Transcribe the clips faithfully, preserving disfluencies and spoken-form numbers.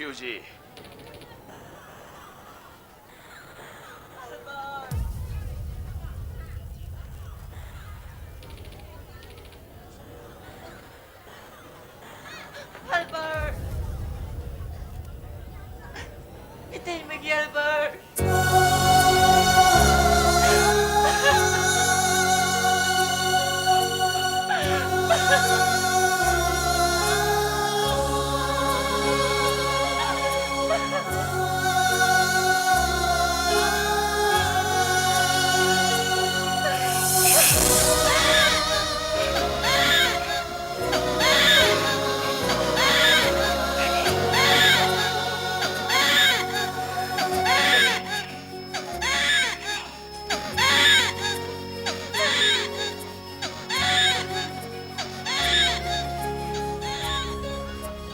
UG. Albert! ꯏꯇꯩꯃꯒꯤ Albert!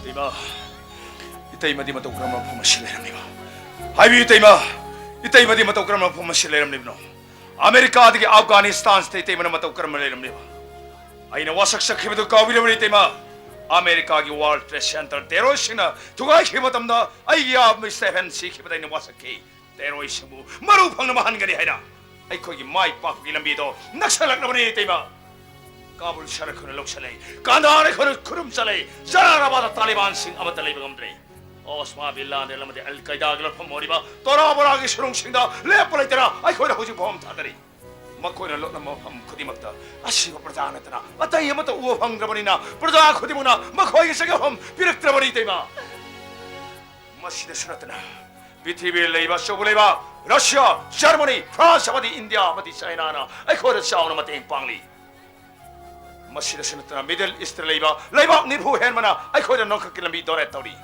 ꯏꯇꯩꯃ, ꯏꯇꯩꯃꯗꯤ ꯃꯇꯧ ꯀꯔꯝꯕ ꯃꯐꯝ ꯑꯁꯤ ꯂꯩꯔꯝꯂꯤꯕ? ꯍꯥꯏꯕꯤꯌꯨ ꯏꯇꯩꯃ, ꯏꯇꯩꯃꯗꯤ ꯃꯇꯧ ꯀꯔꯝꯕ ꯃꯐꯝ ꯑꯁꯤ ꯂꯩꯔꯝꯂꯤꯕꯅꯣ? ꯑꯃꯦꯔꯤꯀꯥꯗꯒꯤ ꯑꯐꯒꯥꯅꯤꯁꯇꯥꯟꯁꯤꯗ ꯏꯇꯩꯃꯅ ꯃꯇꯧ ꯀꯔꯝꯅ ꯂꯩꯔꯝꯂꯤꯕ? ꯑꯩꯅ ꯋꯥꯁꯛ ꯆꯠꯈꯤꯕꯗꯨ ꯀꯥꯎꯕꯤꯔꯕꯅꯤ ꯏꯇꯩꯃ? ꯑꯃꯦꯔꯤꯀꯥꯒꯤ World Trade Center terroristꯁꯤꯡꯅ ꯊꯨꯒꯥꯏꯈꯤꯕ ꯃꯇꯝꯗ ꯑꯩꯒꯤ ꯏꯌꯥꯝꯕ ꯁ꯭ꯇꯦꯐꯦꯟ ꯁꯤꯈꯤꯕꯗ ꯑꯩꯅ ꯋꯥꯁꯛꯈꯤ꯫ Terroristꯁꯤꯡꯕꯨ ꯃꯔꯨ ꯐꯪꯅꯕ ꯍꯟꯒꯅꯤ ꯍꯥꯏꯅ꯫ ꯑꯩꯈꯣꯏꯒꯤ ꯃꯥꯏ ꯄꯥꯛꯄꯒꯤ ꯂꯝꯕꯤꯗꯣ ꯅꯛꯁꯜꯂꯛꯂꯕꯅꯤ ꯏꯇꯩꯃ꯫ ꯀꯥꯕꯨꯜ ꯁꯍꯔ ꯑꯩꯈꯣꯏꯅ ꯂꯧꯁꯤꯜꯂꯦ, ꯀꯥꯟꯙꯥꯔ ꯑꯩꯈꯣꯏꯅ ꯈꯨꯗꯨꯝ ꯆꯜꯂꯦ, ꯖꯂꯥꯂꯥꯕꯥꯗ ꯇꯥꯂꯤꯕꯥꯟꯁꯤꯡ ꯑꯃꯠꯇ ꯂꯩꯕ ꯉꯝꯗ꯭ꯔꯦ꯫ ꯑꯣꯁꯃꯥ ꯕꯤꯟ ꯂꯥꯗꯦꯟ ꯑꯃꯗꯤ ꯑꯜ ꯀꯥꯏꯗꯥꯒꯤ ꯂꯧꯐꯝ ꯑꯣꯏꯔꯤꯕ ꯇꯣꯔꯥ ꯕꯣꯔꯥꯒꯤ ꯁꯨꯔꯨꯡꯁꯤꯡꯗ ꯂꯦꯞꯄ ꯂꯩꯇꯅ ꯑꯩꯈꯣꯏꯅ ꯍꯧꯖꯤꯛ ꯐꯥꯎꯕ ꯊꯥꯗꯔꯤ꯫ ꯃꯈꯣꯏꯅ ꯂꯣꯠꯂꯝꯕ ꯃꯐꯝ ꯈꯨꯗꯤꯡꯃꯛꯇ ꯑꯁꯤꯕ ꯄ꯭ꯔꯖꯥ ꯅꯠꯇꯅ ꯑꯇꯩ ꯑꯃꯠꯇ ꯎꯕ ꯐꯪꯗ꯭ꯔꯕꯅꯤꯅ ꯄ꯭ꯔꯖꯥ ꯈꯨꯗꯤꯡꯃꯛꯅ ꯃꯈꯣꯏꯒꯤ ꯆꯪꯖꯐꯝ ꯄꯤꯔꯛꯇ꯭ꯔꯕꯅꯤ ꯏꯇꯩꯃ꯫ ꯃꯁꯤꯗꯁꯨ ꯅꯠꯇꯅ ꯄ꯭ꯔꯤꯊꯤꯕꯤꯗ ꯂꯩꯕ ꯑꯆꯧꯕ ꯂꯩꯕꯥꯛ ꯔꯁꯤꯌꯥ, ꯖꯔꯃꯅꯤ, ꯐ꯭ꯔꯥꯟꯁ ꯑꯃꯗꯤ ꯏꯟꯗꯤꯌꯥ ꯑꯃꯗꯤ ꯆꯥꯏꯅꯥꯅ ꯑꯩꯈꯣꯏꯗ ꯆꯥꯎꯅ ꯃꯇꯦꯡ ꯄꯥꯡꯂꯤ꯫ ꯃꯁꯤꯗꯁꯨ ꯅꯠꯇꯅ Middle Eastꯇ ꯂꯩꯕ ꯂꯩꯕꯥꯛ ꯅꯤꯐꯨ ꯍꯦꯟꯕꯅ ꯑꯩꯈꯣꯏꯗ ꯅꯣꯡꯊꯛꯀꯤ ꯂꯝꯕꯤ ꯗꯣꯅꯦꯠ ꯇꯧꯔꯤ꯫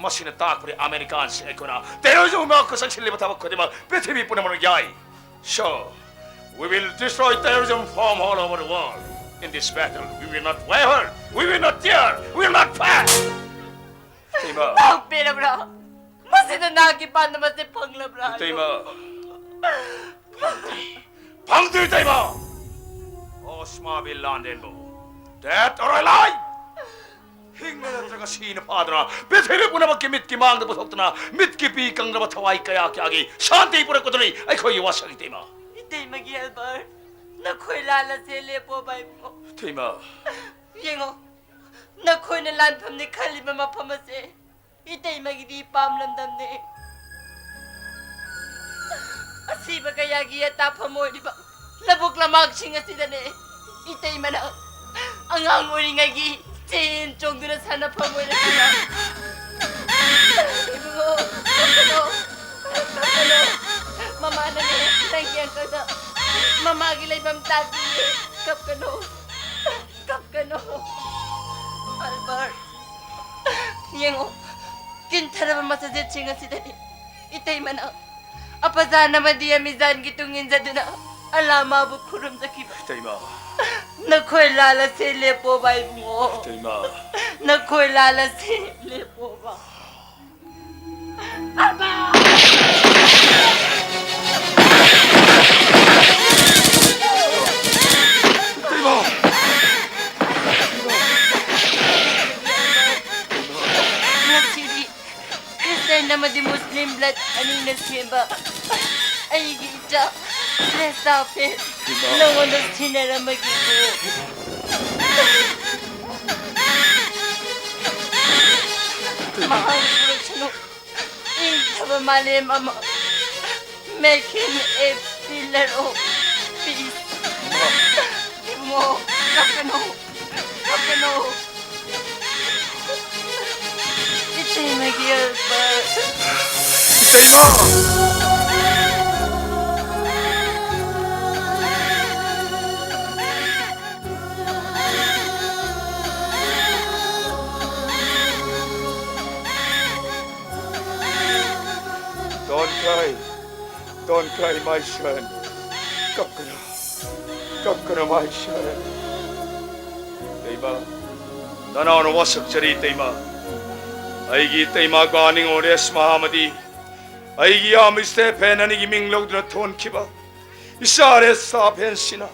ꯃꯁꯤꯅ ꯇꯥꯛꯄꯗꯤ ꯑꯃꯦꯔꯤꯀꯥꯟꯁꯤꯡ ꯑꯩꯈꯣꯏꯅ terrorism ꯉꯥꯛꯄ ꯆꯪꯁꯤꯜꯂꯤꯕ ꯊꯕꯛ ꯈꯨꯗꯤꯡꯃꯛ ꯄ꯭ꯔꯤꯊꯤꯕꯤ ꯄꯨꯝꯅꯃꯛꯅ ꯌꯥꯏ꯫ So, we will destroy terrorism from all over the world. In this battle, we will not waver, we will not tear, we will not fail. ꯏꯇꯩꯃ꯫ ꯇꯥꯛꯄꯤꯔꯕ꯭ꯔꯥ? ꯃꯁꯤꯗ ꯅꯍꯥꯛꯀꯤ ꯄꯥꯟꯗꯝ ꯑꯁꯤ ꯐꯪꯂꯕ꯭ꯔꯥ? ꯏꯇꯩꯃ꯫ ꯐꯪꯗ꯭ꯔꯤ꯫ ꯐꯪꯗ꯭ꯔꯤ, ꯏꯇꯩꯃ꯫ ꯑꯣꯁꯃꯥ ꯕꯤꯟ ꯂꯥꯗꯦꯟꯕꯨ, dead or alive, ꯍꯤꯡꯂꯤꯕ꯭ꯔꯥ ꯉꯁꯤꯅ ꯐꯥꯗꯨꯅ ꯄ꯭ꯔꯤꯊꯤꯕꯤ ꯄꯨꯝꯅꯃꯛꯀꯤ ꯃꯤꯠꯀꯤ ꯃꯥꯡꯗ ꯄꯨꯊꯣꯛꯇꯨꯅ ꯃꯤꯠꯀꯤ ꯄꯤ ꯀꯪꯂꯕ ꯊꯋꯥꯏ ꯀꯌꯥ ꯀꯌꯥꯒꯤ ꯁꯥꯟꯇꯤ ꯄꯨꯔꯛꯄꯗꯨꯅꯤ ꯑꯩꯈꯣꯏꯒꯤ ꯋꯥꯁꯛ ꯏꯇꯩꯃ꯫ ꯏꯇꯩꯃꯒꯤ ꯑꯜꯕꯔꯠ, ꯅꯈꯣꯏ ꯂꯥꯜꯂꯁꯦ, ꯂꯦꯞꯄꯣꯕ ꯏꯕꯨꯡꯉꯣ꯫ ꯏꯇꯩꯃ꯫ ꯌꯦꯡꯉꯣ, ꯅꯈꯣꯏꯅ ꯂꯥꯟꯐꯝꯅꯤ ꯈꯜꯂꯤꯕ ꯃꯐꯝ ꯑꯁꯦ ꯏꯇꯩꯃꯒꯤꯗꯤ ꯄꯥꯝꯂꯝꯗꯝꯅꯦ꯫ ꯑꯁꯤꯕ ꯀꯌꯥꯒꯤ ꯑꯇꯥꯐꯝ ꯑꯣꯏꯔꯤꯕ ꯂꯧꯕꯨꯛ ꯂꯝꯍꯥꯡꯁꯤꯡ ꯑꯁꯤꯗꯅꯦ ꯏꯇꯩꯃꯅ ꯑꯉꯥꯡ ꯑꯣꯏꯔꯤꯉꯩꯒꯤ ꯆꯦꯟ ꯆꯣꯡꯗꯨꯅ ꯁꯥꯟꯅꯐꯝ ꯑꯣꯏꯔꯛꯈꯤꯕ꯫ ꯏꯕꯨꯡꯉꯣ, ꯀꯞꯀꯅꯣ, ꯀꯞꯀꯅꯣ꯫ ꯃꯃꯥꯅꯅꯦ ꯅꯪꯒꯤ ꯑꯪꯀꯜꯗ ꯃꯃꯥꯒꯤ ꯂꯩꯐꯝ ꯇꯥꯛꯄꯤꯌꯦ꯫ ꯀꯞꯀꯅꯣ, ꯀꯞꯀꯅꯣ꯫ ꯑꯜꯕꯔꯠ, ꯌꯦꯡꯉꯣ, ꯀꯤꯟꯊꯔꯕ ꯃꯁꯖꯤꯠꯁꯤꯡ ꯑꯁꯤꯗꯅꯤ ꯏꯇꯩꯃꯅ ꯑꯄꯖꯥꯟ ꯑꯃꯗꯤ ꯑꯃꯤꯖꯥꯟꯒꯤ ꯇꯨꯡ ꯏꯟꯖꯗꯨꯅ ꯑꯜꯂꯥ ꯃꯥꯕꯨ ꯈꯨꯔꯨꯝꯖꯈꯤꯕ꯫ ꯏꯇꯩꯃ꯫ ꯅꯈꯣꯏ ꯂꯥꯜꯂꯁꯦ, ꯂꯦꯞꯄꯣꯕ ꯏꯕꯨꯡꯉꯣ꯫ ꯏꯇꯩꯃ꯫ ꯅꯈꯣꯏ ꯂꯥꯜꯂꯁꯦ, ꯂꯦꯞꯄꯣꯕ꯫ ꯑꯕꯥ! ꯏꯇꯩꯃ! ꯉꯁꯤꯗꯤ ꯈ꯭ꯔꯤꯁꯇꯤꯌꯥꯟ ꯑꯃꯗꯤ ꯃꯨꯁꯂꯤꯝ ꯕ꯭ꯂꯠ ꯑꯅꯤꯅ ꯁꯦꯝꯕ ꯑꯩꯒꯤ ꯏꯆꯥ ꯂꯦꯁꯥꯐꯦ ꯅꯉꯣꯟꯗ ꯁꯤꯟꯅꯔꯝꯃꯒꯦꯀꯣ꯫ ꯃꯍꯥꯛ ꯄꯨꯔꯛꯁꯅꯨ ꯏꯪꯊꯕ ꯃꯥꯂꯦꯝ ꯑꯃ꯫ Make him a pillar of peace. ꯏꯕꯨꯡꯉꯣ, ꯀꯞꯀꯅꯨ, ꯀꯞꯀꯅꯨ꯫ ꯏꯇꯩꯃꯒꯤ ꯑꯜꯕꯔꯠ꯫ ꯏꯇꯩꯃ! Don't cry. Don't cry, my son. ꯀꯞꯀꯅꯨ꯫ ꯀꯞꯀꯅꯨ, my son. ꯏꯇꯩꯃ, ꯅꯅꯥꯎꯅ ꯋꯥꯁꯛꯆꯔꯤ, ꯏꯇꯩꯃ꯫ ꯑꯩꯒꯤ ꯏꯇꯩꯃ ꯒꯥꯅꯤꯡ ꯑꯣꯔꯦꯁ ꯃꯍꯥꯃꯗꯤ, ꯑꯩꯒꯤ ꯏꯌꯥꯝꯕ ꯏꯁꯇꯦꯐꯦꯟ ꯑꯅꯤꯒꯤ ꯃꯤꯡ ꯂꯧꯗꯨꯅ ꯊꯣꯟꯈꯤꯕ ꯏꯆꯥ ꯔꯦꯁꯥꯐꯦꯟꯁꯤꯅ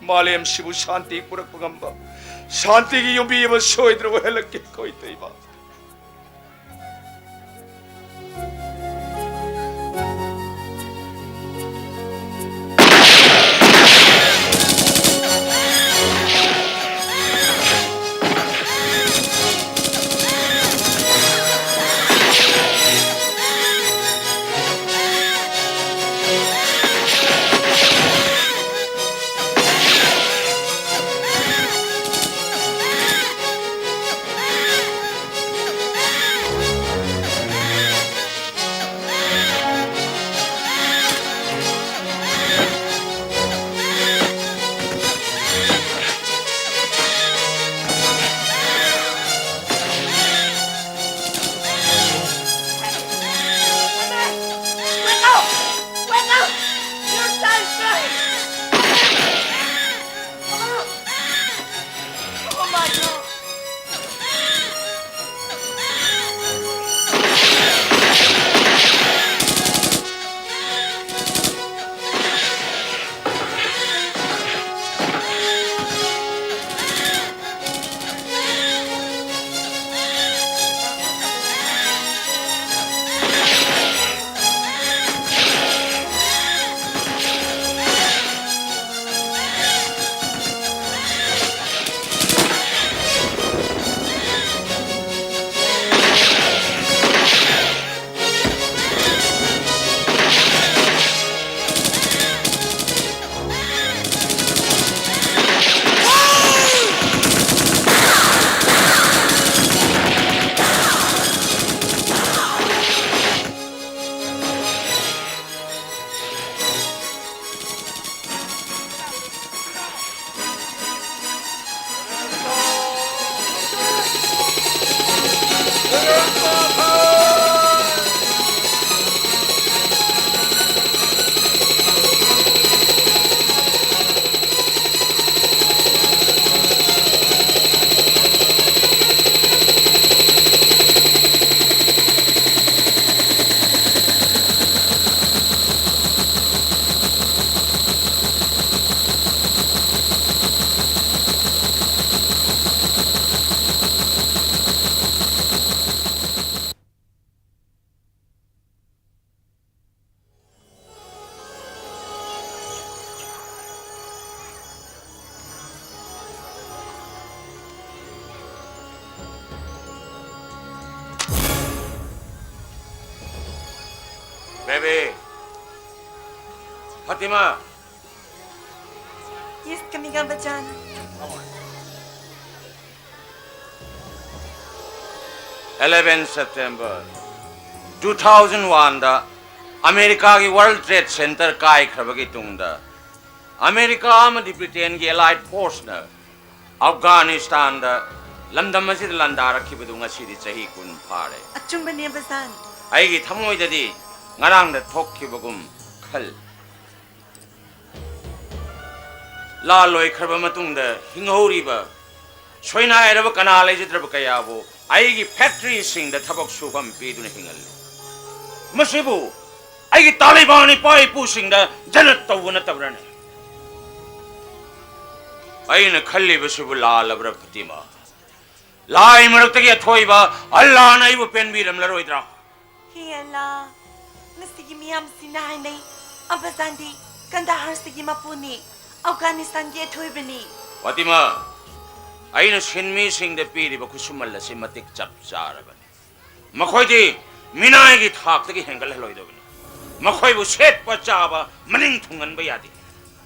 ꯃꯥꯂꯦꯝꯁꯤꯕꯨ ꯁꯥꯟꯇꯤ ꯄꯨꯔꯛꯄ ꯉꯝꯕ ꯁꯥꯟꯇꯤꯒꯤ ꯌꯨꯝꯕꯤ ꯑꯃ ꯁꯣꯏꯗꯅ ꯑꯣꯏꯍꯜꯂꯛꯀꯦ, ꯑꯩꯈꯣꯏ ꯏꯇꯩꯃ꯫ Baby, Fatima, Yes, coming up, Bajan. eleven September two thousand one ꯗ ꯑꯃꯦꯔꯤꯀꯥꯒꯤ World Trade Center ꯀꯥꯏꯈ꯭ꯔꯕꯒꯤ ꯇꯨꯡꯗ, ꯑꯃꯦꯔꯤꯀꯥ ꯑꯃꯗꯤ ꯕ꯭ꯔꯤꯇꯦꯟꯒꯤ allied force ꯅ ꯑꯐꯒꯥꯅꯤꯁꯇꯥꯟꯗ ꯂꯝꯗꯝ ꯑꯁꯤꯗ ꯂꯥꯟꯗꯥꯔꯛꯈꯤꯕꯗꯨ ꯉꯁꯤꯗꯤ ꯆꯍꯤ ꯀꯨꯟ ꯐꯥꯔꯦ꯫ ꯑꯆꯨꯝꯕꯅꯦ, ꯕꯖꯥꯟ꯫ ꯑꯩꯒꯤ ꯊꯃꯣꯏꯗꯗꯤ ꯉꯔꯥꯡꯗ ꯊꯣꯛꯈꯤꯕꯒꯨꯝ ꯈꯜꯂꯤ꯫ ꯂꯥꯜ ꯂꯣꯏꯈ꯭ꯔꯕ ꯃꯇꯨꯡꯗ ꯍꯤꯡꯍꯧꯔꯤꯕ ꯁꯣꯏꯅꯥꯏꯔꯕ ꯀꯅꯥ ꯂꯩꯖꯗ꯭ꯔꯕ ꯀꯌꯥꯕꯨ ꯑꯩꯒꯤ ꯐꯦꯛꯇꯔꯤꯁꯤꯡꯗ ꯊꯕꯛ ꯁꯨꯐꯝ ꯄꯤꯗꯨꯅ ꯍꯤꯡꯍꯜꯂꯤ꯫ ꯃꯁꯤꯕꯨ ꯑꯩꯒꯤ ꯇꯥꯂꯤꯕꯥꯟ ꯏꯄꯥ ꯏꯄꯨꯁꯤꯡꯗ ꯖꯅꯠ ꯇꯧꯕ ꯅꯠꯇꯕ꯭ꯔꯅꯦ? ꯑꯩꯅ ꯈꯜꯂꯤꯕꯁꯤꯕꯨ ꯂꯥꯜꯂꯕ꯭ꯔꯥ, ꯐꯇꯤꯃꯥ? ꯂꯥꯏ ꯃꯔꯛꯇꯒꯤ ꯑꯊꯣꯏꯕ ꯑꯜꯂꯥꯅ ꯑꯩꯕꯨ ꯄꯦꯟꯕꯤꯔꯝꯂꯔꯣꯏꯗ꯭ꯔꯥ? ꯍꯦ ꯑꯜꯂꯥ, ꯉꯁꯤꯒꯤ ꯃꯤꯌꯥꯝꯁꯤꯡꯅ ꯍꯥꯏꯅꯩ, ꯑꯕꯖꯥꯟꯗꯤ ꯀꯟꯗꯥꯍꯥꯔꯁꯤꯒꯤ ꯃꯄꯨꯅꯤ, ꯑꯐꯒꯥꯅꯤꯁꯇꯥꯟꯒꯤ ꯑꯊꯣꯏꯕꯅꯤ꯫ ꯐꯥꯇꯤꯃꯥ, ꯑꯩꯅ ꯁꯤꯟꯃꯤꯁꯤꯡꯗ ꯄꯤꯔꯤꯕ ꯈꯨꯠꯁꯨꯃꯜ ꯑꯁꯤ ꯃꯇꯤꯛ ꯆꯞ ꯆꯥꯔꯕꯅꯤ꯫ ꯃꯈꯣꯏꯗꯤ ꯃꯤꯅꯥꯏꯒꯤ ꯊꯥꯛꯇꯒꯤ ꯍꯦꯟꯒꯠꯍꯜꯂꯣꯏꯗꯕꯅꯤ꯫ ꯃꯈꯣꯏꯕꯨ ꯁꯦꯠꯄ ꯆꯥꯕ ꯃꯅꯤꯡ ꯊꯨꯡꯍꯟꯕ ꯌꯥꯗꯦ꯫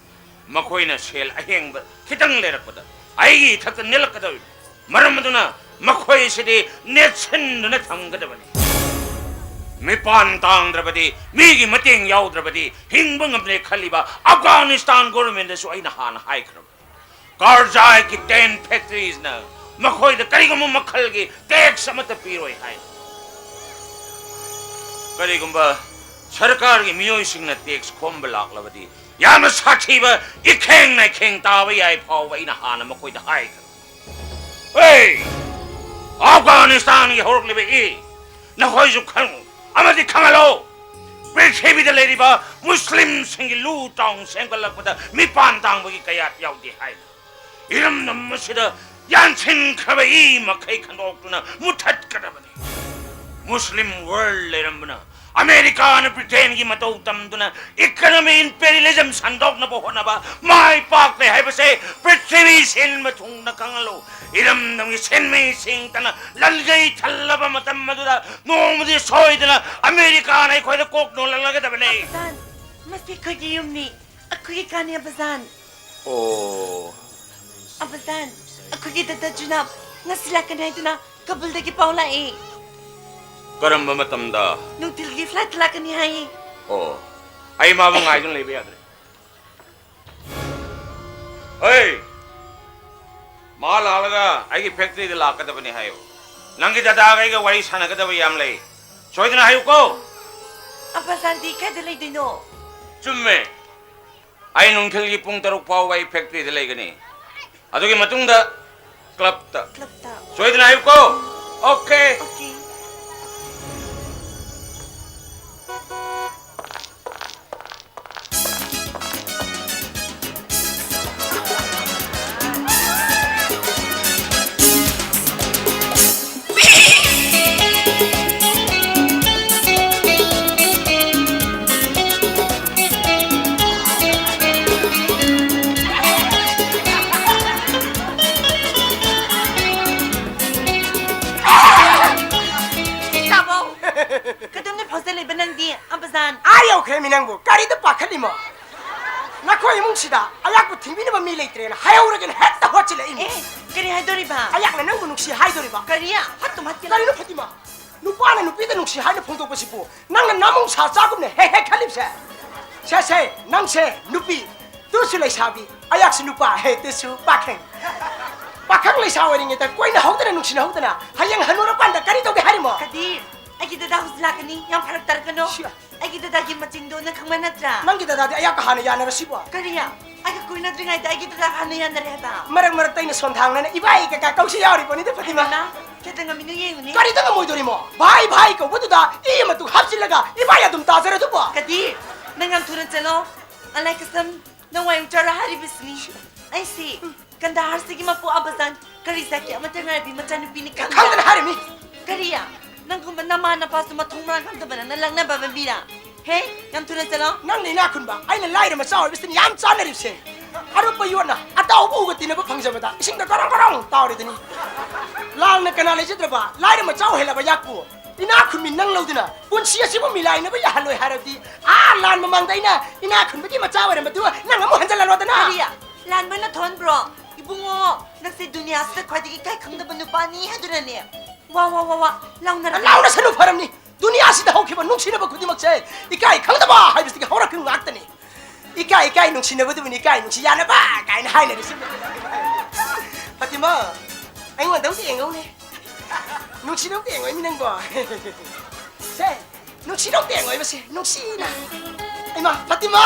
ꯃꯈꯣꯏꯅ ꯁꯦꯜ ꯑꯍꯦꯡꯕ ꯈꯤꯇꯪ ꯂꯩꯔꯛꯄꯗ ꯑꯩꯒꯤ ꯏꯊꯛꯇ ꯅꯦꯜꯂꯛꯀꯗꯧꯔꯤꯕꯅꯤ꯫ ꯃꯔꯝ ꯑꯗꯨꯅ ꯃꯈꯣꯏ ꯑꯁꯤꯗꯤ ꯅꯦꯠꯁꯤꯟꯗꯨꯅ ꯊꯝꯒꯗꯕꯅꯤ꯫ ꯃꯤꯄꯥꯟ ꯇꯥꯡꯗ꯭ꯔꯕꯗꯤ, ꯃꯤꯒꯤ ꯃꯇꯦꯡ ꯌꯥꯎꯗ꯭ꯔꯕꯗꯤ ꯍꯤꯡꯕ ꯉꯝꯂꯦ ꯈꯜꯂꯤꯕ ꯑꯐꯒꯥꯅꯤꯁꯇꯥꯟ ꯒꯣꯔꯃꯦꯟꯗꯁꯨ ꯑꯩꯅ ꯍꯥꯟꯅ ꯍꯥꯏꯈ꯭ꯔꯕꯅꯤ꯫ ꯀꯥꯔꯖꯥꯏꯒꯤ ꯇꯦꯟ ꯐꯦꯛꯇꯔꯤꯁꯅ ꯃꯈꯣꯏꯗ ꯀꯔꯤꯒꯨꯝꯕ ꯃꯈꯜꯒꯤ ꯇꯦꯛꯁ ꯑꯃꯠꯇ ꯄꯤꯔꯣꯏ ꯍꯥꯏ꯫ ꯀꯔꯤꯒꯨꯝꯕ ꯁꯔꯀꯥꯔꯒꯤ ꯃꯤꯑꯣꯏꯁꯤꯡꯅ ꯇꯦꯛꯁ ꯈꯣꯝꯕ ꯂꯥꯛꯂꯕꯗꯤ, ꯌꯥꯝꯅ ꯁꯥꯊꯤꯕ ꯏꯈꯦꯡ ꯅꯥꯏꯈꯦꯡ ꯇꯥꯕ ꯌꯥꯏ ꯐꯥꯎꯕ ꯑꯩꯅ ꯍꯥꯟꯅ ꯃꯈꯣꯏꯗ ꯍꯥꯏꯈ꯭ꯔꯦ꯫ ꯑꯦ, ꯑꯐꯒꯥꯅꯤꯁꯇꯥꯟꯒꯤ ꯍꯧꯔꯛꯂꯤꯕ ꯏ, ꯅꯈꯣꯏꯁꯨ ꯈꯪꯉꯨ ꯑꯃꯗꯤ ꯈꯪꯍꯜꯂꯣ꯫ ꯄ꯭ꯔꯤꯊꯤꯕꯤꯗ ꯂꯩꯔꯤꯕ ꯃꯨꯁꯂꯤꯝꯁꯤꯡꯒꯤ ꯂꯨ ꯇꯥꯎꯟ ꯁꯦꯝꯒꯠꯂꯛꯄꯗ ꯃꯤꯄꯥꯟ ꯇꯥꯡꯕꯒꯤ ꯀꯌꯥꯠ ꯌꯥꯎꯗꯦ ꯍꯥꯏꯅ ꯏꯔꯝꯗꯝ ꯑꯁꯤꯗ ꯌꯥꯟꯁꯤꯟꯈ꯭ꯔꯕ ꯏ ꯃꯈꯩ ꯈꯟꯗꯣꯛꯇꯨꯅ ꯃꯨꯊꯠꯀꯗꯕꯅꯤ꯫ ꯃꯨꯁꯂꯤꯝ ꯋꯥꯔꯜ ꯂꯩꯔꯝꯕꯅ ꯑꯃꯦꯔꯤꯀꯥꯅ ꯕ꯭ꯔꯤꯇꯦꯟꯒꯤ ꯃꯇꯧ ꯇꯝꯗꯨꯅ economy imperialism ꯁꯟꯗꯣꯛꯅꯕ ꯍꯣꯠꯅꯕ ꯃꯥꯏ ꯄꯥꯛꯂꯦ ꯍꯥꯏꯕꯁꯦ ꯄ꯭ꯔꯤꯊꯤꯕꯤ ꯁꯤꯟꯕ ꯊꯨꯡꯅ ꯈꯪꯍꯜꯂꯨ꯫ ꯏꯔꯝꯗꯝꯒꯤ ꯁꯤꯟꯃꯤꯁꯤꯡꯇꯅ ꯂꯟꯖꯩ ꯊꯜꯂꯕ ꯃꯇꯝ ꯑꯗꯨꯗ ꯅꯣꯡꯃꯗꯤ ꯁꯣꯏꯗꯅ ꯑꯃꯦꯔꯤꯀꯥꯅ ꯑꯩꯈꯣꯏꯗ ꯀꯣꯛ ꯅꯣꯜꯂꯛꯂꯒꯗꯕꯅꯤ꯫ ꯑꯕꯖꯥꯟ, ꯃꯁꯤ ꯑꯩꯈꯣꯏꯒꯤ ꯌꯨꯝꯅꯤ, ꯑꯩꯈꯣꯏꯒꯤ ꯀꯥꯅꯤ ꯑꯕꯖꯥꯟ꯫ ꯑꯣ꯫ ꯑꯕꯖꯥꯟ, ꯑꯩꯈꯣꯏꯒꯤ ꯗꯗꯥ ꯖꯨꯅꯥꯕ ꯉꯁꯤ ꯂꯥꯛꯀꯅꯤ ꯍꯥꯏꯗꯨꯅ ꯀꯥꯕꯨꯜꯗꯒꯤ ꯄꯥꯎ ꯂꯥꯛꯏ꯫ ꯀꯔꯝꯕ ꯃꯇꯝꯗ? ꯅꯨꯡꯊꯤꯜꯒꯤ flight ꯂꯥꯛꯀꯅꯤ ꯍꯥꯏꯌꯦ꯫ ꯑꯣ, ꯑꯩ ꯃꯥꯕꯨ ꯉꯥꯏꯗꯨꯅ ꯂꯩꯕ ꯌꯥꯗ꯭ꯔꯦ꯫ ꯍꯩ! ꯃꯥ ꯂꯥꯛꯂꯒ ꯑꯩꯒꯤ factoryꯗ ꯂꯥꯛꯀꯗꯕꯅꯤ ꯍꯥꯏꯌꯨ꯫ ꯅꯪꯒꯤ ꯗꯗꯥꯒ ꯑꯩꯒ ꯋꯥꯔꯤ ꯁꯥꯟꯅꯒꯗꯕ ꯌꯥꯝ ꯂꯩ꯫ ꯁꯣꯏꯗꯅ ꯍꯥꯏꯌꯨꯀꯣ꯫ ꯑꯕꯖꯥꯟꯗꯤ ꯀꯥꯏꯗ ꯂꯩꯗꯣꯏꯅꯣ? ꯆꯨꯝꯃꯦ꯫ ꯑꯩ ꯅꯨꯡꯊꯤꯜꯒꯤ ꯄꯨꯡ ꯇꯔꯨꯛ ꯐꯥꯎꯕ ꯑꯩ factoryꯗ ꯂꯩꯒꯅꯤ꯫ ꯑꯗꯨꯒꯤ ꯃꯇꯨꯡꯗ clubꯇ꯫ Clubꯇ꯫ ꯁꯣꯏꯗꯅ ꯍꯥꯏꯌꯨꯀꯣ꯫ Okay꯫ Okay꯫ ꯇꯥꯃꯣ! ꯀꯗꯣꯝꯗ ꯐꯥꯎꯖꯜꯂꯤꯕ ꯅꯪꯗꯤ, ꯑꯕꯖꯥꯟ? ꯑꯥ ꯌꯧꯈ꯭ꯔꯦꯃꯤ ꯅꯪꯕꯨ, ꯀꯔꯤꯗ ꯄꯥꯈꯠꯂꯤꯃꯣ? ꯅꯈꯣꯏ ꯏꯃꯨꯡꯁꯤꯗ ꯑꯩꯍꯥꯛꯄꯨ ꯊꯤꯡꯕꯤꯅꯕ ꯃꯤ ꯂꯩꯇ꯭ꯔꯦꯅ ꯍꯥꯏꯍꯧꯔꯒꯦꯅ ꯍꯦꯛꯇ ꯍꯣꯠꯆꯤꯜꯂꯛꯏꯃꯤ꯫ ꯑꯦ, ꯀꯔꯤ ꯍꯥꯏꯗꯣꯔꯤꯕ? ꯑꯩꯍꯥꯛꯅ ꯅꯪꯕꯨ ꯅꯨꯡꯁꯤ ꯍꯥꯏꯗꯣꯔꯤꯕ꯫ ꯀꯔꯤ? ꯐꯠꯇꯨꯝ ꯍꯠꯀꯦ ꯀꯔꯤꯅꯣ ꯐꯠꯇꯤꯃ? ꯅꯨꯄꯥꯅ ꯅꯨꯄꯤꯗ ꯅꯨꯡꯁꯤ ꯍꯥꯏꯅ ꯐꯣꯡꯗꯣꯛꯄꯁꯤꯕꯨ ꯅꯪꯅ ꯅꯃꯧ ꯁꯥ ꯆꯥꯒꯨꯝꯅ ꯍꯦꯛ ꯍꯦꯛ ꯈꯜꯂꯤꯕꯁꯦ? ꯁꯦ, ꯁꯦ, ꯅꯪꯁꯦ ꯅꯨꯄꯤ, ꯇꯨꯁꯨ ꯂꯩꯁꯥꯕꯤ, ꯑꯩꯍꯥꯛꯁꯨ ꯅꯨꯄꯥ, ꯍꯦ, ꯇꯨꯁꯨ ꯄꯥꯈꯪ꯫ ꯄꯥꯈꯪ ꯂꯩꯁꯥ ꯑꯣꯏꯔꯤꯉꯩꯗ ꯀꯣꯏꯅꯍꯧꯗꯅ ꯅꯨꯡꯁꯤꯅꯍꯧꯗꯅ ꯍꯌꯦꯡ ꯍꯟꯅꯨꯔꯀꯥꯟꯗ ꯀꯔꯤ ꯇꯧꯒꯦ ꯍꯥꯏꯔꯤꯃꯣ? ꯀꯗꯤꯔ, ꯑꯩꯒꯤ ꯗꯗꯥ ꯍꯧꯖꯤꯛ ꯂꯥꯛꯀꯅꯤ, ꯌꯥꯝ ꯐꯔꯛ ꯇꯥꯔꯛꯀꯅꯣ꯫ ꯁꯤ- ꯑꯩꯒꯤ ꯗꯗꯥꯒꯤ ꯃꯆꯤꯡꯗꯣ ꯅꯪ ꯈꯪꯕ ꯅꯠꯇ꯭ꯔꯥ? ꯅꯪꯒꯤ ꯗꯗꯥꯗꯤ ꯑꯩꯍꯥꯛꯀ ꯍꯥꯟꯅ ꯌꯥꯅꯔꯁꯤꯕꯣ? ꯀꯔꯤ? ꯑꯩꯒ ꯀꯣꯏꯅꯗ꯭ꯔꯤꯉꯩꯗ ꯑꯩꯒꯤ ꯗꯗꯥ ꯍꯥꯟꯅ ꯌꯥꯅꯔꯦ ꯍꯥꯏꯕ? ꯃꯔꯛ ꯃꯔꯛꯇ ꯑꯩꯅ ꯁꯣꯟꯊꯥꯡꯅꯅ ꯏꯕꯥꯏ ꯀꯩꯀꯥ ꯀꯧꯁꯤ ꯌꯥꯎꯔꯤꯕꯅꯤꯗ, ꯐꯇꯤꯃꯥ꯫ ꯏꯃꯥ, ꯈꯦꯇ ꯉꯝꯃꯤꯅꯣ ꯌꯦꯡꯉꯨꯅꯦ꯫ ꯀꯔꯤꯗ ꯉꯝꯃꯣꯏꯗꯣꯔꯤꯃꯣ? ꯚꯥꯏ, ꯚꯥꯏ ꯀꯧꯕꯗꯨꯗ ꯏ ꯑꯃꯇꯨ ꯍꯥꯞꯆꯤꯜꯂꯒ ꯏꯕꯥꯏ ꯑꯗꯨꯝ ꯇꯥꯖꯔꯗꯨꯕꯣ? ꯀꯗꯤꯔ, ꯅꯪ ꯌꯥꯝ ꯊꯨꯅ ꯆꯠꯂꯣ꯫ ꯑꯂꯥꯏ ꯀꯁꯝ, ꯅꯪ ꯋꯥꯏ ꯎꯆꯥꯔꯥ ꯍꯥꯏꯔꯤꯕꯁꯤꯅꯤ꯫ ꯑꯩꯁꯤ ꯀꯟꯗꯥꯍꯥꯔꯁꯤꯒꯤ ꯃꯄꯨ ꯑꯕꯖꯥꯟ ꯀꯔꯤ ꯖꯥꯠꯀꯤ ꯑꯃꯠꯇ ꯉꯥꯏꯔꯕꯤ ꯃꯆꯥꯅꯨꯄꯤꯅꯤ ꯈꯪꯕ꯭ꯔꯥ? ꯈꯪꯗꯅ ꯍꯥꯏꯔꯤꯃꯤ꯫ ꯀꯔꯤ? ꯅꯪꯒꯨꯝꯕ ꯅꯃꯥ ꯅꯄꯥꯁꯨ ꯃꯊꯣꯡ ꯃꯔꯥꯡ ꯈꯪꯗꯕ ꯅꯪꯅ ꯂꯛꯅꯕ ꯑꯃ ꯃꯤꯔꯥ? ꯍꯦ, ꯌꯥꯝ ꯊꯨꯅ ꯆꯠꯂꯣ꯫ ꯅꯪꯅ ꯏꯅꯥꯛ ꯈꯨꯟꯕ, ꯑꯩꯅ ꯂꯥꯏꯔ ꯃꯆꯥ ꯑꯣꯏꯕꯁꯤꯅ ꯌꯥꯝ ꯆꯥꯟꯅꯔꯤꯕꯁꯦ꯫ ꯑꯔꯨꯞꯄ ꯌꯣꯠꯅ ꯑꯇꯥꯎꯕ ꯎꯒ ꯇꯤꯟꯅꯕ ꯐꯪꯖꯕꯗ ꯏꯁꯤꯡꯗ ꯒꯔꯣꯡ ꯒꯔꯣꯡ ꯇꯥꯎꯔꯤꯗꯨꯅꯤ꯫ ꯂꯥꯡꯅ ꯀꯅꯥ ꯂꯩꯖꯗ꯭ꯔꯕ ꯂꯥꯏꯔ ꯃꯆꯥ ꯑꯣꯏꯍꯜꯂꯕ ꯌꯥꯛꯄꯨ ꯏꯅꯥꯛ ꯈꯨꯟꯕꯤ ꯅꯪ ꯂꯧꯗꯨꯅ ꯄꯨꯟꯁꯤ ꯑꯁꯤꯕꯨ ꯃꯤꯂꯥꯏꯅꯕ ꯌꯥꯍꯜꯂꯣꯏ ꯍꯥꯏꯔꯕꯗꯤ, ꯑꯥ ꯂꯥꯟ ꯃꯃꯥꯡꯗ ꯑꯩꯅ ꯏꯅꯥꯛ ꯈꯨꯟꯕꯒꯤ ꯃꯆꯥ ꯑꯣꯏꯔꯝꯕꯗꯨ ꯅꯪ ꯑꯃꯨꯛ ꯍꯟꯖꯜꯍꯜꯂꯣꯗꯅ꯫ ꯀꯔꯤ? ꯂꯥꯟꯕꯅ ꯊꯣꯟꯕ꯭ꯔꯣ? ꯏꯕꯨꯡꯉꯣ, ꯅꯪꯁꯦ ꯗꯨꯅꯤꯌꯥꯁꯤꯗ ꯈ꯭ꯋꯥꯏꯗꯒꯤ ꯏꯀꯥꯏ ꯈꯪꯗꯕ ꯅꯨꯄꯥꯅꯤ ꯍꯥꯏꯗꯨꯅꯅꯦ꯫ ꯋꯥ, ꯋꯥ, ꯋꯥ, ꯋꯥ, ꯂꯥꯎꯅꯔꯛꯀꯅꯨ꯫ ꯂꯥꯎꯅꯁꯅꯨ ꯐꯔꯝꯅꯤ꯫ ꯗꯨꯅꯤꯌꯥꯁꯤꯗ ꯍꯧꯈꯤꯕ ꯅꯨꯡꯁꯤꯅꯕ ꯈꯨꯗꯤꯡꯃꯛꯁꯦ ꯏꯀꯥꯏ ꯈꯪꯗꯕ ꯍꯥꯏꯕꯁꯤꯗꯒꯤ ꯍꯧꯔꯛꯈꯤꯕ ꯉꯥꯛꯇꯅꯤ꯫ ꯏꯀꯥꯏ, ꯏꯀꯥꯏ ꯅꯨꯡꯁꯤꯅꯕꯗꯨꯕꯨꯅꯤ ꯏꯀꯥꯏ ꯅꯨꯡꯁꯤ ꯌꯥꯅꯕ ꯀꯥꯏꯅ ꯍꯥꯏꯅꯔꯤꯁꯤ꯫ ꯐꯥꯇꯤꯃꯥ, ꯑꯩꯉꯣꯟꯗ ꯑꯝꯇ ꯌꯦꯡꯉꯧꯅꯦ꯫ ꯅꯨꯡꯁꯤꯅꯕ ꯑꯝꯇ ꯌꯦꯡꯉꯧꯅꯦ ꯅꯪꯕꯣ꯫ ꯁꯦ, ꯅꯨꯡꯁꯤꯅꯕ ꯑꯝꯇ ꯌꯦꯡꯉꯧ ꯃꯁꯦ, ꯅꯨꯡꯁꯤꯅ꯫ ꯏꯃꯥ, ꯐꯥꯇꯤꯃꯥ!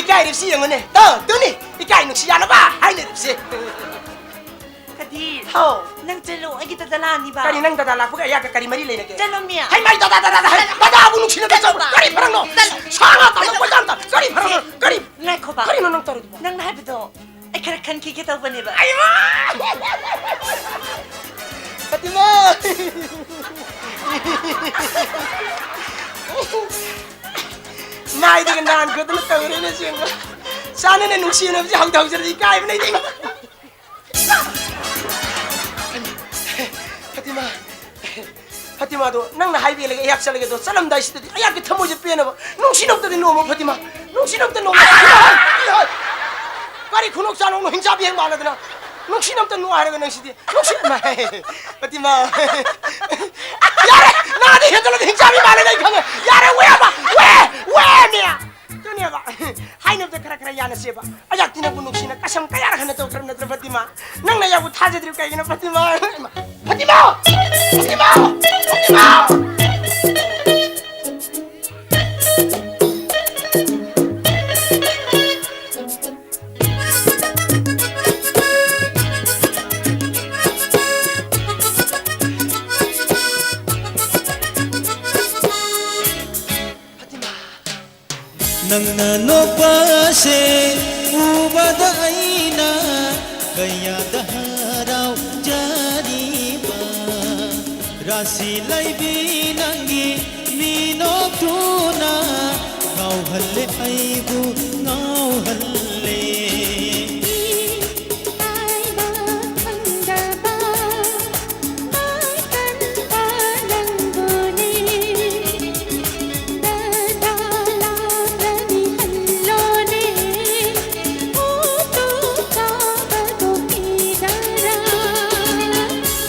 ꯏꯀꯥꯏꯔꯤꯕꯁꯤ ꯌꯦꯡꯉꯨꯅꯦ꯫ ꯇꯣ, ꯇꯨꯅꯤ, ꯏꯀꯥꯏ ꯅꯨꯡꯁꯤ ꯌꯥꯅꯕ ꯍꯥꯏꯅꯔꯤꯕꯁꯦ꯫ ꯀꯗꯤꯔ, ꯍꯥꯎ꯫ ꯅꯪ ꯆꯠꯂꯣ, ꯑꯩꯒꯤ ꯗꯗꯥ ꯂꯥꯛꯑꯅꯤꯕ꯫ ꯀꯔꯤ ꯅꯪ ꯗꯗꯥ ꯂꯥꯛꯄꯒ ꯑꯩꯍꯥꯛꯀ ꯀꯔꯤ ꯃꯔꯤ ꯂꯩꯅꯒꯦ? ꯆꯠꯂꯣꯃꯤ꯫ ꯍꯩ ꯃꯥꯏ ꯗꯗꯥ, ꯗꯗꯥ, ꯗꯗꯥ, ꯍꯩ, ꯆꯠꯂꯣ꯫ ꯗꯗꯥꯕꯨ ꯅꯨꯡꯁꯤꯅꯕ ꯆꯠꯂꯣ꯫ ꯆꯠꯂꯣ꯫ ꯀꯔꯤ ꯐꯔꯛꯅꯣ? ꯆꯠꯂꯣ꯫ ꯁꯥ ꯉꯥ ꯇꯥꯕ ꯀꯣꯏꯇꯥꯟ ꯇꯥꯟ-, ꯀꯔꯤ ꯐꯔꯛꯅꯣ? ꯁꯦ, ꯀꯔꯤ? ꯉꯥꯏꯈꯣꯕ꯫ ꯀꯔꯤꯅꯣ ꯅꯪ ꯇꯧꯔꯤꯗꯨꯕꯣ? ꯅꯪꯅ ꯍꯥꯏꯕꯗꯣ ꯑꯩ ꯈꯔ ꯈꯟꯈꯤꯒꯦ ꯇꯧꯕꯅꯦꯕ꯫ ꯑꯩꯃꯥ! ꯐꯥꯇꯤꯃꯥ! ꯃꯥꯏꯗꯒ ꯅꯥꯟ ꯈꯣꯠꯇꯅ ꯇꯧꯔꯦꯅꯦ ꯑꯁꯦꯡꯕ꯫ ꯆꯥꯟꯅꯅ ꯅꯨꯡꯁꯤꯅꯕꯁꯦ ꯍꯧꯗ ꯍꯧꯖꯔꯗꯤ ꯏꯀꯥꯏꯕꯅ ꯑꯩꯗꯤ꯫ ꯐꯥꯇꯤꯃꯥ, ꯐꯥꯇꯤꯃꯥꯗꯣ ꯅꯪꯅ ꯍꯥꯏꯕꯤꯔꯒ ꯑꯩꯍꯥꯛ ꯆꯠꯂꯒꯦ꯫ ꯑꯗꯣ ꯆꯠꯂꯝꯗꯥꯏꯁꯤꯗꯗꯤ ꯑꯩꯍꯥꯛꯀꯤ ꯊꯃꯣꯏꯁꯦ ꯄꯦꯟꯅꯕ ꯅꯨꯡꯁꯤ ꯅꯣꯛꯇꯗꯤ ꯅꯣꯡꯃ, ꯐꯥꯇꯤꯃꯥ, ꯅꯨꯡꯁꯤ ꯅꯣꯛꯇ ꯅꯣꯡꯃ꯫ ꯀꯔꯤ ꯈꯨꯅꯣꯛ ꯆꯥꯅꯣꯛꯅꯣ, ꯍꯤꯡꯆꯥꯕꯤ ꯍꯦꯛ ꯃꯥꯟꯅꯗꯅ꯫ ꯅꯨꯡꯁꯤ ꯅꯣꯛꯇ ꯅꯣꯛ ꯍꯥꯏꯔꯒ ꯅꯪꯁꯤꯗꯤ꯫ ꯅꯨꯡꯁꯤ-, ꯐꯥꯇꯤꯃꯥ꯫ ꯌꯥꯔꯦ! ꯅꯥꯗꯤ ꯍꯦꯟꯖꯜꯂꯗꯤ ꯍꯤꯡꯆꯥꯕꯤ ꯃꯥꯜꯂꯦ, ꯑꯩ ꯈꯪꯉꯦ꯫ ꯌꯥꯔꯦ, ꯋꯦ ꯍꯥꯏꯕ! ꯋꯦ! ꯋꯦ ꯃꯤ! ꯑꯗꯨꯅꯦꯕ꯫ ꯍꯥꯏꯅꯕꯗ ꯈꯔ ꯈꯔ ꯌꯥꯅꯁꯦꯕ꯫ ꯑꯩꯍꯥꯛꯇꯤ ꯅꯪꯕꯨ ꯅꯨꯡꯁꯤꯅ ꯀꯁꯝ ꯀꯌꯥꯔꯛ ꯍꯟꯅ ꯇꯧꯈ꯭ꯔꯕ ꯅꯠꯇ꯭ꯔ, ꯐꯥꯇꯤꯃꯥ? ꯅꯪꯅ ꯑꯩꯍꯥꯛꯄꯨ ꯊꯥꯖꯗ꯭ꯔꯤꯕ ꯀꯩꯒꯤꯅꯣ, ꯐꯥꯇꯤꯃꯥ? ꯏꯃꯥ, ꯐꯥꯇꯤꯃꯥ! ꯐꯥꯇꯤꯃꯥ! ꯐꯥꯇꯤꯃꯥ! ꯐꯥꯇꯤꯃꯥ! ꯅꯪꯅ ꯅꯣꯛꯄꯁꯦ ꯎꯕꯗ ꯑꯩꯅ ꯀꯌꯥꯗ ꯍꯔꯥꯎꯖꯔꯤꯕ꯫ ꯑꯁꯤ ꯂꯩꯕꯤ ꯅꯪꯒꯤ ꯃꯤꯅꯣꯛꯇꯨꯅ ꯉꯥꯎꯍꯜꯂꯦ ꯑꯩꯕꯨ ꯉꯥꯎꯍꯜꯂꯦ꯫ ꯏꯀꯥꯏꯕ ꯈꯪꯗꯕ ꯃꯥꯏꯀꯟꯗ ꯅꯪꯕꯨꯅꯦ꯫ ꯗꯗꯥ ꯂꯥꯛꯂꯅꯤ ꯍꯜꯂꯣꯅꯦ꯫ ꯎꯇꯨꯞ ꯆꯥꯕꯗꯣ ꯀꯤꯗꯔꯥ?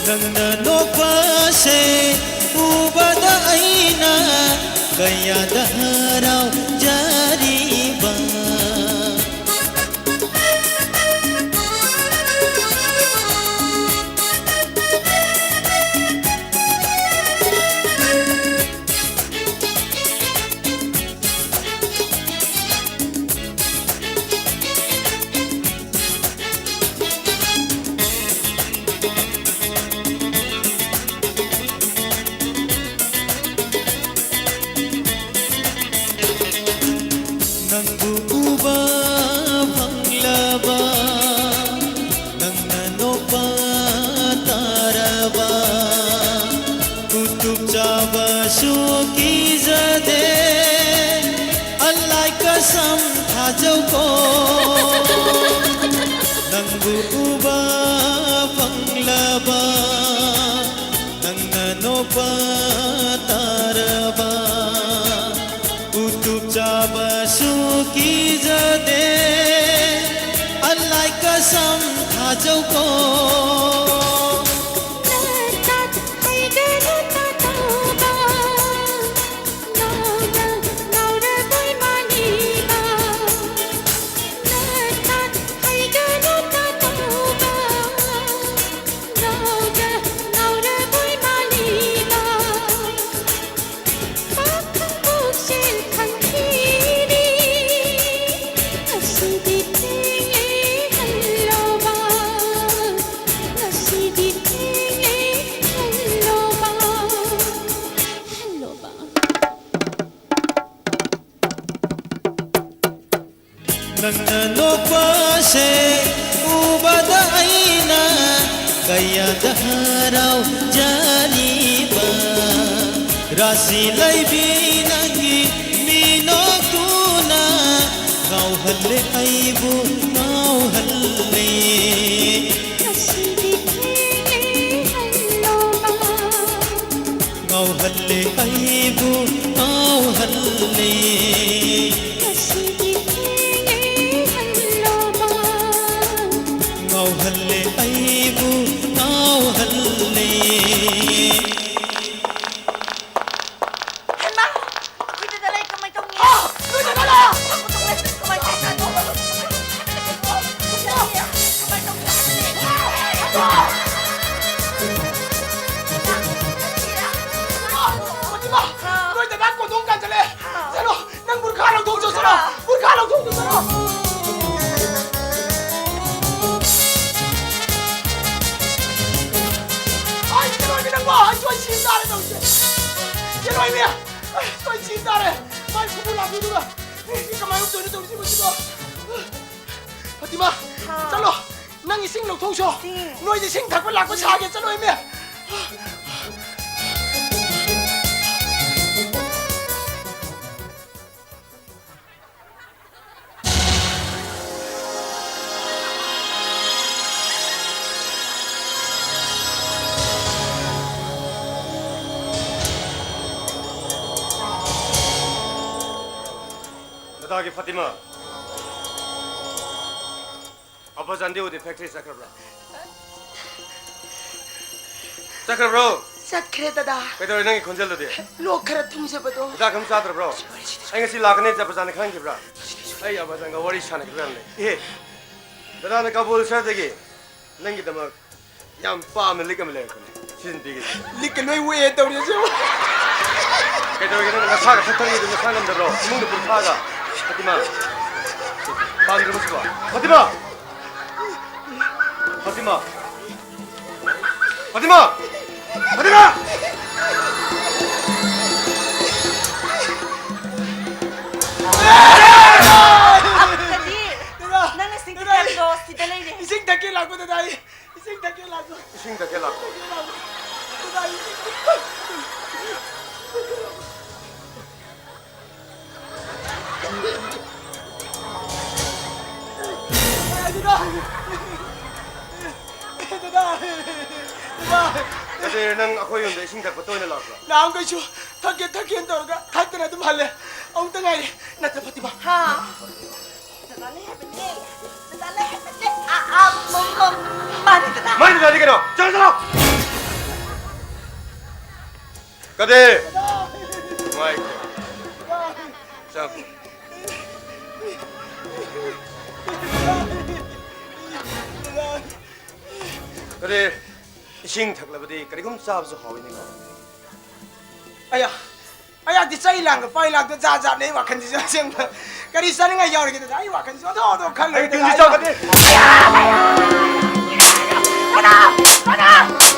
ꯅꯪꯅ ꯅꯣꯛꯄꯁꯦ ꯎꯕꯗ ꯑꯩꯅ ꯀꯌꯥꯗ ꯍꯔꯥꯎꯖꯔꯤꯕ꯫ ꯅꯪꯕꯨ ꯎꯕ ꯐꯪꯂꯕ, ꯅꯪꯅ ꯅꯣꯛꯄ ꯇꯥꯔꯕ, ꯎꯇꯨꯞ ꯆꯥꯕꯁꯨ ꯀꯤꯖꯗꯦ, ꯑꯜꯂꯥꯏ ꯀꯁꯝ ꯊꯥꯖꯧꯀꯣ꯫ ꯅꯪꯕꯨ ꯎꯕ ꯐꯪꯂꯕ, ꯅꯪꯅ ꯅꯣꯛꯄ ꯇꯥꯔꯕ, ꯎꯇꯨꯞ ꯆꯥꯕꯁꯨ ꯀꯤꯖꯗꯦ, ꯑꯜꯂꯥꯏ ꯀꯁꯝ ꯊꯥꯖꯧꯀꯣ꯫ ꯅꯇꯠ ꯍꯩꯒꯅꯨ ꯇꯥꯇꯧꯕ, ꯉꯥꯎꯔ ꯉꯥꯎꯔꯕꯣꯏ ꯃꯥꯜꯂꯤꯕ꯫ ꯅꯇꯠ ꯍꯩꯒꯅꯨ ꯇꯥꯇꯧꯕ, ꯉꯥꯎꯔ ꯉꯥꯎꯔꯕꯣꯏ ꯃꯥꯜꯂꯤꯕ꯫ ꯄꯥꯈꯪ ꯄꯨꯛꯆꯦꯜ ꯈꯪꯈꯤꯅꯤ꯫ ꯉꯁꯤꯗꯤ ꯊꯦꯡꯂꯦ ꯍꯜꯂꯣꯕ꯫ ꯉꯁꯤꯗꯤ ꯊꯦꯡꯂꯦ ꯍꯜꯂꯣꯕ꯫ ꯍꯜꯂꯣꯕ꯫ ꯅꯪꯅ ꯅꯣꯛꯄꯁꯦ ꯎꯕꯗ ꯑꯩꯅ ꯀꯌꯥꯗ ꯍꯔꯥꯎꯖꯔꯤꯕ꯫ ꯔꯥꯁꯤ ꯂꯩꯕꯤ ꯅꯪꯒꯤ ꯃꯤꯅꯣꯛꯇꯨꯅ ꯉꯥꯎꯍꯜꯂꯦ ꯑꯩꯕꯨ ꯉꯥꯎꯍꯜꯂꯦ꯫ ꯉꯁꯤꯗꯤ ꯊꯦꯡꯂꯦ ꯍꯜꯂꯣꯕ꯫ ꯉꯥꯎꯍꯜꯂꯦ ꯑꯩꯕꯨ ꯉꯥꯎꯍꯜꯂꯦ꯫ ꯉꯁꯤꯗꯤ ꯊꯦꯡꯂꯦ ꯍꯜꯂꯣꯕ꯫ ꯉꯥꯎꯍꯜꯂꯦ ꯑꯩꯕꯨ ꯉꯥꯎꯍꯜꯂꯦ꯫ ꯍꯩꯃꯥ! ꯑꯩꯈꯣꯏꯗ ꯂꯩ ꯀꯃꯥꯏ ꯇꯧꯅꯤ? ꯑꯥ! ꯅꯣꯏꯗ ꯂꯥꯛꯑꯣ! ꯀꯃꯥꯏ ꯇꯧꯅꯤ? ꯀꯃꯥꯏ ꯇꯧꯅꯤ? ꯐꯥꯇꯤꯃꯥ! ꯅꯣꯏ ꯗꯗꯥ ꯀꯣꯟꯊꯣꯡ ꯀꯥꯟꯁꯤꯜꯂꯦ! ꯆꯠꯂꯣ! ꯅꯪ ꯒꯨꯔꯈꯥ ꯂꯧꯊꯣꯛꯆꯣ, ꯆꯠꯂꯣ! ꯒꯨꯔꯈꯥ ꯂꯧꯊꯣꯛꯆꯣ, ꯆꯠꯂꯣ! ꯑꯩ ꯆꯠꯂꯣꯏꯃꯤ ꯅꯪꯕꯣ! ꯑꯩꯁꯨ ꯑꯩ ꯁꯤ ꯇꯥꯔꯦ ꯇꯧꯔꯤꯁꯦ! ꯆꯠꯂꯣꯏꯃꯤ! ꯑꯩꯁꯨ ꯑꯩ ꯁꯤ ꯇꯥꯔꯦ! ꯃꯥꯏ ꯈꯨꯕꯨ ꯂꯥꯛꯄꯤꯗꯨꯒ! ꯑꯩ ꯀꯃꯥꯏꯅ ꯇꯧꯗꯣꯏꯅꯣ ꯇꯧꯔꯤꯁꯤꯕꯣ ꯁꯤꯕꯣ? ꯐꯥꯇꯤꯃꯥ, ꯍꯥꯎ꯫ ꯆꯠꯂꯣ! ꯅꯪ ꯏꯁꯤꯡ ꯂꯧꯊꯣꯛꯎꯆꯣ! ꯏꯁꯤꯡ? ꯅꯣꯏꯗꯤ ꯏꯁꯤꯡ ꯊꯛꯄ ꯂꯥꯛꯄ ꯁꯥꯒꯦ, ꯆꯠꯂꯣ, ꯏꯃꯦ! ꯗꯗꯥꯒꯤ ꯐꯥꯇꯤꯃꯥ꯫ ꯑꯕꯥꯖꯥꯟꯗꯤ ꯎꯗꯦ, ꯐꯦꯛꯇ꯭ꯔꯤ ꯆꯠꯈ꯭ꯔꯕ꯭ꯔꯥ? ꯆꯠꯈ꯭ꯔꯕ꯭ꯔꯣ? ꯆꯠꯈ꯭ꯔꯦ, ꯗꯗꯥ꯫ ꯀꯩꯗꯧꯔꯦ ꯅꯪꯒꯤ ꯈꯣꯟꯖꯦꯜꯗꯨꯗꯤ? ꯂꯣꯛ ꯈꯔ ꯊꯨꯡꯖꯕꯗꯣ꯫ ꯍꯤꯗꯥꯛ ꯑꯃ ꯆꯥꯗ꯭ꯔꯕ꯭ꯔꯣ? ꯑꯩ ꯉꯁꯤ ꯂꯥꯛꯀꯅꯤ ꯆꯠꯄꯖꯥꯠꯅꯤ ꯈꯪꯈꯤꯕ꯭ꯔꯥ? ꯑꯩ ꯑꯕꯥꯖꯥꯟꯒ ꯋꯥꯔꯤ ꯁꯥꯟꯅꯈꯤꯕ ꯌꯥꯝ ꯂꯩ꯫ ꯏꯍꯦ, ꯗꯗꯥꯅ ꯀꯕꯨꯜ ꯁꯍꯔꯗꯒꯤ ꯅꯪꯒꯤꯗꯃꯛ ꯌꯥꯝ ꯄꯥꯝꯅ ꯂꯤꯛ ꯑꯃ ꯂꯩꯔꯛꯄꯅꯦ꯫ ꯁꯤꯖꯤꯟꯅꯕꯤꯒꯦ꯫ ꯂꯤꯛꯀ ꯂꯣꯏ ꯋꯦ ꯇꯧꯔꯤ ꯑꯁꯤꯕꯨ꯫ ꯀꯩꯗꯧꯔꯒꯦ ꯅꯪ ꯅꯁꯥꯒ ꯊꯛꯊꯛ ꯅꯤꯛꯏꯗꯨ ꯅꯁꯥ ꯉꯝꯗꯕ꯭ꯔꯣ? ꯏꯃꯨꯡꯗ ꯄꯨꯔꯈꯥꯒ꯫ ꯐꯥꯇꯤꯃꯥ꯫ ꯄꯥꯝꯗ꯭ꯔꯕꯣ ꯁꯤꯕꯣ? ꯐꯥꯇꯤꯃꯥ! ꯐꯥꯇꯤꯃꯥ! ꯐꯥꯇꯤꯃꯥ! ꯐꯥꯇꯤꯃꯥ! ꯑꯗꯨꯗꯤ ꯅꯪꯅ ꯁꯤꯡ ꯇꯤꯀꯦꯠꯇꯣ ꯁꯤꯗ ꯂꯩꯔꯦ꯫ ꯏꯁꯤꯡ ꯊꯛꯀꯦ ꯂꯥꯛꯄꯗꯨꯗ ꯑꯩ ꯏꯁꯤꯡ ꯊꯛꯀꯦ ꯂꯥꯛꯄ꯫ ꯏꯁꯤꯡ ꯊꯛꯀꯦ ꯂꯥꯛꯄ꯫ ꯊꯛꯀꯦ ꯂꯥꯛꯄ꯫ ꯗꯗꯥ, ꯏꯁꯤꯡ ꯗꯗꯥ! ꯗꯗꯥ! ꯀꯗꯤꯔ, ꯅꯪ ꯑꯩꯈꯣꯏ ꯌꯨꯝꯗ ꯏꯁꯤꯡ ꯊꯛꯄ ꯇꯣꯏꯅ ꯂꯥꯛꯄ꯭ꯔꯥ? ꯅꯍꯥꯟꯈꯩꯁꯨ ꯊꯛꯀꯦ ꯊꯛꯀꯦꯅ ꯇꯧꯔꯒ ꯊꯛꯇꯅ ꯑꯗꯨꯝ ꯍꯜꯂꯦ꯫ ꯑꯃꯨꯛꯇ ꯉꯥꯏꯔꯦ꯫ ꯅꯠꯇ꯭ꯔ ꯐꯥꯇꯤꯃꯥ? ꯍꯥ? ꯗꯗꯥ ꯂꯩ ꯍꯥꯏꯕꯅꯦ꯫ ꯗꯗꯥ ꯂꯩ ꯍꯥꯏꯕꯅꯦ꯫ ꯑꯥ, ꯑꯥ, ꯃ-, ꯃ-, ꯃꯥꯅꯤ ꯗꯗꯥ꯫ ꯃꯥꯅꯤ ꯗꯗꯥꯗꯤ ꯀꯩꯅꯣ? ꯆꯠꯂꯣ, ꯆꯠꯂꯣ! ꯀꯗꯤꯔ! ꯉꯥꯏꯈꯣ꯫ ꯆꯪꯉꯣ꯫ ꯀꯗꯤꯔ, ꯏꯁꯤꯡ ꯊꯛꯂꯕꯗꯤ ꯀꯔꯤꯒꯨꯝ ꯆꯥꯕꯁꯨ ꯍꯥꯎꯏꯅꯦꯀꯣ꯫ ꯑꯌꯥ, ꯑꯌꯥꯛꯇꯤ ꯆꯩ ꯂꯥꯡꯒ ꯄꯥꯏ ꯂꯥꯡꯗ ꯖꯥꯠ ꯖꯥꯠꯅꯦ ꯑꯩ ꯋꯥꯈꯜꯁꯤꯁꯨ ꯑꯁꯦꯡꯕ꯫ ꯀꯔꯤ ꯆꯥꯅꯤꯡꯉꯥꯏ ꯌꯥꯎꯔꯤꯒꯦ ꯗꯗꯥ? ꯑꯩ ꯋꯥꯈꯜꯁꯤꯁꯨ ꯑꯣꯟꯊꯣꯛ ꯑꯣꯟꯊꯣꯛ ꯈꯜꯂꯦ ꯑꯩ ꯗꯗꯥ꯫ ꯇꯨꯡꯁꯤ ꯆꯥꯎꯒꯅꯤ꯫ ꯀꯅꯥ? ꯀꯅꯥ?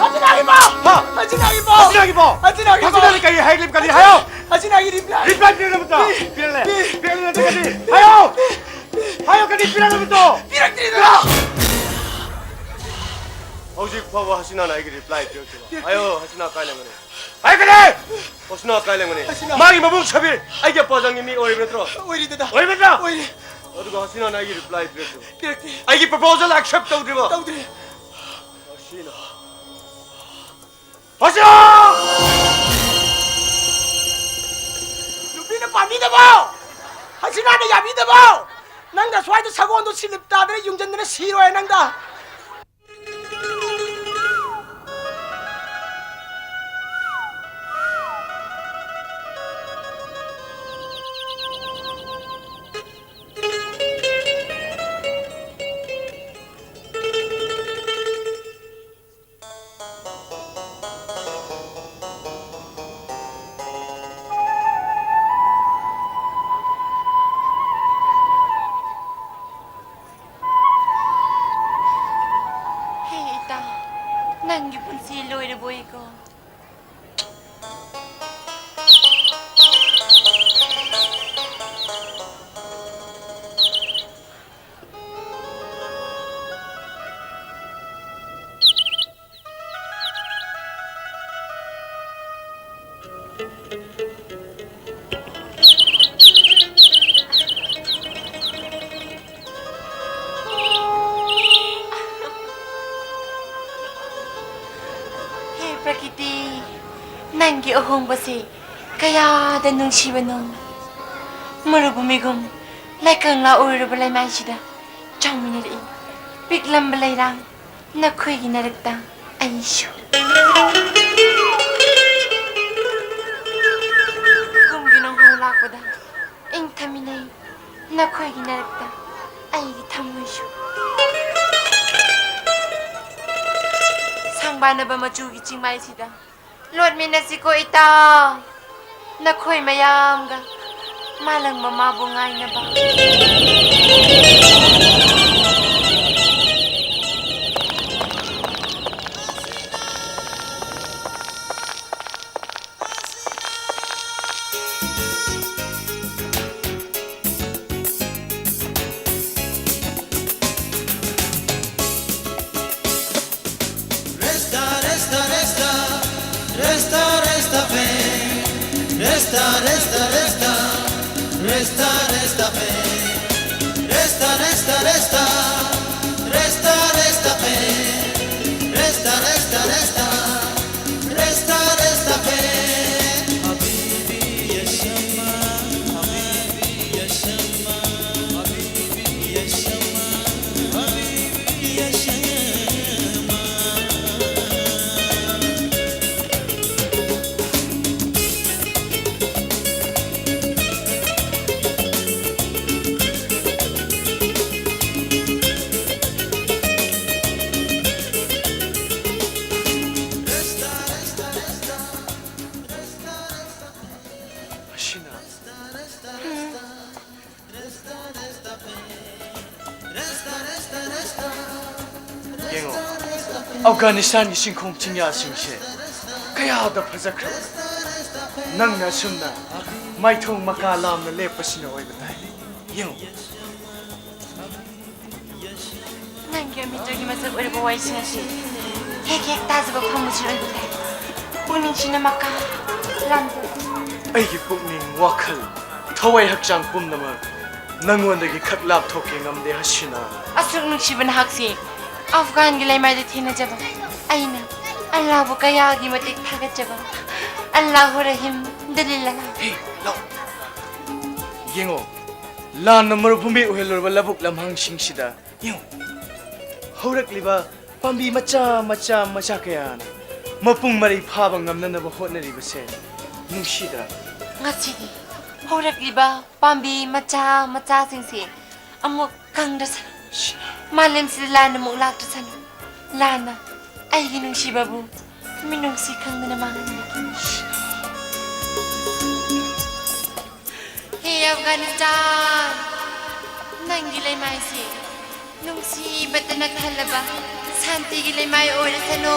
ꯍꯧꯖꯤꯛ ꯂꯥꯛꯏꯕꯣ! ꯍꯥ? ꯍꯧꯖꯤꯛ ꯂꯥꯛꯏꯕꯣ! ꯍꯧꯖꯤꯛ ꯂꯥꯛꯏꯕꯣ! ꯍꯧꯖꯤꯛ ꯂꯥꯛꯏꯕꯣ! ꯍꯧꯖꯤꯛ ꯂꯥꯛꯏ ꯀꯔꯤ ꯍꯥꯏ-, ꯀꯔꯤ ꯍꯥꯏꯌꯣ? ꯍꯧꯖꯤꯛ ꯂꯥꯛꯏ ꯔꯤꯄ꯭ꯂꯥꯏ! ꯔꯤꯄ꯭ꯂꯥꯏ ꯄꯤꯔꯛꯅꯕꯗꯣ! ꯄꯤ-, ꯄꯤꯔꯛꯂꯦ! ꯄꯤ-, ꯄꯤꯔꯛꯂꯦ ꯅꯠꯇ꯭ꯔꯒꯗꯤ ꯍꯥꯏꯌꯣ! ꯍꯥꯏꯌꯣ ꯀꯔꯤ ꯄꯤꯔꯛꯅꯕꯗꯣ! ꯄꯤꯔꯛꯇ꯭ꯔꯤꯗꯅ! ꯍꯧꯖꯤꯛ ꯐꯥꯎꯕ ꯍꯁꯤꯅꯥꯅ ꯑꯩꯒꯤ ꯔꯤꯄ꯭ꯂꯥꯏ ꯄꯤꯔꯛꯇ꯭ꯔꯤꯕ꯫ ꯄꯤꯔꯛꯇ꯭ꯔꯤ꯫ ꯍꯥꯏꯌꯣ, ꯍꯁꯤꯅꯥ ꯀꯥꯏ ꯂꯩꯔꯝꯒꯅꯤ? ꯍꯥꯏꯌꯣ ꯀꯔꯤ? ꯍꯁꯤꯅꯥ ꯀꯥꯏ ꯂꯩꯔꯝꯒꯅꯤ? ꯍꯁꯤꯅꯥ꯫ ꯃꯥꯒꯤ ꯃꯕꯨꯡ ꯁꯕꯤꯔ ꯑꯩꯒꯤ ꯑꯄꯥꯖꯪꯒꯤ ꯃꯤ ꯑꯣꯏꯔꯤꯕ ꯅꯠꯇ꯭ꯔꯣ? ꯑꯣꯏꯔꯤ ꯗꯗꯥ꯫ ꯑꯣꯏꯔꯤꯕ ꯅꯠꯇ꯭ꯔꯣ? ꯑꯣꯏꯔꯤ꯫ ꯑꯗꯨꯒ ꯍꯁꯤꯅꯥꯅ ꯑꯩꯒꯤ ꯔꯤꯄ꯭ꯂꯥꯏ ꯄꯤꯔꯛꯇ꯭ꯔꯤꯕ꯫ ꯄꯤꯔꯛꯇꯦ꯫ ꯑꯩꯒꯤ ꯄ꯭ꯔꯄꯣꯖꯦꯜ ꯑꯦꯛꯁꯦꯞ ꯇꯧꯗ꯭ꯔꯤꯕ꯫ ꯇꯧꯗ꯭ꯔꯤ꯫ ꯍꯁꯤꯅꯥ꯫ ꯍꯁꯤꯅꯥ! ꯅꯨꯄꯤꯅ ꯄꯥꯝꯕꯤꯗꯕ! ꯍꯁꯤꯅꯥꯅ ꯌꯥꯕꯤꯗꯕ! ꯅꯪꯅ ꯁ꯭ꯋꯥꯏꯗ ꯁꯒꯣꯜꯗꯣ ꯁꯤꯂꯤꯞ ꯇꯥꯗꯅ ꯌꯨꯡꯖꯟꯗꯅ ꯁꯤꯔꯣꯏ ꯅꯪꯗ꯫ ꯍꯦ ꯏꯇꯥ, ꯅꯪꯒꯤ ꯄꯨꯟꯁꯤ ꯂꯣꯏꯔꯕꯣꯏꯀꯣ? ꯑꯍꯣꯡꯕꯁꯦ ꯀꯌꯥꯗ ꯅꯨꯡꯁꯤꯕꯅꯣ꯫ ꯃꯔꯨꯚꯨꯃꯤꯒꯨꯝ ꯂꯩꯀꯪꯂꯥ ꯑꯣꯏꯔꯕ ꯂꯩꯃꯥꯏꯁꯤꯗ ꯆꯥꯎꯃꯤꯟꯅꯔꯛꯏ ꯄꯤꯛꯂꯝꯕ ꯂꯩꯔꯥꯡ ꯅꯈꯣꯏꯒꯤ ꯅꯔꯛꯇ ꯑꯩꯁꯨ꯫ ꯀꯨꯝꯒꯤ ꯅꯣꯡꯍꯧ ꯂꯥꯛꯄꯗ ꯏꯪꯊꯃꯤꯟꯅꯩ ꯅꯈꯣꯏꯒꯤ ꯅꯔꯛꯇ ꯑꯩꯒꯤ ꯊꯃꯣꯏꯁꯨ꯫ ꯁꯪꯕꯥꯅꯕ ꯃꯆꯨꯒꯤ ꯆꯤꯡꯃꯥꯏꯁꯤꯗ ꯂꯣꯠꯃꯤꯟꯅꯁꯤꯀꯣ ꯏꯇꯥꯎ, ꯅꯈꯣꯏ ꯃꯌꯥꯝꯒ ꯃꯥꯂꯪ ꯃꯃꯥꯕꯨ ꯉꯥꯏꯅꯕ꯫ Resta, resta, resta, resta, resta fe. Resta, resta, resta, resta, resta fe. Resta, resta, resta, resta, resta fe. Resta, resta, resta, resta, resta fe. حبيبي يا شمعة، حبيبي يا شمعة، حبيبي يا شمعة، حبيبي يا شمعة. ꯑꯁꯤꯅ ꯌꯦꯡꯉꯣ, ꯑꯐꯒꯥꯅꯤꯁꯇꯥꯟꯒꯤ ꯆꯤꯡꯈꯣꯡ ꯆꯤꯡꯌꯥꯁꯤꯡꯁꯦ ꯀꯌꯥꯗ ꯐꯖꯈ꯭ꯔꯕ꯫ ꯅꯪꯅ ꯑꯁꯨꯝꯅ ꯃꯥꯏꯊꯣꯡ ꯃꯀꯥ ꯂꯥꯝꯅ ꯂꯦꯞꯄꯁꯤꯅ ꯑꯣꯏꯕ ꯇꯥꯏ꯫ ꯌꯦꯡꯉꯨ꯫ ꯅꯪꯒꯤ ꯑꯃꯤꯇꯒꯤ ꯃꯁꯛ ꯑꯣꯏꯔꯕ ꯋꯥꯔꯤꯁꯤꯡ ꯑꯁꯤ ꯍꯦꯛ ꯍꯦꯛ ꯇꯥꯖꯕ ꯐꯪꯕꯁꯤ ꯑꯣꯏꯕ ꯇꯥꯏ꯫ ꯄꯨꯛꯅꯤꯡꯁꯤꯅ ꯃꯀꯥ ꯂꯥꯝꯖꯕ꯫ ꯑꯩꯒꯤ ꯄꯨꯛꯅꯤꯡ, ꯋꯥꯈꯜ, ꯊꯋꯥꯏ ꯍꯛꯆꯥꯡ ꯄꯨꯝꯅꯃꯛ ꯅꯪꯉꯣꯟꯗꯒꯤ ꯈꯛ ꯂꯥꯞꯊꯣꯛꯀꯦ ꯉꯝꯗꯦ ꯍꯁꯤꯅꯥ꯫ ꯑꯁꯨꯛ ꯅꯨꯡꯁꯤꯕ ꯅꯍꯥꯛꯁꯤ ꯑꯐꯒꯥꯟꯒꯤ ꯂꯩꯃꯥꯏꯗ ꯊꯦꯡꯅꯖꯕ ꯑꯩꯅ ꯑꯜꯂꯥꯕꯨ ꯀꯌꯥꯒꯤ ꯃꯇꯤꯛ ꯊꯥꯒꯠꯆꯕ꯫ ꯑꯜꯂꯥꯍꯨ ꯔꯍꯤꯝ, ꯗꯨꯂꯤꯜꯂꯥ꯫ ꯍꯦ, ꯂꯥꯎ꯫ ꯌꯦꯡꯉꯣ, ꯂꯥꯟꯅ ꯃꯔꯨꯚꯨꯃꯤ ꯑꯣꯏꯍꯜꯂꯨꯔꯕ ꯂꯧꯕꯨꯛ ꯂꯝꯍꯥꯡꯁꯤꯡꯁꯤꯗ ꯌꯦꯡꯉꯨ, ꯍꯧꯔꯛꯂꯤꯕ ꯄꯥꯝꯕꯤ ꯃꯆꯥ ꯃꯆꯥ ꯃꯆꯥ ꯀꯌꯥꯅ ꯃꯄꯨꯡ ꯃꯔꯩ ꯐꯥꯕ ꯉꯝꯅꯅꯕ ꯍꯣꯠꯅꯔꯤꯕꯁꯦ ꯅꯨꯡꯁꯤꯗ꯭ꯔꯥ? ꯉꯁꯤꯗꯤ ꯍꯧꯔꯛꯂꯤꯕ ꯄꯥꯝꯕꯤ ꯃꯆꯥ ꯃꯆꯥꯁꯤꯡꯁꯦ ꯑꯃꯨꯛ ꯀꯪꯗ꯭ꯔꯁꯅꯨ꯫ ꯃꯥꯂꯦꯝꯁꯤꯗ ꯂꯥꯟ ꯑꯃꯨꯛ ꯂꯥꯛꯇ꯭ꯔꯁꯅꯨ꯫ ꯂꯥꯟꯅ ꯑꯩꯒꯤ ꯅꯨꯡꯁꯤꯕꯕꯨ ꯃꯤꯅꯨꯡꯁꯤ ꯈꯪꯗꯅ ꯃꯥꯡꯍꯟꯕꯤꯈꯤ꯫ ꯍꯦ ꯑꯐꯒꯥꯅꯤꯁꯇꯥꯟ, ꯅꯪꯒꯤ ꯂꯩꯃꯥꯏꯁꯤ ꯅꯨꯡꯁꯤꯕꯇꯅ ꯊꯜꯂꯕ ꯁꯥꯟꯇꯤꯒꯤ ꯂꯩꯃꯥꯏ ꯑꯣꯏꯔꯁꯅꯨ꯫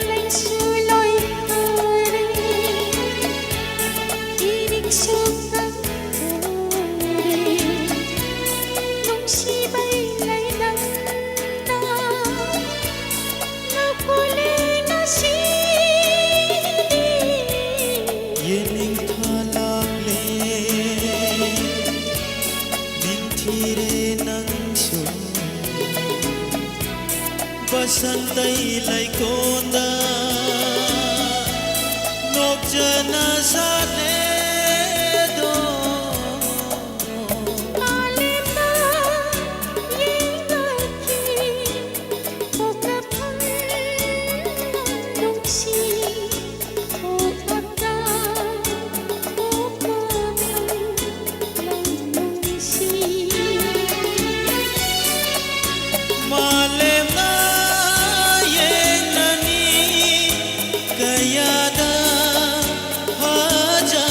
ꯂꯩꯁꯨ ꯂꯣꯏ ꯐꯔꯦ, ꯏꯔꯤꯛꯁꯨ ꯀꯪ ꯅꯨꯡꯁꯤꯕꯩ ꯂꯩꯅꯝꯅ ꯅꯣꯛꯄꯨꯂꯦ ꯉꯁꯤꯗꯤ꯫ ꯌꯦꯅꯤꯡꯊꯥ ꯂꯥꯛꯂꯦ, ꯅꯤꯡꯊꯤꯔꯦ ꯅꯪꯁꯨ꯫ ꯕꯁꯟꯇꯩ ꯂꯩꯀꯣꯟꯗ ꯅꯣꯛꯆꯅ ꯁꯥꯠꯂꯦꯗꯣ꯫ ꯃꯥꯂꯦꯝꯅ ꯌꯦꯡꯂꯛꯈꯤ, ꯄꯣꯛꯅꯐꯝ ꯅꯨꯡꯁꯤ, ꯄꯣꯛꯅꯐꯝ ꯃꯥꯂꯦꯝꯅ ꯌꯦꯡꯅꯅꯤ ꯀꯌꯥꯗ ꯐꯖ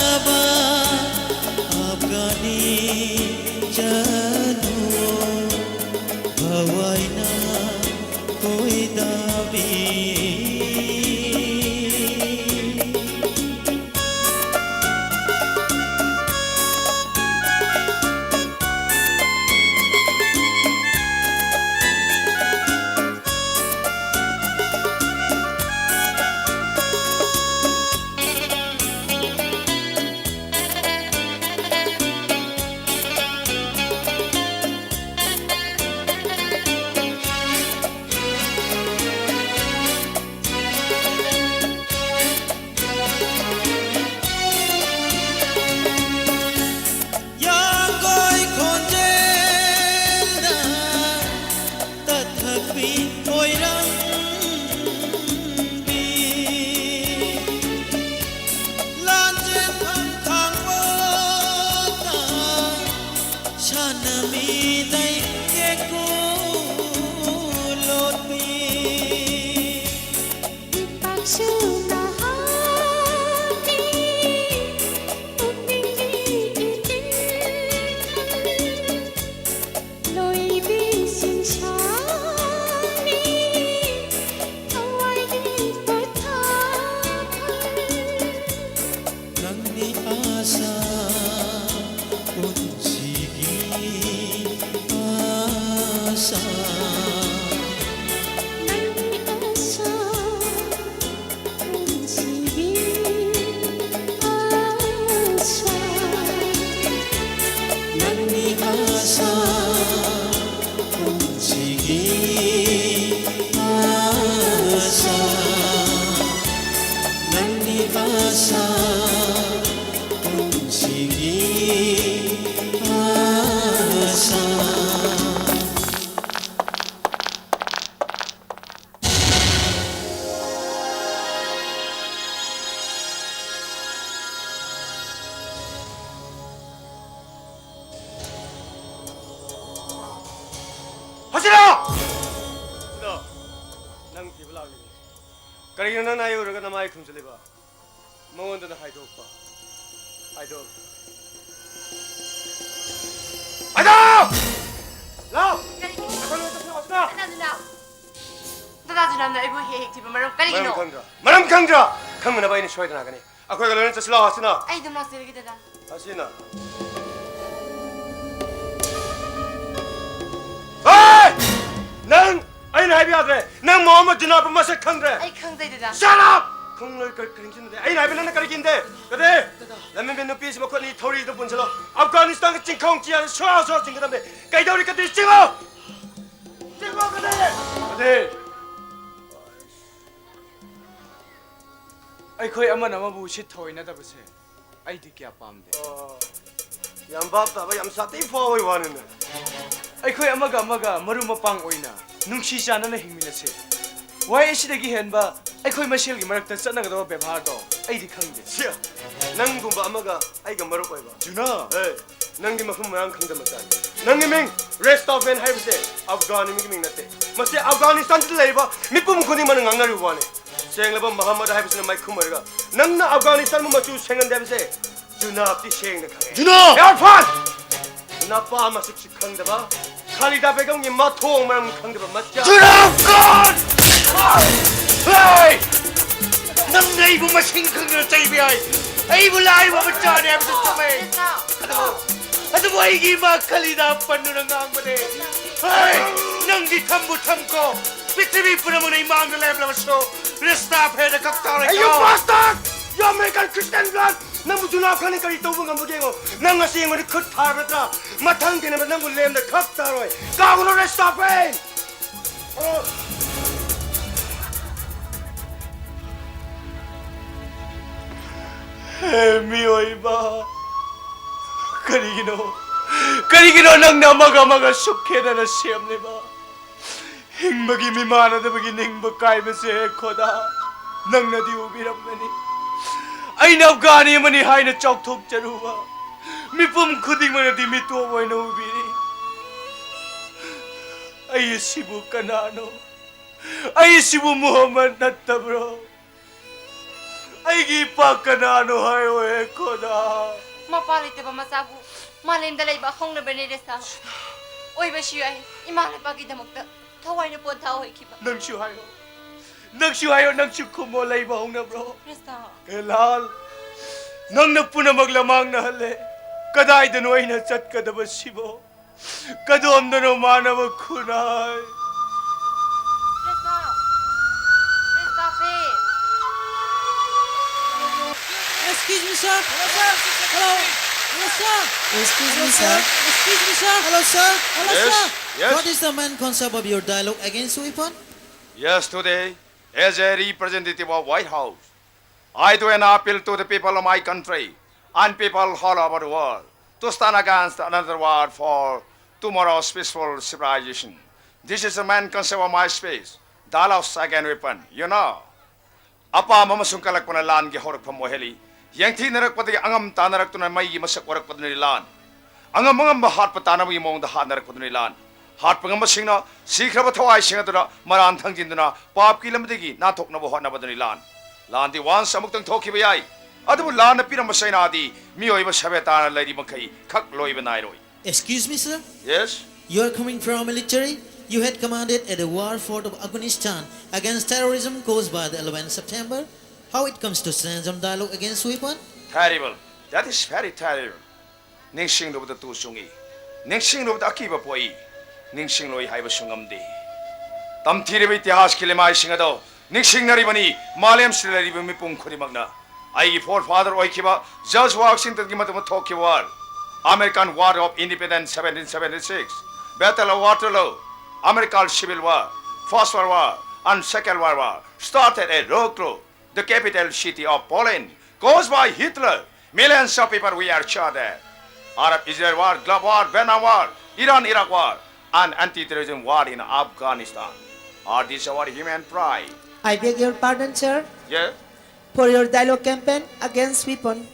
ꯅꯪꯅꯤ ꯑꯁꯥ, ꯄꯨꯟꯁꯤꯒꯤ ꯑꯁꯥ꯫ ꯅꯪꯅꯤ ꯑꯁꯥ, ꯄꯨꯟꯁꯤꯒꯤ ꯑꯁꯥ꯫ ꯅꯪꯅꯤ ꯑꯁꯥ, ꯄꯨꯟꯁꯤꯒꯤ ꯑꯁꯥ꯫ ꯅꯪꯅꯤ ꯑꯁꯥ, ꯄꯨꯟꯁꯤꯒꯤ ꯑꯁꯥ꯫ ꯍꯧꯖꯤꯛꯂꯣ! ꯁꯤꯗ ꯅꯪ ꯊꯤꯕ ꯂꯥꯛꯂꯤꯕꯅꯤ꯫ ꯀꯔꯤꯒꯤꯅꯣ ꯅꯪꯅ ꯑꯩ ꯎꯔꯒ ꯅꯃꯥꯏ ꯈꯨꯝꯖꯤꯜꯂꯤꯕ? ꯃꯉꯣꯟꯗꯅ ꯍꯥꯏꯗꯣꯛꯄ꯫ ꯍꯥꯏꯗꯣꯛ꯫ ꯍꯥꯏꯗꯣꯛ! ꯂꯥꯎ! ꯀꯔꯤꯒꯤꯅꯣ? ꯑꯩꯈꯣꯏ ꯂꯣꯏ ꯆꯠꯁꯤ, ꯂꯥꯎ, ꯁꯤꯗ! ꯗꯗꯥ ꯖꯨꯅꯥꯝ! ꯗꯗꯥ ꯖꯨꯅꯥꯝꯅ ꯑꯩꯕꯨ ꯍꯦꯛ ꯍꯦꯛ ꯊꯤꯕ ꯃꯔꯝ ꯃꯔꯝ ꯀꯔꯤꯒꯤꯅꯣ? ꯈꯪꯗ꯭ꯔꯥ? ꯃꯔꯝ ꯈꯪꯗ꯭ꯔꯥ? ꯈꯪꯅꯅꯕ ꯑꯩꯅ ꯁꯣꯏꯗꯅ ꯂꯥꯛꯀꯅꯤ꯫ ꯑꯩꯈꯣꯏꯒ ꯂꯣꯏꯅ ꯆꯠꯁꯤ ꯂꯥꯎ, ꯍꯁꯤꯅꯥ꯫ ꯑꯩ ꯑꯗꯨꯝ ꯂꯥꯛꯆꯔꯒꯦ, ꯗꯗꯥ꯫ ꯍꯁꯤꯅꯥ꯫ ꯍꯦ! ꯅꯪ! ꯑꯩꯅ ꯍꯥꯏꯕ ꯌꯥꯗ꯭ꯔꯦ꯫ ꯅꯪ ꯃꯣꯍꯝꯃꯗ ꯖꯤꯅꯥꯕ ꯃꯁꯛ ꯈꯪꯗ꯭ꯔꯦ꯫ ꯑꯩ ꯈꯪꯖꯩ, ꯗꯗꯥ꯫ Shut up! ꯈꯪꯂꯣꯏ ꯀꯔꯤ, ꯀꯔꯤ ꯈꯪꯗꯦ? ꯑꯩꯅ ꯍꯥꯏꯕ ꯅꯪꯅ ꯀꯔꯤ ꯀꯤꯟꯗꯦ? ꯀꯗꯦ? ꯗꯗꯥ꯫ ꯂꯝꯍꯦꯟꯕꯤ ꯅꯨꯄꯤꯁꯤ ꯃꯈꯨꯠ ꯑꯅꯤ ꯊꯧꯔꯤꯗ ꯄꯨꯟꯁꯤꯜꯂꯣ꯫ ꯑꯐꯒꯥꯅꯤꯁꯇꯥꯟꯒꯤ ꯆꯤꯡꯈꯣꯡ ꯆꯤꯌꯥꯗ ꯁꯣꯔꯥ ꯁꯣꯔꯥ ꯆꯤꯡꯒꯗꯕꯅꯦ꯫ ꯀꯩꯗꯧꯔꯤ ꯀꯗꯦ? ꯆꯤꯡꯉꯣ! ꯆꯤꯡꯉꯣ ꯀꯗꯦ? ꯀꯗꯦ? ꯑꯩꯈꯣꯏ ꯑꯃꯅ ꯑꯃꯕꯨ ꯎꯁꯤꯠ ꯊꯑꯣꯏꯅꯗꯕꯁꯦ ꯑꯩꯗꯤ ꯀꯌꯥ ꯄꯥꯝꯗꯦ꯫ ꯑꯣ, ꯌꯥꯝ ꯚꯥꯞ ꯇꯥꯕ, ꯌꯥꯝ ꯁꯥꯊꯤ ꯐꯥꯎꯕꯒꯤ ꯋꯥꯅꯤꯅꯦ꯫ ꯑꯩꯈꯣꯏ ꯑꯃꯒ ꯑꯃꯒ ꯃꯔꯨꯞ ꯃꯄꯥꯡ ꯑꯣꯏꯅ ꯅꯨꯡꯁꯤ ꯆꯥꯟꯅꯅ ꯍꯤꯡꯃꯤꯟꯅꯁꯦ꯫ ꯋꯥꯍꯩ ꯑꯁꯤꯗꯒꯤ ꯍꯦꯟꯕ ꯑꯩꯈꯣꯏ ꯃꯁꯦꯜꯒꯤ ꯃꯔꯛꯇ ꯆꯠꯅꯒꯗꯕ ꯕꯦꯕꯥꯔꯗꯣ ꯑꯩꯗꯤ ꯈꯪꯗꯦ꯫ ꯁꯤ, ꯅꯪꯒꯨꯝꯕ ꯑꯃꯒ ꯑꯩꯒ ꯃꯔꯨꯞ ꯑꯣꯏꯕ꯫ ꯖꯨꯅꯥ! ꯑꯦ, ꯅꯪꯗꯤ ꯃꯐꯝ ꯃꯔꯥꯡ ꯈꯪꯗꯕ ꯃꯆꯥꯅꯤ꯫ ꯅꯪꯒꯤ ꯃꯤꯡ ꯔꯦꯁꯇꯥꯐꯦꯟ ꯍꯥꯏꯕꯁꯦ ꯑꯐꯒꯥꯟ ꯃꯤꯒꯤ ꯃꯤꯡ ꯅꯠꯇꯦ꯫ ꯃꯁꯤ ꯑꯐꯒꯥꯅꯤꯁꯇꯥꯟꯗ ꯂꯩꯔꯤꯕ ꯃꯤꯄꯨꯝ ꯈꯨꯗꯤꯡꯃꯛꯅ ꯉꯥꯡꯅꯔꯤꯕ ꯋꯥꯅꯤ꯫ ꯁꯦꯡꯂꯕ ꯃꯍꯝꯃꯗ ꯍꯥꯏꯕꯁꯤꯅ ꯃꯥꯏꯈꯨꯝ ꯑꯣꯏꯔꯒ ꯅꯪꯅ ꯑꯐꯒꯥꯅꯤꯁꯇꯥꯟꯕꯨ ꯃꯆꯨ ꯁꯦꯡꯍꯟꯗꯦ ꯍꯥꯏꯕꯁꯦ ꯖꯨꯅꯥꯞꯇꯤ ꯁꯦꯡꯅ ꯈꯪꯉꯦ꯫ ꯖꯨꯅꯥꯞ! ꯏꯔꯐꯥꯟ! ꯅꯄꯥ ꯃꯁꯛꯁꯨ ꯈꯪꯗꯕ, ꯈꯥꯂꯤꯗꯥ ꯕꯦꯒꯝꯒꯤ ꯃꯊꯣꯡ ꯃꯔꯝ ꯈꯪꯗꯕ ꯃꯆꯥ꯫ ꯖꯨꯅꯥꯞ ꯈꯥꯟ! ꯍꯦ! ꯅꯪꯅ ꯑꯩꯕꯨ ꯃꯁꯤꯡ ꯈꯪꯗꯅ ꯆꯩꯕ ꯌꯥꯏ꯫ ꯑꯩꯕꯨ ꯂꯥꯏꯕ ꯃꯆꯥꯅꯦ ꯍꯥꯏꯕꯗꯨ ꯆꯨꯝꯃꯦ꯫ ꯑꯗꯨꯕꯨ, ꯑꯗꯨꯕꯨ ꯑꯩꯒꯤ ꯏꯃꯥ ꯈꯥꯂꯤꯗꯥ ꯄꯟꯗꯨꯅ ꯉꯥꯡꯕꯅꯦ꯫ ꯍꯦ! ꯅꯪꯗꯤ ꯊꯝꯕꯨ ꯊꯝꯈꯣ꯫ ꯄ꯭ꯔꯤꯊꯤꯕꯤ ꯄꯨꯝꯅꯃꯛꯅ ꯏꯃꯥꯡꯗ ꯂꯦꯞꯂꯕꯁꯨ ꯔꯦꯁꯇꯥꯐꯦꯟꯅ ꯀꯛ ꯇꯥꯔꯣꯏ꯫ Hey, you bastard! You American Christian blood! ꯅꯪꯕꯨ ꯖꯨꯅꯥꯞ ꯈꯥꯟꯅ ꯀꯔꯤ ꯇꯧꯕ ꯉꯝꯕꯒꯦ ꯌꯦꯡꯉꯣ꯫ ꯅꯪ ꯉꯁꯤ ꯑꯩꯉꯣꯟꯗ ꯈꯨꯠ ꯊꯥꯔꯕ ꯅꯠꯇ꯭ꯔꯥ? ꯃꯊꯪ ꯊꯦꯡꯅꯕ ꯅꯪꯕꯨ ꯂꯦꯝꯅ ꯈꯛ ꯊꯥꯔꯣꯏ꯫ ꯀꯥꯎꯒꯅꯨ, ꯔꯦꯁꯇꯥꯐꯦꯟ! ꯑꯣ꯫ ꯍꯦ ꯃꯤꯑꯣꯏꯕ, ꯀꯔꯤꯒꯤꯅꯣ, ꯀꯔꯤꯒꯤꯅꯣ ꯅꯪꯅ ꯑꯃꯒ ꯑꯃꯒ ꯁꯨꯛ ꯈꯦꯠꯅꯅ ꯁꯦꯝꯂꯤꯕ? ꯍꯤꯡꯕꯒꯤ ꯃꯤꯃꯥꯟꯅꯗꯕꯒꯤ ꯅꯤꯡꯕ ꯀꯥꯏꯕꯁꯦ, ꯈꯣꯗꯥ, ꯅꯪꯅꯗꯤ ꯎꯕꯤꯔꯝꯒꯅꯤ꯫ ꯑꯩꯅ ꯑꯐꯒꯥꯅꯤ ꯑꯃꯅꯤ ꯍꯥꯏꯅ ꯆꯥꯎꯊꯣꯛꯆꯔꯨꯕ ꯃꯤꯄꯨꯝ ꯈꯨꯗꯤꯡꯃꯛꯅꯗꯤ ꯃꯤꯇꯣꯞ ꯑꯣꯏꯅ ꯎꯕꯤꯔꯤ꯫ ꯑꯩ ꯑꯁꯤꯕꯨ ꯀꯅꯥꯅꯣ? ꯑꯩ ꯑꯁꯤꯕꯨ ꯃꯨꯍꯝꯃꯗ ꯅꯠꯇꯕ꯭ꯔꯣ? ꯑꯩꯒꯤ ꯏꯄꯥ ꯀꯅꯥꯅꯣ ꯍꯥꯏꯌꯣ, ꯍꯦ ꯈꯣꯗꯥ? ꯃꯄꯥ ꯂꯩꯇꯕ ꯃꯆꯥꯕꯨ ꯃꯥꯂꯦꯝꯗ ꯂꯩꯕ ꯍꯧꯅꯕꯅꯦ, ꯔꯦꯁꯇꯥ꯫ ꯑꯣꯏꯕꯁꯨ ꯌꯥꯏ, ꯏꯃꯥ ꯂꯩꯄꯥꯛꯀꯤꯗꯃꯛꯇ ꯊꯋꯥꯏꯅ ꯄꯣꯟꯊꯥ ꯑꯣꯏꯈꯤꯕ꯫ ꯅꯪꯁꯨ ꯍꯥꯏꯌꯣ, ꯅꯪꯁꯨ ꯍꯥꯏꯌꯣ, ꯅꯪꯁꯨ ꯈꯨꯝꯃꯣ, ꯂꯩꯕ ꯍꯧꯅꯕ꯭ꯔꯣ? ꯔꯦꯁꯇꯥ꯫ ꯍꯦ ꯂꯥꯜ, ꯅꯪꯅ ꯄꯨꯝꯅꯃꯛ ꯂꯃꯥꯡꯅꯍꯜꯂꯦ꯫ ꯀꯗꯥꯏꯗꯅꯣ ꯑꯩꯅ ꯆꯠꯀꯗꯕꯁꯤꯕꯣ? ꯀꯗꯣꯝꯗꯅꯣ ꯃꯥꯟꯅꯕ ꯈꯨꯟꯅꯥꯏ? Restafe! Restafe! Excuse me, sir. Hello, sir. Hello. Hello, sir. Excuse me, sir. Excuse me, sir. Hello, sir. Hello, sir. Yes, yes. What is the main concept of your dialogue against weapon? Yes, today, as a representative of White House, I do an appeal to the people of my country and people all over the world to stand against another war for tomorrow's peaceful civilization. This is the main concept of my speech, Dialogues Against Weapon, you know. ꯑꯄꯥꯝꯕ ꯑꯃꯁꯨꯡ ꯀꯜꯂꯛꯄꯅ ꯂꯥꯟꯒꯤ ꯍꯧꯔꯛꯐꯝ ꯑꯣꯏꯍꯜꯂꯤ꯫ ꯌꯦꯡꯊꯤꯅꯔꯛꯄꯗꯒꯤ ꯑꯉꯝ ꯇꯥꯟꯅꯔꯛꯇꯨꯅ ꯃꯩꯒꯤ ꯃꯁꯛ ꯑꯣꯏꯔꯛꯄꯗꯨꯅꯤ ꯂꯥꯟ꯫ ꯑꯉꯝ ꯑꯉꯝꯕ ꯍꯥꯠꯄ ꯇꯥꯅꯕꯒꯤ ꯃꯑꯣꯡꯗ ꯍꯥꯠꯅꯔꯛꯄꯗꯨꯅꯤ ꯂꯥꯟ꯫ ꯍꯥꯠꯄ ꯉꯝꯕꯁꯤꯡꯅ ꯁꯤꯈ꯭ꯔꯕ ꯊꯋꯥꯏꯁꯤꯡ ꯑꯗꯨꯅ ꯃꯔꯥꯟ ꯊꯪꯖꯤꯟꯗꯨꯅ ꯄꯥꯞꯀꯤ ꯂꯝꯕꯤꯗꯒꯤ ꯅꯥꯟꯊꯣꯛꯅꯕ ꯍꯣꯠꯅꯕꯗꯨꯅꯤ ꯂꯥꯟ꯫ ꯂꯥꯟꯗꯤ once ꯑꯃꯨꯛꯇꯪ ꯊꯣꯛꯈꯤꯕ ꯌꯥꯏ, ꯑꯗꯨꯕꯨ ꯂꯥꯟꯅ ꯄꯤꯔꯝꯕ ꯆꯩꯅꯥꯗꯤ ꯃꯤꯑꯣꯏꯕ ꯁꯚ꯭ꯌꯇꯥꯅ ꯂꯩꯔꯤ ꯃꯈꯩ ꯈꯛ ꯂꯣꯏꯕ ꯅꯥꯏꯔꯣꯏ꯫ Excuse me, sir? Yes? You are coming from military? You had commanded at the war fort of Afghanistan against terrorism caused by the eleventh September. How it comes to Sanjam dialogue against weapon? Terrible. That is very terrible. ꯅꯤꯡꯁꯤꯡꯂꯨꯕꯗ ꯇꯨ ꯆꯨꯡꯏ, ꯅꯤꯡꯁꯤꯡꯂꯨꯕꯗ ꯑꯀꯤꯕ ꯄꯣꯛꯏ, ꯅꯤꯡꯁꯤꯡꯂꯣꯏ ꯍꯥꯏꯕꯁꯨ ꯉꯝꯗꯦ꯫ ꯇꯝꯊꯤꯔꯕ ꯏꯇꯤꯍꯥꯁꯀꯤ ꯂꯩꯃꯥꯏꯁꯤꯡ ꯑꯗꯣ ꯅꯤꯡꯁꯤꯡꯅꯔꯤꯕꯅꯤ ꯃꯥꯂꯦꯝꯁꯤꯗ ꯂꯩꯔꯤꯕ ꯃꯤꯄꯨꯝ ꯈꯨꯗꯤꯡꯃꯛꯅ꯫ ꯑꯩꯒꯤ forefather ꯑꯣꯏꯈꯤꯕ George Washingtonꯒꯤ ꯃꯇꯝꯗ ꯊꯣꯛꯈꯤꯕ war, American War of Independence seventeen seventy-six, Battle of Waterloo, American Civil War, First World War, and Second World War started at Wrocław, the capital city of Poland, caused by Hitler. Millions of people were shot there. Arab-Israel war, Gulf War, Vietnam War, Iran-Iraq war, and anti-terrorism war in Afghanistan. Are these our human pride? I beg your pardon, sir. Yes? For your dialogue campaign against weapon,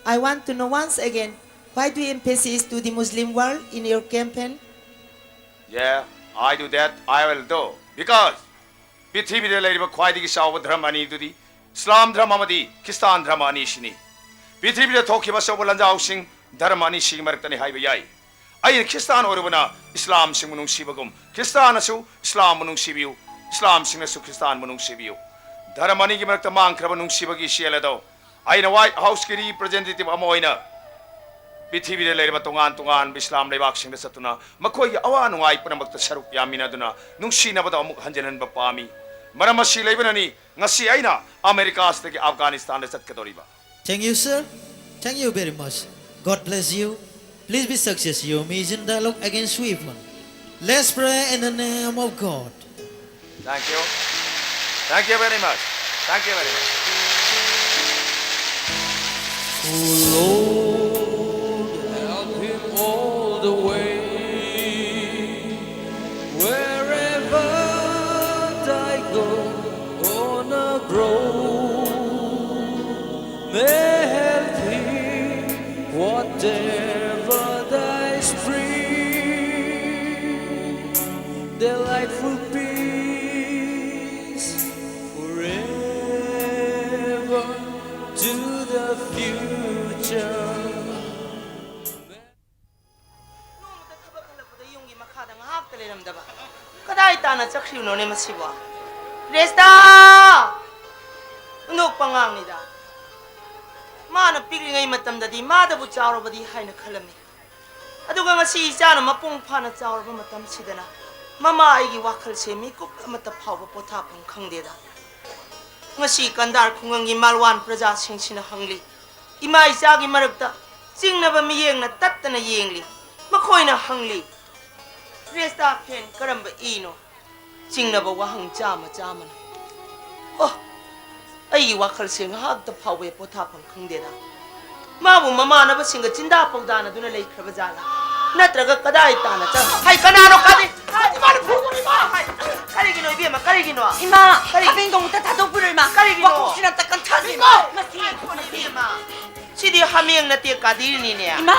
I want to know once again, why do you emphasize to the Muslim world in your campaign? Yeah, I do that, I will do. Because ꯄ꯭ꯔꯤꯊꯤꯕꯤꯗ ꯂꯩꯔꯤꯕ ꯈ꯭ꯋꯥꯏꯗꯒꯤ ꯆꯥꯎꯕ ꯙꯔꯃ ꯑꯅꯤꯗꯨꯗꯤ ꯏꯁꯂꯥꯝ ꯙꯔꯃ ꯑꯃꯗꯤ Christian ꯙꯔꯃ ꯑꯅꯤꯁꯤꯅꯤ꯫ ꯄ꯭ꯔꯤꯊꯤꯕꯤꯗ ꯊꯣꯛꯈꯤꯕ ꯑꯆꯧꯕ ꯂꯥꯟꯖꯥꯎꯁꯤꯡ ꯙꯔꯃ ꯑꯅꯤꯁꯤꯒꯤ ꯃꯔꯛꯇꯅꯤ ꯍꯥꯏꯕ ꯌꯥꯏ꯫ ꯑꯩꯅ ꯈ꯭ꯔꯤꯁꯇꯥꯟ ꯑꯣꯏꯔꯨꯕꯅ ꯏꯁꯂꯥꯝꯁꯤꯡꯕꯨ ꯅꯨꯡꯁꯤꯕꯒꯨꯝ, ꯈ꯭ꯔꯤꯁꯇꯥꯟꯅꯁꯨ ꯏꯁꯂꯥꯝꯕꯨ ꯅꯨꯡꯁꯤꯕꯤꯌꯨ, ꯏꯁꯂꯥꯝꯁꯤꯡꯅꯁꯨ ꯈ꯭ꯔꯤꯁꯇꯥꯟꯕꯨ ꯅꯨꯡꯁꯤꯕꯤꯌꯨ꯫ ꯙꯔꯃ ꯑꯅꯤꯒꯤ ꯃꯔꯛꯇ ꯃꯥꯡꯈ꯭ꯔꯕ ꯅꯨꯡꯁꯤꯕꯒꯤ ꯏꯆꯦꯜ ꯑꯗꯣ ꯑꯩꯅ White Houseꯀꯤ representative ꯑꯃ ꯑꯣꯏꯅ ꯄ꯭ꯔꯤꯊꯤꯕꯤꯗ ꯂꯩꯔꯤꯕ ꯇꯣꯉꯥꯟ ꯇꯣꯉꯥꯟꯕ ꯏꯁꯂꯥꯝ ꯂꯩꯕꯥꯛꯁꯤꯡꯗ ꯆꯠꯇꯨꯅ ꯃꯈꯣꯏꯒꯤ ꯑꯋꯥ ꯅꯨꯡꯉꯥꯏ ꯄꯨꯝꯅꯃꯛꯇ ꯁꯔꯨꯛ ꯌꯥꯃꯤꯟꯅꯗꯨꯅ ꯅꯨꯡꯁꯤꯅꯕꯗ ꯑꯃꯨꯛ ꯍꯟꯖꯤꯟꯍꯟꯕ ꯄꯥꯝꯃꯤ꯫ ꯃꯔꯝ ꯑꯁꯤ ꯂꯩꯕꯅꯅꯤ ꯉꯁꯤ ꯑꯩꯅ ꯑꯃꯦꯔꯤꯀꯥꯁꯤꯗꯒꯤ ꯑꯐꯒꯥꯅꯤꯁꯇꯥꯟꯗ ꯆꯠꯀꯗꯧꯔꯤꯕ꯫ Thank you, sir. Thank you very much. God bless you. Please be success your mission dialogue against weapon. Let's pray in the name of God. Thank you. Thank you very much. Thank you very much. Oh Lord, help him all the way. Wherever I go on a road, may help him, whatever ꯅꯣꯡꯃꯇ ꯊꯕꯛ ꯍꯜꯂꯛꯄꯗ ꯌꯨꯝꯒꯤ ꯃꯈꯥꯗ ꯉꯥꯏꯍꯥꯛꯇ ꯂꯩꯔꯝꯗꯕ꯫ ꯀꯗꯥꯏ ꯇꯥꯅ ꯆꯠꯈ꯭ꯔꯤꯕꯅꯣꯅꯦ ꯃꯁꯤꯕꯣ? ꯔꯦꯁꯇꯥ! ꯍꯨꯟꯗꯣꯛꯄ ꯑꯉꯥꯡꯅꯤꯗ꯫ ꯃꯥꯅ ꯄꯤꯛꯂꯤꯉꯩ ꯃꯇꯝꯗꯗꯤ ꯃꯥꯗꯕꯨ ꯆꯥꯎꯔꯕꯗꯤ ꯍꯥꯏꯅ ꯈꯜꯂꯝꯃꯤ꯫ ꯑꯗꯨꯒ ꯉꯁꯤ ꯏꯆꯥꯅ ꯃꯄꯨꯡ ꯐꯥꯅ ꯆꯥꯎꯔꯕ ꯃꯇꯝꯁꯤꯗꯅ ꯃꯃꯥ ꯑꯩꯒꯤ ꯋꯥꯈꯜꯁꯦ ꯃꯤꯀꯨꯞ ꯑꯃꯠꯇ ꯐꯥꯎꯕ ꯄꯣꯊꯥꯐꯝ ꯈꯪꯗꯦꯗ꯫ ꯉꯁꯤ ꯀꯟꯗꯥꯔ ꯈꯨꯡꯒꯪꯒꯤ ꯃꯥꯜꯋꯥꯟ ꯄ꯭ꯔꯖꯥꯁꯤꯡꯁꯤꯅ ꯍꯪꯂꯤ, ꯏꯃꯥ ꯏꯆꯥꯒꯤ ꯃꯔꯛꯇ ꯆꯤꯡꯅꯕ ꯃꯤꯠꯌꯦꯡꯅ ꯇꯠꯇꯅ ꯌꯦꯡꯂꯤ꯫ ꯃꯈꯣꯏꯅ ꯍꯪꯂꯤ, "ꯔꯦꯁꯇꯥ ꯐꯦꯟ ꯀꯔꯝꯕ ꯏꯅꯣ?" ꯆꯤꯡꯅꯕ ꯋꯥꯍꯪ ꯆꯥꯝꯃ ꯆꯥꯝꯃꯅ꯫ ꯑꯣ, ꯑꯩꯒꯤ ꯋꯥꯈꯜꯁꯦ ꯉꯥꯏꯍꯥꯛꯇ ꯐꯥꯎꯕ ꯄꯣꯊꯥꯐꯝ ꯈꯪꯗꯦꯗ꯫ ꯃꯥꯕꯨ ꯃꯃꯥꯟꯅꯕꯁꯤꯡꯒ ꯆꯤꯟꯗꯥ ꯄꯥꯎꯗꯥꯅꯗꯨꯅ ꯂꯩꯈ꯭ꯔꯕ ꯖꯥꯠꯂꯥ? ꯅꯠꯇ꯭ꯔꯒ ꯀꯗꯥꯏ ꯇꯥꯅ ꯆꯠ-, ꯍꯩ, ꯀꯅꯥꯅꯣ ꯀꯥꯗꯤ? ꯏꯃꯥꯅ ꯐꯨꯒꯅꯤ, ꯏꯃꯥ! ꯍꯩ, ꯀꯔꯤꯒꯤꯅꯣ, ꯏꯕꯦꯝꯃ, ꯀꯔꯤꯒꯤꯅꯣ? ꯏꯃꯥ, ꯀꯔꯤ? ꯍꯥꯃꯦꯡꯗꯣ ꯑꯃꯨꯛꯇ ꯊꯥꯗꯣꯛꯄꯤꯔꯣ, ꯏꯃꯥ꯫ ꯀꯔꯤꯒꯤꯅꯣ? ꯋꯥꯈꯣꯡꯁꯤꯅ ꯑꯝꯇ ꯀꯟꯊꯁꯤ, ꯏꯃꯥ! ꯃꯁꯤ, ꯃꯁꯤ꯫ ꯏꯕꯦꯝꯃ, ꯁꯤꯗꯤ ꯍꯥꯃꯦꯡ ꯅꯠꯇꯦ, ꯀꯥꯗꯤꯔꯅꯤꯅꯦ꯫ ꯏꯃꯥ,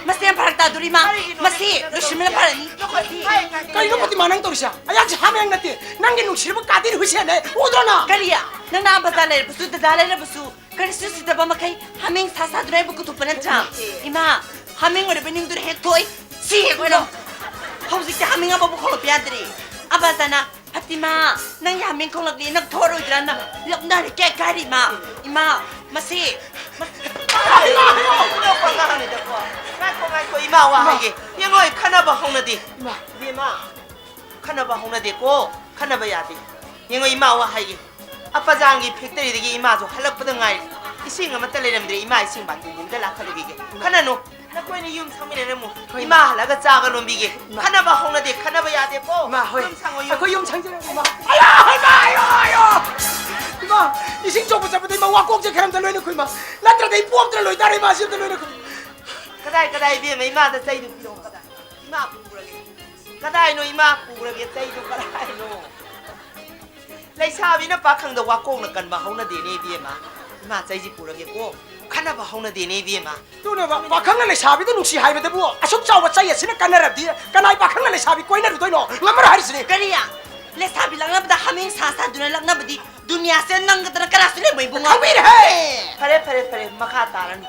ꯃꯁꯤ ꯌꯥꯝ ꯐꯔꯛ ꯇꯥꯗꯣꯔꯤ, ꯏꯃꯥ꯫ ꯀꯔꯤꯒꯤꯅꯣ ꯃꯁꯤ ꯅꯪꯒꯤꯗꯣ? ꯂꯣꯏꯁꯤꯟꯕꯅ ꯐꯔꯅꯤ꯫ ꯂꯣꯏꯁꯤꯟ-, ꯍꯥꯏ, ꯍꯥꯏ, ꯀꯩꯅꯣ ꯍꯥꯏ꯫ ꯐꯥꯇꯤꯃꯥ ꯅꯪ ꯇꯧꯔꯤꯁꯦ? ꯑꯩꯍꯥꯛꯁꯦ ꯍꯥꯃꯦꯡ ꯅꯠꯇꯦ, ꯅꯪꯒꯤ ꯅꯨꯡꯁꯤꯔꯕ ꯀꯥꯗꯤꯔ ꯍꯨꯏꯁꯦꯟꯅꯦ, ꯎꯗ꯭ꯔꯣ ꯅꯪ? ꯀꯔꯤ? ꯅꯪꯅ ꯑꯥ ꯕꯖꯥꯔ ꯂꯩꯔꯕꯁꯨ, ꯗꯗꯥ ꯂꯩꯔꯕꯁꯨ, ꯀꯔꯤꯁꯨ ꯎꯁꯤꯠꯇꯕ ꯃꯈꯩ ꯍꯥꯃꯦꯡ ꯁꯥ ꯁꯥꯗꯨꯅ ꯑꯩꯕꯨ ꯀꯨꯊꯣꯛꯄ ꯅꯠꯇ꯭ꯔꯥ? ꯅꯠꯇꯦ꯫ ꯏꯃꯥ, ꯍꯥꯃꯦꯡ ꯑꯣꯏꯔꯕ ꯅꯤꯡꯗꯨꯅ ꯍꯦꯛ ꯊꯣꯛꯏ꯫ ꯁꯤ ꯍꯦꯛ ꯑꯣꯏꯔꯣ꯫ ꯍꯧꯖꯤꯛꯇꯤ ꯍꯥꯃꯦꯡ ꯑꯃꯕꯨ ꯈꯣꯡꯂꯛꯄ ꯌꯥꯗ꯭ꯔꯦ꯫ ꯑꯕꯥꯖꯥꯅ, "ꯐꯥꯇꯤꯃꯥ, ꯅꯪꯒꯤ ꯍꯥꯃꯦꯡ ꯈꯣꯡꯂꯛꯂꯤ, ꯅꯪ ꯊꯣꯛꯑꯔꯣꯏꯗ꯭ꯔꯥ?" ꯅ ꯂꯛꯅꯔꯦ, ꯀꯦ ꯀꯥꯏꯔꯤ ꯏꯃꯥ꯫ ꯏꯃꯥ, ꯃꯁꯤ, ꯃꯁꯤ꯫ ꯏꯃꯥ, ꯏꯃꯥ, ꯏꯃꯥ꯫ ꯉꯥꯏꯈꯣ, ꯉꯥꯏꯈꯣ, ꯏꯃꯥ ꯋꯥ ꯏꯃꯥ꯫ ꯍꯥꯏꯒꯦ꯫ ꯌꯦꯡꯉꯣ, ꯑꯩ ꯈꯟꯅꯕ ꯍꯧꯅꯗꯦ꯫ ꯏꯃꯥ꯫ ꯏꯕꯦꯝꯃ, ꯈꯟꯅꯕ ꯍꯧꯅꯗꯦꯀꯣ꯫ ꯈꯟꯅꯕ ꯌꯥꯗꯦ꯫ ꯌꯦꯡꯉꯣ, ꯏꯃꯥ ꯋꯥ ꯍꯥꯏꯒꯦ꯫ ꯑꯄꯖꯥꯡꯒꯤ ꯐꯦꯛꯇꯔꯤꯗꯒꯤ ꯏꯃꯥꯁꯨ ꯍꯜꯂꯛꯄꯗ ꯉꯥꯏꯔꯤ꯫ ꯏꯁꯤꯡ ꯑꯃꯠꯇ ꯂꯩꯔꯝꯗ꯭ꯔꯦ꯫ ꯏꯃꯥ ꯏꯁꯤꯡ ꯕꯥꯇꯤꯟ ꯑꯝꯇ ꯂꯥꯛꯈꯠꯂꯨꯈꯤꯒꯦ꯫ ꯈꯟꯅꯅꯨ꯫ ꯅꯈꯣꯏꯅ ꯌꯨꯝ ꯁꯪꯃꯤꯟꯅꯔꯝꯃꯨ꯫ ꯍꯣꯏ, ꯏꯃꯥ ꯏꯃꯥ꯫ ꯍꯜꯂꯛꯑꯒ ꯆꯥꯒ ꯂꯣꯟꯕꯤꯒꯦ꯫ ꯏꯃꯥ꯫ ꯈꯟꯅꯕ ꯍꯧꯅꯗꯦ꯫ ꯈꯟꯅꯕ ꯌꯥꯗꯦꯀꯣ꯫ ꯏꯃꯥ, ꯍꯣꯏ꯫ ꯌꯨꯝ ꯁꯪꯉꯣ, ꯌꯨꯝ ꯑꯩꯈꯣꯏ ꯌꯨꯝ ꯁꯪꯉꯣ꯫ ꯁꯪꯖꯔꯒꯦ, ꯏꯃꯥ꯫ ꯑꯌꯥ, ꯏꯃꯥ, ꯑꯌꯣ, ꯑꯌꯣ꯫ ꯏꯃꯥ, ꯏꯁꯤꯡ ꯁꯣꯛꯄ ꯆꯠꯄꯗ ꯏꯃꯥ ꯋꯥꯀꯣꯛꯁꯦ ꯈꯔ ꯑꯝꯇ ꯂꯣꯏꯅ ꯈꯨꯏ, ꯏꯃꯥ꯫ ꯅꯠꯇ꯭ꯔꯗꯤ ꯑꯩ ꯄꯣꯞꯇꯅ ꯂꯣꯏꯇꯥꯔꯦ, ꯏꯃꯥ, ꯁꯤ ꯑꯝꯇ ꯂꯣꯏꯅ ꯈꯨꯏ꯫ ꯀꯗꯥꯏ, ꯀꯗꯥꯏ, ꯏꯕꯦꯝꯃ, ꯏꯃꯥꯗ ꯆꯩꯗꯨ ꯄꯤꯔꯛꯑꯣ, ꯀꯗꯥꯏ? ꯏꯃꯥ ꯄꯨꯔꯒꯦ꯫ ꯀꯗꯥꯏꯅꯣ ꯏꯃꯥ ꯄꯨꯈ꯭ꯔꯒꯦ ꯆꯩꯗꯣ ꯀꯗꯥꯏꯅꯣ? ꯂꯩꯁꯥꯕꯤꯅ ꯄꯥꯈꯪꯗ ꯋꯥꯀꯣꯛꯅ ꯀꯟꯕ ꯍꯧꯅꯗꯦꯅꯦ ꯏꯕꯦꯝꯃ꯫ ꯏꯃꯥ ꯆꯩꯁꯤ ꯄꯨꯔꯒꯦꯀꯣ꯫ ꯈꯟꯅꯕ ꯍꯧꯅꯗꯦꯅꯦ ꯏꯕꯦꯝꯃ꯫ ꯑꯗꯨꯅꯦꯕ, ꯄꯥꯈꯪꯅ ꯂꯩꯁꯥꯕꯤꯗ ꯅꯨꯡꯁꯤ ꯍꯥꯏꯕꯗꯕꯨ ꯑꯁꯨꯛ ꯆꯥꯎꯕ ꯆꯩ ꯑꯁꯤꯅ ꯀꯟꯅꯔꯕꯗꯤ ꯀꯅꯥꯏ ꯄꯥꯈꯪꯅ ꯂꯩꯁꯥꯕꯤ ꯀꯣꯏꯅꯔꯨꯗꯣꯏꯅꯣ? ꯉꯝꯃꯔꯣꯏ ꯍꯥꯏꯔꯤꯁꯤꯅꯦ꯫ ꯀꯔꯤ? ꯂꯩꯁꯥꯕꯤ ꯂꯛꯅꯕꯗ ꯍꯥꯃꯦꯡ ꯁꯥ ꯁꯥꯗꯨꯅ ꯂꯛꯅꯕꯗꯤ ꯗꯨꯅꯤꯌꯥꯁꯦ ꯅꯪꯒꯗꯅ ꯀꯅꯥꯁꯨ ꯂꯩꯕ ꯏꯕꯨꯡꯉꯣ꯫ ꯈꯪꯕꯤꯔꯦꯍꯦ! ꯐꯔꯦ, ꯐꯔꯦ, ꯐꯔꯦ, ꯃꯈꯥ ꯇꯥꯔꯅꯨ꯫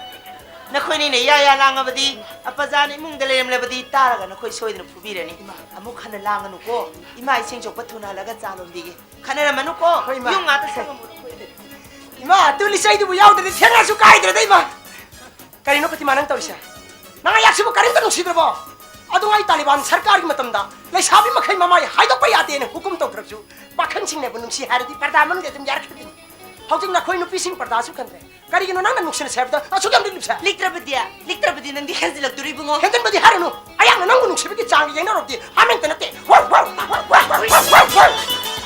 ꯅꯈꯣꯏꯅꯤꯅ ꯌꯥ ꯌꯥ ꯂꯥꯡꯉꯕꯗꯤ, ꯑꯄꯖꯥꯅ ꯏꯃꯨꯡꯗ ꯂꯩꯔꯝꯂꯕꯗꯤ ꯇꯥꯔꯒ ꯅꯈꯣꯏ ꯁꯣꯏꯗꯅ ꯐꯨꯕꯤꯔꯅꯤ꯫ ꯏꯃꯥ꯫ ꯑꯃꯨꯛ ꯍꯟꯅ ꯂꯥꯡꯒꯅꯨꯀꯣ꯫ ꯏꯃꯥ ꯏꯁꯤꯡ ꯁꯣꯛꯄ ꯊꯨꯅ ꯍꯜꯂꯒ ꯆꯥ ꯂꯣꯟꯕꯤꯒꯦ꯫ ꯈꯠꯅꯔꯝꯃꯅꯨꯀꯣ꯫ ꯍꯣꯏ, ꯏꯃꯥ꯫ ꯌꯨꯝ ꯉꯥꯛꯇ ꯁꯪꯉꯝꯃꯣ ꯅꯈꯣꯏꯗꯤ꯫ ꯏꯃꯥ, ꯇꯨ ꯂꯤꯆꯩꯗꯨꯕꯨ ꯌꯥꯎꯗ꯭ꯔꯗꯤ ꯊꯦꯡꯅꯁꯨ ꯀꯥꯏꯗ꯭ꯔꯦꯗ, ꯏꯃꯥ꯫ ꯀꯔꯤꯅꯣ ꯐꯇꯤꯃꯥ ꯅꯪ ꯇꯧꯔꯤꯁꯦ? ꯅꯪ ꯑꯌꯥꯛꯁꯤꯕꯨ ꯀꯔꯤꯝꯇ ꯅꯨꯡꯁꯤꯗ꯭ꯔꯕꯣ? ꯑꯗꯨꯉꯩ ꯇꯥꯂꯤꯕꯥꯟ ꯁꯔꯀꯥꯔꯒꯤ ꯃꯇꯝꯗ ꯂꯩꯁꯥꯕꯤ ꯃꯈꯩ ꯃꯃꯥꯏ ꯍꯥꯏꯗꯣꯛꯄ ꯌꯥꯗꯦꯅ ꯍꯨꯀꯨꯝ ꯇꯧꯈ꯭ꯔꯕꯁꯨ, ꯄꯥꯈꯪꯁꯤꯡꯅꯕꯨ ꯅꯨꯡꯁꯤ ꯍꯥꯏꯔꯗꯤ ꯄꯔꯗꯥ ꯃꯅꯨꯡꯗ ꯑꯗꯨꯝ ꯌꯥꯔꯛꯈꯤꯕꯅꯤ꯫ ꯍꯧꯖꯤꯛ ꯅꯈꯣꯏ ꯅꯨꯄꯤꯁꯤꯡ ꯄꯔꯗꯥꯁꯨ ꯈꯟꯗ꯭ꯔꯦ꯫ ꯀꯔꯤꯒꯤꯅꯣ ꯅꯪꯅ ꯅꯨꯡꯁꯤꯅꯁꯦ ꯍꯥꯏꯕꯗ ꯑꯁꯨꯛ ꯌꯥꯝ ꯂꯤꯛꯂꯤꯕꯁꯦ? ꯂꯤꯛꯇ꯭ꯔꯕꯗꯤ, ꯂꯤꯛꯇ꯭ꯔꯕꯗꯤ ꯅꯪꯗꯤ ꯍꯦꯟꯖꯤꯜꯂꯛꯇꯣꯔꯤꯕꯨꯡꯉꯣ꯫ ꯍꯦꯟꯖꯤꯟꯕꯗꯤ ꯍꯥꯏꯔꯨꯅꯨ꯫ ꯑꯌꯥꯛꯅ ꯅꯪꯕꯨ ꯅꯨꯡꯁꯤꯕꯒꯤ ꯆꯥꯡꯒ ꯌꯦꯡꯅꯔꯨꯕꯗꯤ ꯍꯥꯃꯦꯡꯇ ꯅꯠꯇꯦ꯫ ꯋꯥꯎ, ꯋꯥꯎ, ꯋꯥꯎ, ꯋꯥꯎ, ꯋꯥꯎ, ꯋꯥꯎ, ꯋꯥꯎ꯫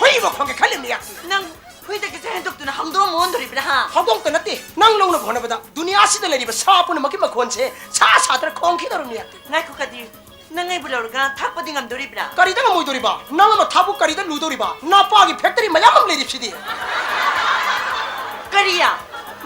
ꯍꯨꯏꯕ ꯈꯣꯡꯒꯦ ꯈꯜꯂꯤꯕꯅꯤ ꯑꯌꯥꯛꯇꯤ꯫ ꯅꯪ ꯍꯨꯏꯗꯒꯤꯁꯨ ꯍꯦꯟꯗꯣꯛꯇꯨꯅ ꯍꯧꯗꯣꯡ ꯑꯃ ꯑꯣꯟꯗꯣꯔꯤꯕ꯭ꯔꯥ, ꯍꯥ? ꯍꯧꯗꯣꯡꯇ ꯅꯠꯇꯦ, ꯅꯪ ꯂꯧꯅꯕ ꯍꯣꯠꯅꯕꯗ ꯗꯨꯅꯤꯌꯥꯁꯤꯗ ꯂꯩꯔꯤꯕ ꯁꯥ ꯄꯨꯝꯅꯃꯛꯀꯤ ꯃꯈꯣꯟꯁꯦ ꯁꯥ ꯁꯥꯗꯅ ꯈꯣꯡꯈꯤꯗꯧꯔꯕꯅꯤ ꯑꯌꯥꯛꯇꯤ꯫ ꯉꯥꯏꯈꯣ ꯀꯗꯤꯔ, ꯅꯪ ꯑꯩꯕꯨ ꯂꯧꯔꯒ ꯊꯥꯛꯄꯗꯤ ꯉꯝꯗꯣꯔꯤꯕ꯭ꯔꯥ? ꯀꯔꯤꯗ ꯉꯝꯃꯣꯏꯗꯣꯔꯤꯕ? ꯅꯪ ꯑꯃ ꯊꯥꯛꯄꯨ ꯀꯔꯤꯗ ꯂꯨꯗꯣꯔꯤꯕ? ꯅꯄꯥꯒꯤ ꯐꯦꯛꯇꯔꯤ ꯃꯌꯥꯝ ꯑꯃ ꯂꯩꯔꯤꯕꯁꯤꯗꯤ꯫ ꯀꯔꯤ?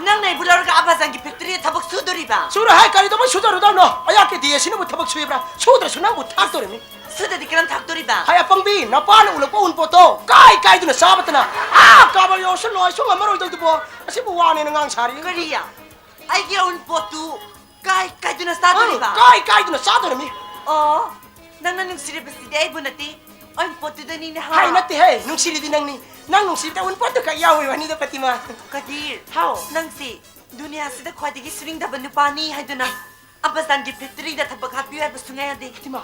ꯅꯪꯅ ꯑꯩꯕꯨ ꯂꯧꯔꯒ ꯑꯕꯥꯖꯥꯟꯒꯤ ꯐꯦꯛꯇꯔꯤꯗ ꯊꯕꯛ ꯁꯨꯗꯣꯔꯤꯕ? ꯁꯨꯔꯣꯏ ꯍꯥꯏ, ꯀꯔꯤꯗꯧꯕꯩ ꯁꯨꯖꯔꯨꯗꯧꯅꯣ? ꯑꯌꯥꯛꯀꯤ ꯗꯤ ꯑꯦ ꯁꯤꯅꯕꯨ ꯊꯕꯛ ꯁꯨꯏꯕ꯭ꯔꯥ? ꯁꯨꯗ꯭ꯔꯁꯨ ꯅꯪꯕꯨ ꯊꯥꯛꯇꯣꯔꯤꯃꯤ꯫ ꯁꯨꯗꯗꯤ ꯀꯔꯝ ꯊꯥꯛꯇꯣꯔꯤꯕ? ꯍꯥꯏ ꯑꯄꯪꯕꯤ, ꯅꯄꯥꯅ ꯎꯠꯂꯛꯄ ꯎꯟꯄꯣꯠꯇꯣ ꯀꯥꯏ ꯀꯥꯏꯗꯨꯅ ꯆꯥꯕꯇꯅ ꯑꯥ ꯀꯥꯕꯔ ꯌꯧꯁꯨ ꯂꯣꯏꯁꯨ ꯉꯝꯃꯔꯣꯏꯗꯧꯗꯨꯕꯣ꯫ ꯑꯁꯤꯕꯨ ꯋꯥꯅꯦꯅ ꯉꯥꯡ ꯁꯥꯔꯤ꯫ ꯀꯔꯤ? ꯑꯩꯒꯤ ꯑꯎꯟꯄꯣꯠꯇꯨ ꯀꯥꯏ ꯀꯥꯏꯗꯨꯅ ꯆꯥꯗꯣꯔꯤꯕ? ꯑꯪ, ꯀꯥꯏ ꯀꯥꯏꯗꯨꯅ ꯆꯥꯗꯣꯔꯤꯃꯤ? ꯑꯣ, ꯅꯪꯅ ꯅꯨꯡꯁꯤꯔꯤꯕꯁꯤꯗꯤ ꯑꯩꯕꯨ ꯅꯠꯇꯦ, ꯑꯎꯟꯄꯣꯠꯇꯨꯗꯅꯤꯅꯦ, ꯍꯥ? ꯍꯥꯏ ꯅꯠꯇꯦꯍꯦ, ꯅꯨꯡꯁꯤꯔꯤꯗꯤ ꯅꯪꯅꯤ꯫ ꯅꯪ ꯅꯨꯡꯁꯤꯕꯗ ꯑꯎꯟꯄꯣꯠꯇꯨ ꯈꯛ ꯌꯥꯎꯏ ꯋꯥꯅꯤꯗ, ꯐꯇꯤꯃꯥ꯫ ꯀꯗꯤꯔ, ꯍꯥꯎ꯫ ꯅꯪꯁꯤ ꯗꯨꯅꯤꯌꯥꯁꯤꯗ ꯈ꯭ꯋꯥꯏꯗꯒꯤ ꯁꯨꯅꯤꯡꯗꯕ ꯅꯨꯄꯥꯅꯤ ꯍꯥꯏꯗꯨꯅ ꯑꯕꯥꯖꯥꯟꯒꯤ ꯐꯦꯛꯇꯔꯤꯗ ꯊꯕꯛ ꯍꯥꯞꯄꯤꯌꯨ ꯍꯥꯏꯕ ꯁꯨꯡꯌꯥ ꯌꯥꯗꯦ꯫ ꯐꯇꯤꯃꯥ꯫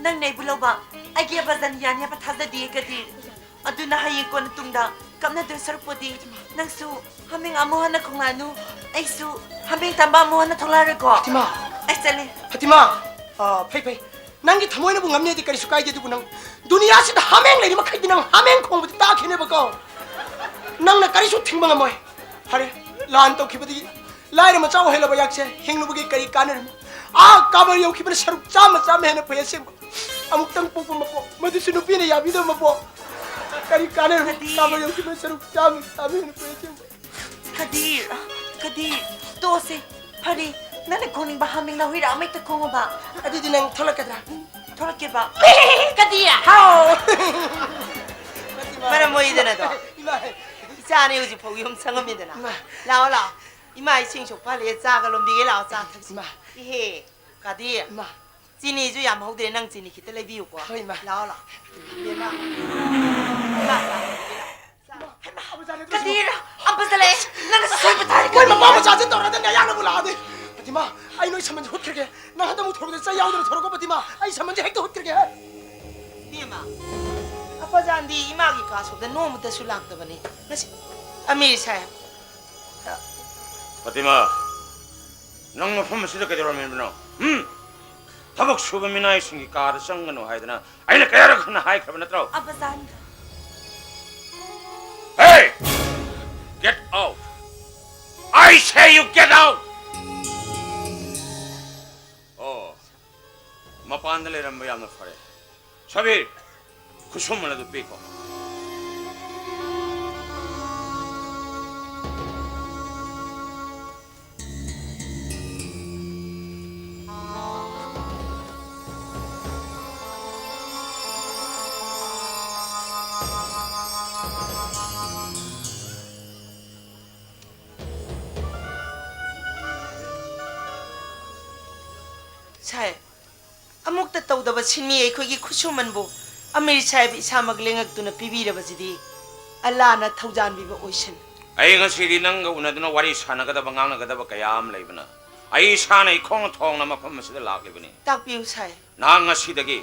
ꯅꯪꯅ ꯑꯩꯕꯨ ꯂꯧꯕ ꯑꯩꯒꯤ ꯑꯕꯥꯖꯥꯟ ꯌꯥꯅꯤ ꯍꯥꯏꯕ ꯊꯥꯖꯗꯤꯌꯦ ꯀꯗꯤꯔ꯫ ꯑꯗꯨꯅ ꯍꯌꯦꯡ ꯀꯣꯟꯅ ꯇꯨꯡꯗ ꯀꯞꯅꯗꯣꯏ ꯁꯔꯨꯛꯄꯨꯗꯤ ꯅꯪꯁꯨ ꯍꯥꯃꯦꯡ ꯑꯃꯨꯛ ꯍꯟꯅ ꯈꯣꯡꯂꯛꯑꯅꯨ, ꯑꯩꯁꯨ ꯍꯥꯃꯦꯡ ꯇꯝꯕ ꯑꯃꯨꯛ ꯍꯟꯅ ꯊꯣꯛꯂꯛꯑꯔꯣꯏꯀꯣ꯫ ꯐꯇꯤꯃꯥ꯫ ꯑꯩ ꯆꯠꯂꯦ꯫ ꯐꯇꯤꯃꯥ꯫ ꯑ, ꯐꯩ, ꯐꯩ꯫ ꯅꯪꯒꯤ ꯊꯃꯣꯏꯅꯕꯨ ꯉꯝꯅꯦꯗꯤ ꯀꯔꯤꯁꯨ ꯀꯥꯏꯗꯦ, ꯑꯗꯨꯕꯨ ꯅꯪ ꯗꯨꯅꯤꯌꯥꯁꯤꯗ ꯍꯥꯃꯦꯡ ꯂꯩꯔꯤ ꯃꯈꯩꯗꯤ ꯅꯪ ꯍꯥꯃꯦꯡ ꯈꯣꯡꯕꯗꯤ ꯇꯥꯈꯤꯅꯦꯕꯀꯣ꯫ ꯅꯪꯅ ꯀꯔꯤꯁꯨ ꯊꯤꯡꯕ ꯉꯝꯃꯣꯏ꯫ ꯐꯔꯦ, ꯂꯥꯟ ꯇꯧꯈꯤꯕꯗꯒꯤ ꯂꯥꯏꯔ ꯃꯆꯥ ꯑꯣꯏꯍꯜꯂꯕ ꯑꯩꯍꯥꯛꯁꯦ ꯍꯤꯡꯂꯨꯕꯒꯤ ꯀꯔꯤ ꯀꯥꯟꯅꯔꯨꯅꯤ? ꯑꯥ ꯀꯥꯕꯔ ꯌꯧꯈꯤꯕꯅ ꯁꯔꯨꯛ ꯆꯥꯝꯃ ꯆꯥꯝꯃ ꯍꯦꯟꯅ ꯐꯩ ꯑꯁꯦꯡꯕ꯫ ꯑꯃꯨꯛꯇꯪ ꯄꯣꯛꯄ ꯃꯄꯣꯛ, ꯃꯗꯨꯁꯨ ꯅꯨꯄꯤꯅ ꯌꯥꯕꯤꯗꯕ ꯃꯄꯣꯛ꯫ ꯀꯔꯤ ꯀꯥꯟꯅꯔꯨꯅꯤ? ꯀꯗꯤꯔ꯫ ꯀꯥꯕꯔ ꯌꯧꯈꯤꯕꯅ ꯁꯔꯨꯛ ꯆꯥꯝꯃ ꯆꯥꯝꯃ ꯍꯦꯟꯅ ꯐꯩ ꯑꯁꯦꯡꯕ꯫ ꯀꯗꯤꯔ, ꯀꯗꯤꯔ, ꯇꯣꯛꯑꯁꯦ꯫ ꯐꯔꯦ, ꯅꯪꯅ ꯈꯣꯡꯅꯤꯡꯕ ꯍꯥꯃꯦꯡꯂ ꯍꯨꯏꯔ ꯑꯃ ꯍꯦꯛꯇ ꯈꯣꯡꯉꯣꯕ꯫ ꯑꯗꯨꯗꯤ ꯅꯪ ꯊꯣꯛꯂꯛꯀꯗ꯭ꯔꯥ? ꯎꯝ, ꯊꯣꯛꯂꯛꯀꯦꯕ꯫ ꯀꯗꯤꯔ! ꯍꯥꯎ! ꯃꯔꯝ ꯃꯣꯛꯏꯗꯅ ꯑꯗꯣ꯫ ꯏꯃꯥ꯫ ꯏꯆꯥꯅꯤ ꯍꯧꯖꯤꯛ ꯐꯥꯎ ꯌꯨꯝ ꯁꯪꯉꯝꯃꯤꯗꯅ꯫ ꯏꯃꯥ꯫ ꯂꯥꯛꯑꯣ, ꯂꯥꯛꯑꯣ꯫ ꯏꯃꯥ, ꯏꯁꯤꯡ ꯁꯣꯛꯄ ꯍꯜꯂꯛꯑꯦ, ꯆꯥꯒ ꯂꯣꯟꯕꯤꯒꯦ ꯂꯥꯛꯑꯣ, ꯆꯥ ꯊꯛꯁꯤ꯫ ꯏꯃꯥ꯫ ꯏꯍꯦ, ꯀꯥꯗꯤ꯫ ꯏꯃꯥ꯫ ꯆꯤꯅꯤꯁꯨ ꯌꯥꯝ ꯍꯧꯗ꯭ꯔꯦ, ꯅꯪ ꯆꯤꯅꯤ ꯈꯤꯇ ꯂꯩꯕꯤꯌꯨꯀꯣ꯫ ꯍꯣꯏ, ꯏꯃꯥ꯫ ꯂꯥꯛꯑꯣ, ꯂꯥꯛꯑꯣ꯫ ꯏꯃꯥ꯫ ꯏꯃꯥ, ꯆꯥ ꯂꯣꯟꯕꯤꯒꯦ ꯂꯥꯛꯑꯣ꯫ ꯍꯩꯃꯥ, ꯀꯗꯤꯔ, ꯑꯝꯕꯖ ꯂꯩ꯫ ꯅꯪ ꯁꯣꯏꯕ ꯇꯥꯔꯦ, ꯃꯣꯏ ꯀꯗꯤꯔ꯫ ꯃꯃꯥ ꯃꯆꯥꯁꯦ ꯇꯧꯔꯗꯅ ꯑꯌꯥꯝꯕꯕꯨ ꯂꯥꯛꯑꯗꯤ꯫ ꯐꯥꯇꯤꯃꯥ, ꯑꯩ ꯅꯣꯏ ꯁꯃꯟꯁꯦ ꯍꯨꯠꯈ꯭ꯔꯒꯦ꯫ ꯅꯪ ꯍꯟꯗꯛ ꯑꯃꯨꯛ ꯊꯣꯔꯛꯄꯗ ꯆꯩ ꯌꯥꯎꯗꯅ ꯊꯣꯔꯛꯀꯣ, ꯐꯥꯇꯤꯃꯥ꯫ ꯑꯩ ꯁꯃꯟꯁꯦ ꯍꯦꯛꯇ ꯍꯨꯠꯈ꯭ꯔꯒꯦ꯫ ꯏꯕꯦꯝꯃ, ꯑꯄꯥꯖꯥꯟꯗꯤ ꯏꯃꯥꯒꯤ ꯀꯥ ꯁꯣꯛꯇ ꯅꯣꯡꯃꯇꯁꯨ ꯂꯥꯛꯇꯕꯅꯤ꯫ ꯉꯁꯤ, ꯑꯃꯤꯔ ꯁꯥꯍꯦꯕ꯫ ꯐꯥꯇꯤꯃꯥ, ꯅꯪ ꯃꯐꯝ ꯑꯁꯤꯗ ꯀꯩꯗꯧꯔꯝꯃꯤꯕꯅꯣ? ꯍꯨꯝ? ꯊꯕꯛ ꯁꯨꯕ ꯃꯤꯅꯥꯏꯁꯤꯡꯒꯤ ꯀꯥꯗ ꯆꯪꯒꯅꯨ ꯍꯥꯏꯗꯅ ꯑꯩꯅ ꯀꯌꯥꯔꯛ ꯍꯟꯅ ꯍꯥꯏꯈ꯭ꯔꯕ ꯅꯠꯇ꯭ꯔꯣ? ꯑꯕꯖꯥꯟ꯫ Hey! Get out! I say you get out! ꯑꯣ, ꯃꯄꯥꯟꯗ ꯂꯩꯔꯝꯕ ꯌꯥꯝꯅ ꯐꯔꯦ꯫ ꯁꯕꯤꯔ, ꯈꯨꯠꯁꯨꯃꯟ ꯑꯗꯨ ꯄꯤꯈꯣ꯫ ꯁꯥꯍꯦꯕ, ꯑꯃꯨꯛꯇ ꯇꯧꯗꯕ ꯁꯤꯟꯃꯤ ꯑꯩꯈꯣꯏꯒꯤ ꯈꯨꯠꯁꯨꯃꯟꯕꯨ ꯑꯃꯤꯔ ꯁꯥꯍꯦꯕ ꯏꯁꯥꯃꯛ ꯂꯦꯡꯉꯛꯇꯨꯅ ꯄꯤꯕꯤꯔꯕꯁꯤꯗꯤ ꯑꯜꯂꯥꯅ ꯊꯧꯖꯥꯟꯕꯤꯕ ꯑꯣꯏꯁꯅꯨ꯫ ꯑꯩ ꯉꯁꯤꯗꯤ ꯅꯪꯒ ꯎꯅꯗꯨꯅ ꯋꯥꯔꯤ ꯁꯥꯟꯅꯒꯗꯕ, ꯉꯥꯡꯅꯒꯗꯕ ꯀꯌꯥ ꯑꯃ ꯂꯩꯕꯅ ꯑꯩ ꯏꯁꯥꯅ ꯏꯈꯣꯡ ꯊꯣꯡꯅ ꯃꯐꯝ ꯑꯁꯤꯗ ꯂꯥꯛꯂꯤꯕꯅꯤ꯫ ꯇꯥꯛꯄꯤꯌꯨ ꯁꯥꯍꯦꯕ꯫ ꯅꯍꯥꯛ ꯉꯁꯤꯗꯒꯤ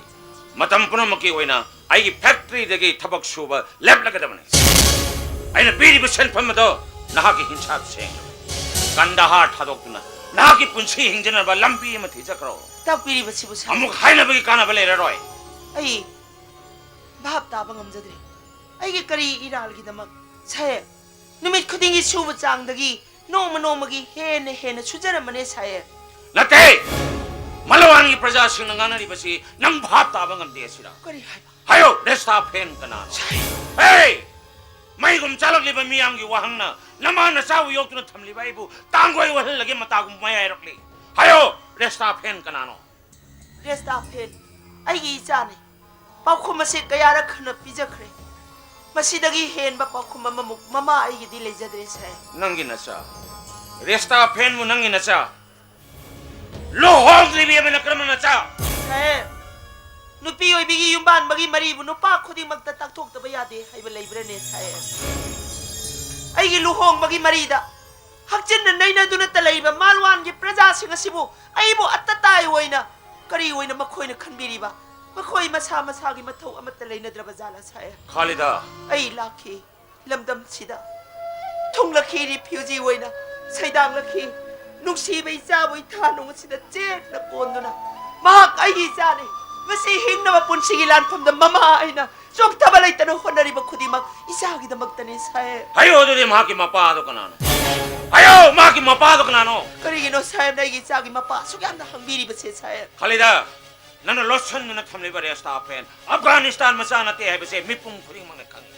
ꯃꯇꯝ ꯄꯨꯝꯅꯃꯛꯀꯤ ꯑꯣꯏꯅ ꯑꯩꯒꯤ ꯐꯦꯛꯇꯔꯤꯗꯒꯤ ꯊꯕꯛ ꯁꯨꯕ ꯂꯦꯞꯂꯒꯗꯕꯅꯤ꯫ ꯑꯩꯅ ꯄꯤꯔꯤꯕ ꯁꯦꯟꯐꯝ ꯑꯗꯣ ꯅꯍꯥꯛꯀꯤ ꯍꯤꯡꯁꯥꯞ ꯁꯦꯡꯅ ꯀꯟꯗꯍꯥꯔ ꯊꯥꯗꯣꯛꯇꯨꯅ ꯅꯍꯥꯛꯀꯤ ꯄꯨꯟꯁꯤ ꯍꯤꯡꯖꯅꯕ ꯂꯝꯕꯤ ꯑꯃ ꯊꯤꯖꯈ꯭ꯔꯣ꯫ ꯇꯥꯛꯄꯤꯔꯤꯕꯁꯤꯕꯨ ꯁꯥꯍꯦꯕ꯫ ꯑꯃꯨꯛ ꯍꯥꯏꯅꯕꯒꯤ ꯀꯥꯟꯅꯕ ꯂꯩꯔꯔꯣꯏ꯫ ꯑꯩ ꯚꯥꯞ ꯇꯥꯕ ꯉꯝꯖꯗ꯭ꯔꯦ꯫ ꯑꯩꯒꯤ ꯀꯔꯤ ꯏꯔꯥꯜꯒꯤꯗꯃꯛ ꯁꯥꯍꯦꯕ? ꯅꯨꯃꯤꯠ ꯈꯨꯗꯤꯡꯒꯤ ꯁꯨꯕ ꯆꯥꯡꯗꯒꯤ ꯅꯣꯡꯃ ꯅꯣꯡꯃꯒꯤ ꯍꯦꯟꯅ ꯍꯦꯟꯅ ꯁꯨꯖꯔꯝꯕꯅꯦ ꯁꯥꯍꯦꯕ꯫ ꯅꯠꯇꯦ! ꯃꯂꯋꯥꯟꯒꯤ ꯄ꯭ꯔꯖꯥꯁꯤꯡꯅ ꯉꯥꯡꯅꯔꯤꯕꯁꯤ ꯅꯪ ꯚꯥꯞ ꯇꯥꯕ ꯉꯝꯗꯦ ꯑꯁꯤꯔ? ꯀꯔꯤ ꯍꯥꯏꯕ? ꯍꯥꯏꯌꯣ, ꯔꯦꯁꯇꯥ ꯐꯦꯟ ꯀꯅꯥꯅꯣ? ꯁꯥꯍꯦꯕ! ꯍꯦ! ꯃꯩꯒꯨꯝ ꯆꯥꯂꯛꯂꯤꯕ ꯃꯤꯌꯥꯝꯒꯤ ꯋꯥꯍꯪꯅ ꯅꯃꯥ ꯅꯆꯥꯕꯨ ꯌꯣꯛꯇꯨꯅ ꯊꯝꯂꯤꯕ ꯑꯩꯕꯨ ꯇꯥꯡꯒꯣꯏ ꯑꯣꯏꯍꯜꯂꯒꯦ ꯃꯇꯥꯒꯨꯝ ꯃꯌꯥꯏꯔꯛꯂꯤ꯫ ꯍꯥꯏꯌꯣ, ꯔꯦꯁꯇꯥ ꯐꯦꯟ ꯀꯅꯥꯅꯣ? ꯔꯦꯁꯇꯥ ꯐꯦꯟ ꯑꯩꯒꯤ ꯏꯆꯥꯅꯤ꯫ ꯄꯥꯎꯈꯨꯝ ꯑꯁꯤ ꯀꯌꯥꯔꯛ ꯍꯟꯅ ꯄꯤꯖꯈ꯭ꯔꯦ꯫ ꯃꯁꯤꯗꯒꯤ ꯍꯦꯟꯕ ꯄꯥꯎꯈꯨꯝ ꯑꯃꯃꯨꯛ ꯃꯃꯥ ꯑꯩꯒꯤꯗꯤ ꯂꯩꯖꯗ꯭ꯔꯦ ꯁꯥꯍꯦꯕ꯫ ꯅꯪꯒꯤ ꯅꯆꯥ, ꯔꯦꯁꯇꯥ ꯐꯦꯟꯕꯨ ꯅꯪꯒꯤ ꯅꯆꯥ? ꯂꯨꯍꯣꯡꯗ꯭ꯔꯤꯕꯤ ꯑꯃꯅ ꯀꯔꯝꯅ ꯅꯆꯥ? ꯁꯥꯍꯦꯕ, ꯅꯨꯄꯤ ꯑꯣꯏꯕꯤꯒꯤ ꯌꯨꯝꯕꯥꯟꯕꯒꯤ ꯃꯔꯤꯕꯨ ꯅꯨꯄꯥ ꯈꯨꯗꯤꯡꯃꯛꯇ ꯇꯥꯛꯊꯣꯛꯇꯕ ꯌꯥꯗꯦ ꯍꯥꯏꯕ ꯂꯩꯕ꯭ꯔꯅꯦ, ꯁꯥꯍꯦꯕ? ꯑꯩꯒꯤ ꯂꯨꯍꯣꯡꯕꯒꯤ ꯃꯔꯤꯗ ꯍꯛꯆꯤꯟꯅ ꯅꯩꯅꯗꯨꯅꯇ ꯂꯩꯔꯤꯕ ꯃꯥꯜꯋꯥꯟꯒꯤ ꯄ꯭ꯔꯖꯥꯁꯤꯡ ꯑꯁꯤꯕꯨ ꯑꯩꯕꯨ ꯑꯇꯇꯥꯏ ꯑꯣꯏꯅ ꯀꯔꯤ ꯑꯣꯏꯅ ꯃꯈꯣꯏꯅ ꯈꯟꯕꯤꯔꯤꯕ? ꯃꯈꯣꯏ ꯃꯁꯥ ꯃꯁꯥꯒꯤ ꯃꯊꯧ ꯑꯃꯠꯇ ꯂꯩꯅꯗ꯭ꯔꯕ ꯖꯥꯠꯂ, ꯁꯥꯍꯦꯕ? ꯈꯥꯂꯤꯗꯥ! ꯑꯩ ꯂꯥꯛꯈꯤ꯫ ꯂꯝꯗꯝꯁꯤꯗ ꯊꯨꯡꯂꯛꯈꯤ ꯔꯤꯐ꯭ꯌꯨꯖꯤ ꯑꯣꯏꯅ, ꯁꯩꯗꯥꯡꯂꯛꯈꯤ꯫ ꯅꯨꯡꯁꯤꯕ ꯏꯆꯥꯕꯨ ꯏꯊꯥ ꯅꯨꯡ ꯑꯁꯤꯗ ꯆꯦꯠꯅ ꯀꯣꯟꯗꯨꯅ, ꯃꯍꯥꯛ ꯑꯩꯒꯤ ꯏꯆꯥꯅꯤ꯫ ꯉꯁꯤ ꯍꯤꯡꯅꯕ ꯄꯨꯟꯁꯤꯒꯤ ꯂꯥꯟꯐꯝꯗ ꯃꯃꯥ ꯑꯩꯅ ꯆꯣꯛꯊꯕ ꯂꯩꯇꯅ ꯍꯣꯠꯅꯔꯤꯕ ꯈꯨꯗꯤꯡꯃꯛ ꯏꯆꯥꯒꯤꯗꯃꯛꯇꯅꯤ, ꯁꯥꯍꯦꯕ꯫ ꯍꯥꯏꯌꯣ, ꯑꯗꯨꯗꯤ ꯃꯍꯥꯛꯀꯤ ꯃꯄꯥꯗꯣ ꯀꯅꯥꯅꯣ? ꯍꯥꯏꯌꯣ, ꯃꯍꯥꯛꯀꯤ ꯃꯄꯥꯗꯣ ꯀꯅꯥꯅꯣ? ꯀꯔꯤꯒꯤꯅꯣ ꯁꯥꯍꯦꯕꯅ ꯑꯩꯒꯤ ꯏꯆꯥꯒꯤ ꯃꯄꯥ ꯑꯁꯨꯛ ꯌꯥꯝꯅ ꯍꯪꯕꯤꯔꯤꯕꯁꯦ, ꯁꯥꯍꯦꯕ? ꯈꯥꯂꯤꯗꯥ, ꯅꯪꯅ ꯂꯣꯠꯁꯤꯟꯗꯨꯅ ꯊꯝꯂꯤꯕ ꯔꯦꯁꯇꯥ ꯐꯦꯟ ꯑꯐꯒꯥꯅꯤꯁꯇꯥꯟ ꯃꯆꯥ ꯅꯠꯇꯦ ꯍꯥꯏꯕꯁꯦ ꯃꯤꯄꯨꯝ ꯈꯨꯗꯤꯡꯃꯛꯅ ꯈꯪꯏ꯫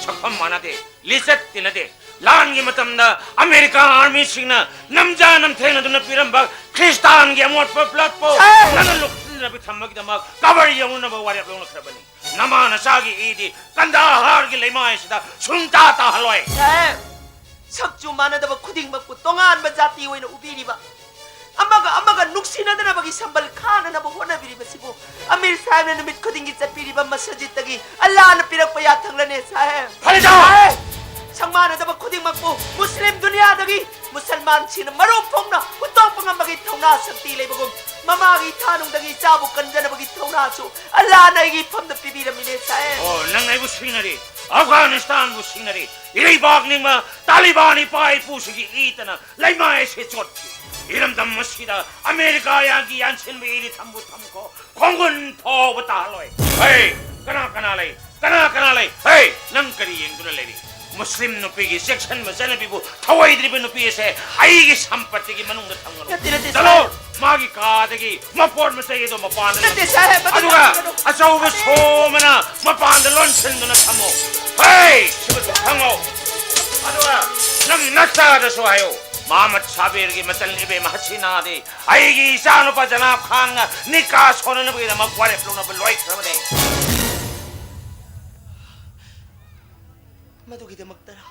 ꯁꯛꯐꯝ ꯃꯥꯟꯅꯗꯦ, ꯂꯤꯆꯠ ꯇꯤꯟꯅꯗꯦ꯫ ꯂꯥꯟꯒꯤ ꯃꯇꯝꯗ ꯑꯃꯦꯔꯤꯀꯥ ꯑꯥꯔꯃꯤꯁꯤꯡꯅ ꯅꯝꯖꯥ ꯅꯝꯊꯦꯡꯅꯗꯨꯅ ꯄꯤꯔꯝꯕ ꯈ꯭ꯔꯤꯁꯇꯥꯟꯒꯤ ꯑꯃꯣꯠꯄ ꯕ꯭ꯂꯠꯄꯨ ꯁꯥꯍꯦꯕ! ꯅꯪꯅ ꯂꯣꯠꯁꯤꯟꯗꯨꯅ ꯊꯝꯕꯒꯤꯗꯃꯛ ꯀꯕꯔ ꯌꯧꯅꯅꯕ ꯋꯥꯔꯦꯞ ꯂꯧꯅꯈ꯭ꯔꯕꯅꯤ꯫ ꯅꯃꯥ ꯅꯆꯥꯒꯤ ꯏꯗꯤ ꯀꯟꯗꯥꯍꯥꯔꯒꯤ ꯂꯩꯃꯥꯏꯁꯤꯗ ꯁꯨꯡꯇꯥ ꯇꯥꯍꯜꯂꯣꯏ꯫ ꯁꯥꯍꯦꯕ! ꯁꯛꯆꯨ ꯃꯥꯟꯅꯗꯕ ꯈꯨꯗꯤꯡꯃꯛꯄꯨ ꯇꯣꯉꯥꯟꯕ ꯖꯥꯇꯤ ꯑꯣꯏꯅ ꯎꯕꯤꯔꯤꯕ, ꯑꯃꯒ ꯑꯃꯒ ꯅꯨꯡꯁꯤꯅꯗꯅꯕꯒꯤ ꯁꯝꯕꯜ ꯈꯥꯅꯅꯕ ꯍꯣꯠꯅꯕꯤꯔꯤꯕꯁꯤꯕꯨ ꯑꯃꯤꯔ ꯁꯥꯍꯦꯕꯅ ꯅꯨꯃꯤꯠ ꯈꯨꯗꯤꯡꯒꯤ ꯆꯠꯄꯤꯔꯤꯕ ꯃꯁꯖꯤꯗꯇꯒꯤ ꯑꯜꯂꯥꯍꯅ ꯄꯤꯔꯛꯄ ꯌꯥꯊꯪꯂꯅꯦ, ꯁꯥꯍꯦꯕ? ꯈꯥꯂꯤꯗꯥ! ꯁꯥꯍꯦꯕ! ꯁꯪꯃꯥꯟꯅꯗꯕ ꯈꯨꯗꯤꯡꯃꯛꯄꯨ ꯃꯨꯁꯂꯤꯝ ꯗꯨꯅꯤꯌꯥꯗꯒꯤ ꯃꯨꯁꯜꯃꯥꯟꯁꯤꯡꯅ ꯃꯔꯨ ꯐꯣꯡꯅ ꯍꯨꯟꯗꯣꯛꯄ ꯉꯝꯕꯒꯤ ꯊꯧꯅꯥ ꯁꯛꯇꯤ ꯂꯩꯕꯒꯨꯝ, ꯃꯃꯥꯒꯤ ꯏꯊꯥꯅꯨꯡꯗꯒꯤ ꯏꯆꯥꯕꯨ ꯀꯟꯖꯅꯕꯒꯤ ꯊꯧꯅꯥꯁꯨ ꯑꯜꯂꯥꯍꯅ ꯑꯩꯒꯤ ꯏꯐꯝꯗ ꯄꯤꯕꯤꯔꯝꯃꯤꯅꯦ, ꯁꯥꯍꯦꯕ꯫ ꯑꯣ, ꯅꯪꯅ ꯑꯩꯕꯨ ꯁꯤꯡꯅꯔꯤ, ꯑꯐꯒꯥꯅꯤꯁꯇꯥꯟꯕꯨ ꯁꯤꯡꯅꯔꯤ, ꯏꯔꯩꯕꯥꯛ ꯅꯤꯡꯕ ꯇꯥꯂꯤꯕꯥꯟ ꯏꯄꯥ ꯏꯄꯨꯁꯤꯡꯒꯤ ꯏꯇꯅ ꯂꯩꯃꯥꯏ ꯑꯁꯤ ꯆꯣꯠꯈꯤ꯫ ꯏꯔꯝꯗꯝ ꯑꯁꯤꯗ ꯑꯃꯦꯔꯤꯀꯥ ꯌꯥꯒꯤ ꯌꯥꯟꯁꯤꯟꯕ ꯏꯗꯤ ꯊꯝꯕꯨ ꯊꯝꯈꯣ, ꯈꯣꯡꯒꯨꯟ ꯐꯥꯎꯕ ꯇꯥꯍꯜꯂꯣꯏ꯫ ꯍꯦ, ꯀꯅꯥ ꯀꯅꯥ ꯂꯩ? ꯀꯅꯥ ꯀꯅꯥ ꯂꯩ? ꯍꯦ, ꯅꯪ ꯀꯔꯤ ꯌꯦꯡꯗꯨꯅ ꯂꯩꯔꯤ? ꯃꯨꯁꯂꯤꯝ ꯅꯨꯄꯤꯒꯤ ꯆꯦꯛꯁꯤꯟꯕ ꯆꯠꯅꯕꯤꯕꯨ ꯊꯧꯑꯣꯏꯗ꯭ꯔꯤꯕ ꯅꯨꯄꯤ ꯑꯁꯦ ꯑꯩꯒꯤ ꯁꯝꯄꯠꯇꯤꯒꯤ ꯃꯅꯨꯡꯗ ꯊꯝꯒꯅꯨ꯫ ꯅꯠꯇꯦ, ꯅꯠꯇꯦ, ꯆꯠꯂꯣ! ꯁꯥꯍꯦꯕ꯫ ꯃꯥꯒꯤ ꯀꯥꯗꯒꯤ ꯃꯄꯣꯠ ꯃꯆꯩ ꯑꯗꯣ ꯃꯄꯥꯟꯗ ꯅꯠꯇꯦ, ꯂꯪꯊꯣꯛ꯫ ꯁꯥꯍꯦꯕ, ꯃꯗꯨ ꯑꯗꯨꯒ ꯌꯥꯒꯅꯨ꯫ ꯑꯆꯧꯕ ꯁꯣ ꯑꯃꯅ ꯃꯄꯥꯟꯗ ꯂꯣꯟꯁꯤꯟꯗꯨꯅ ꯊꯝꯃꯣ꯫ ꯍꯦ! ꯁꯤꯃꯁꯨ ꯈꯪꯉꯣ꯫ ꯑꯗꯨꯒ ꯅꯪ ꯅꯆꯥꯗꯁꯨ ꯍꯥꯏꯌꯣ, ꯃꯍꯃꯗ ꯁꯥꯕꯤꯔꯒꯤ ꯃꯆꯜ ꯏꯕꯦꯝ ꯍꯁꯤꯅꯥꯗꯤ ꯑꯩꯒꯤ ꯏꯆꯥꯅꯨꯄꯥ ꯖꯅꯥꯕ ꯈꯥꯟꯒ ꯅꯤꯀꯥ ꯁꯣꯟꯅꯅꯕꯒꯤꯗꯃꯛ ꯋꯥꯔꯦꯞ ꯂꯧꯅꯕ ꯂꯣꯏꯈ꯭ꯔꯕꯅꯤ꯫ ꯃꯗꯨꯒꯤꯗꯃꯛꯇꯔ?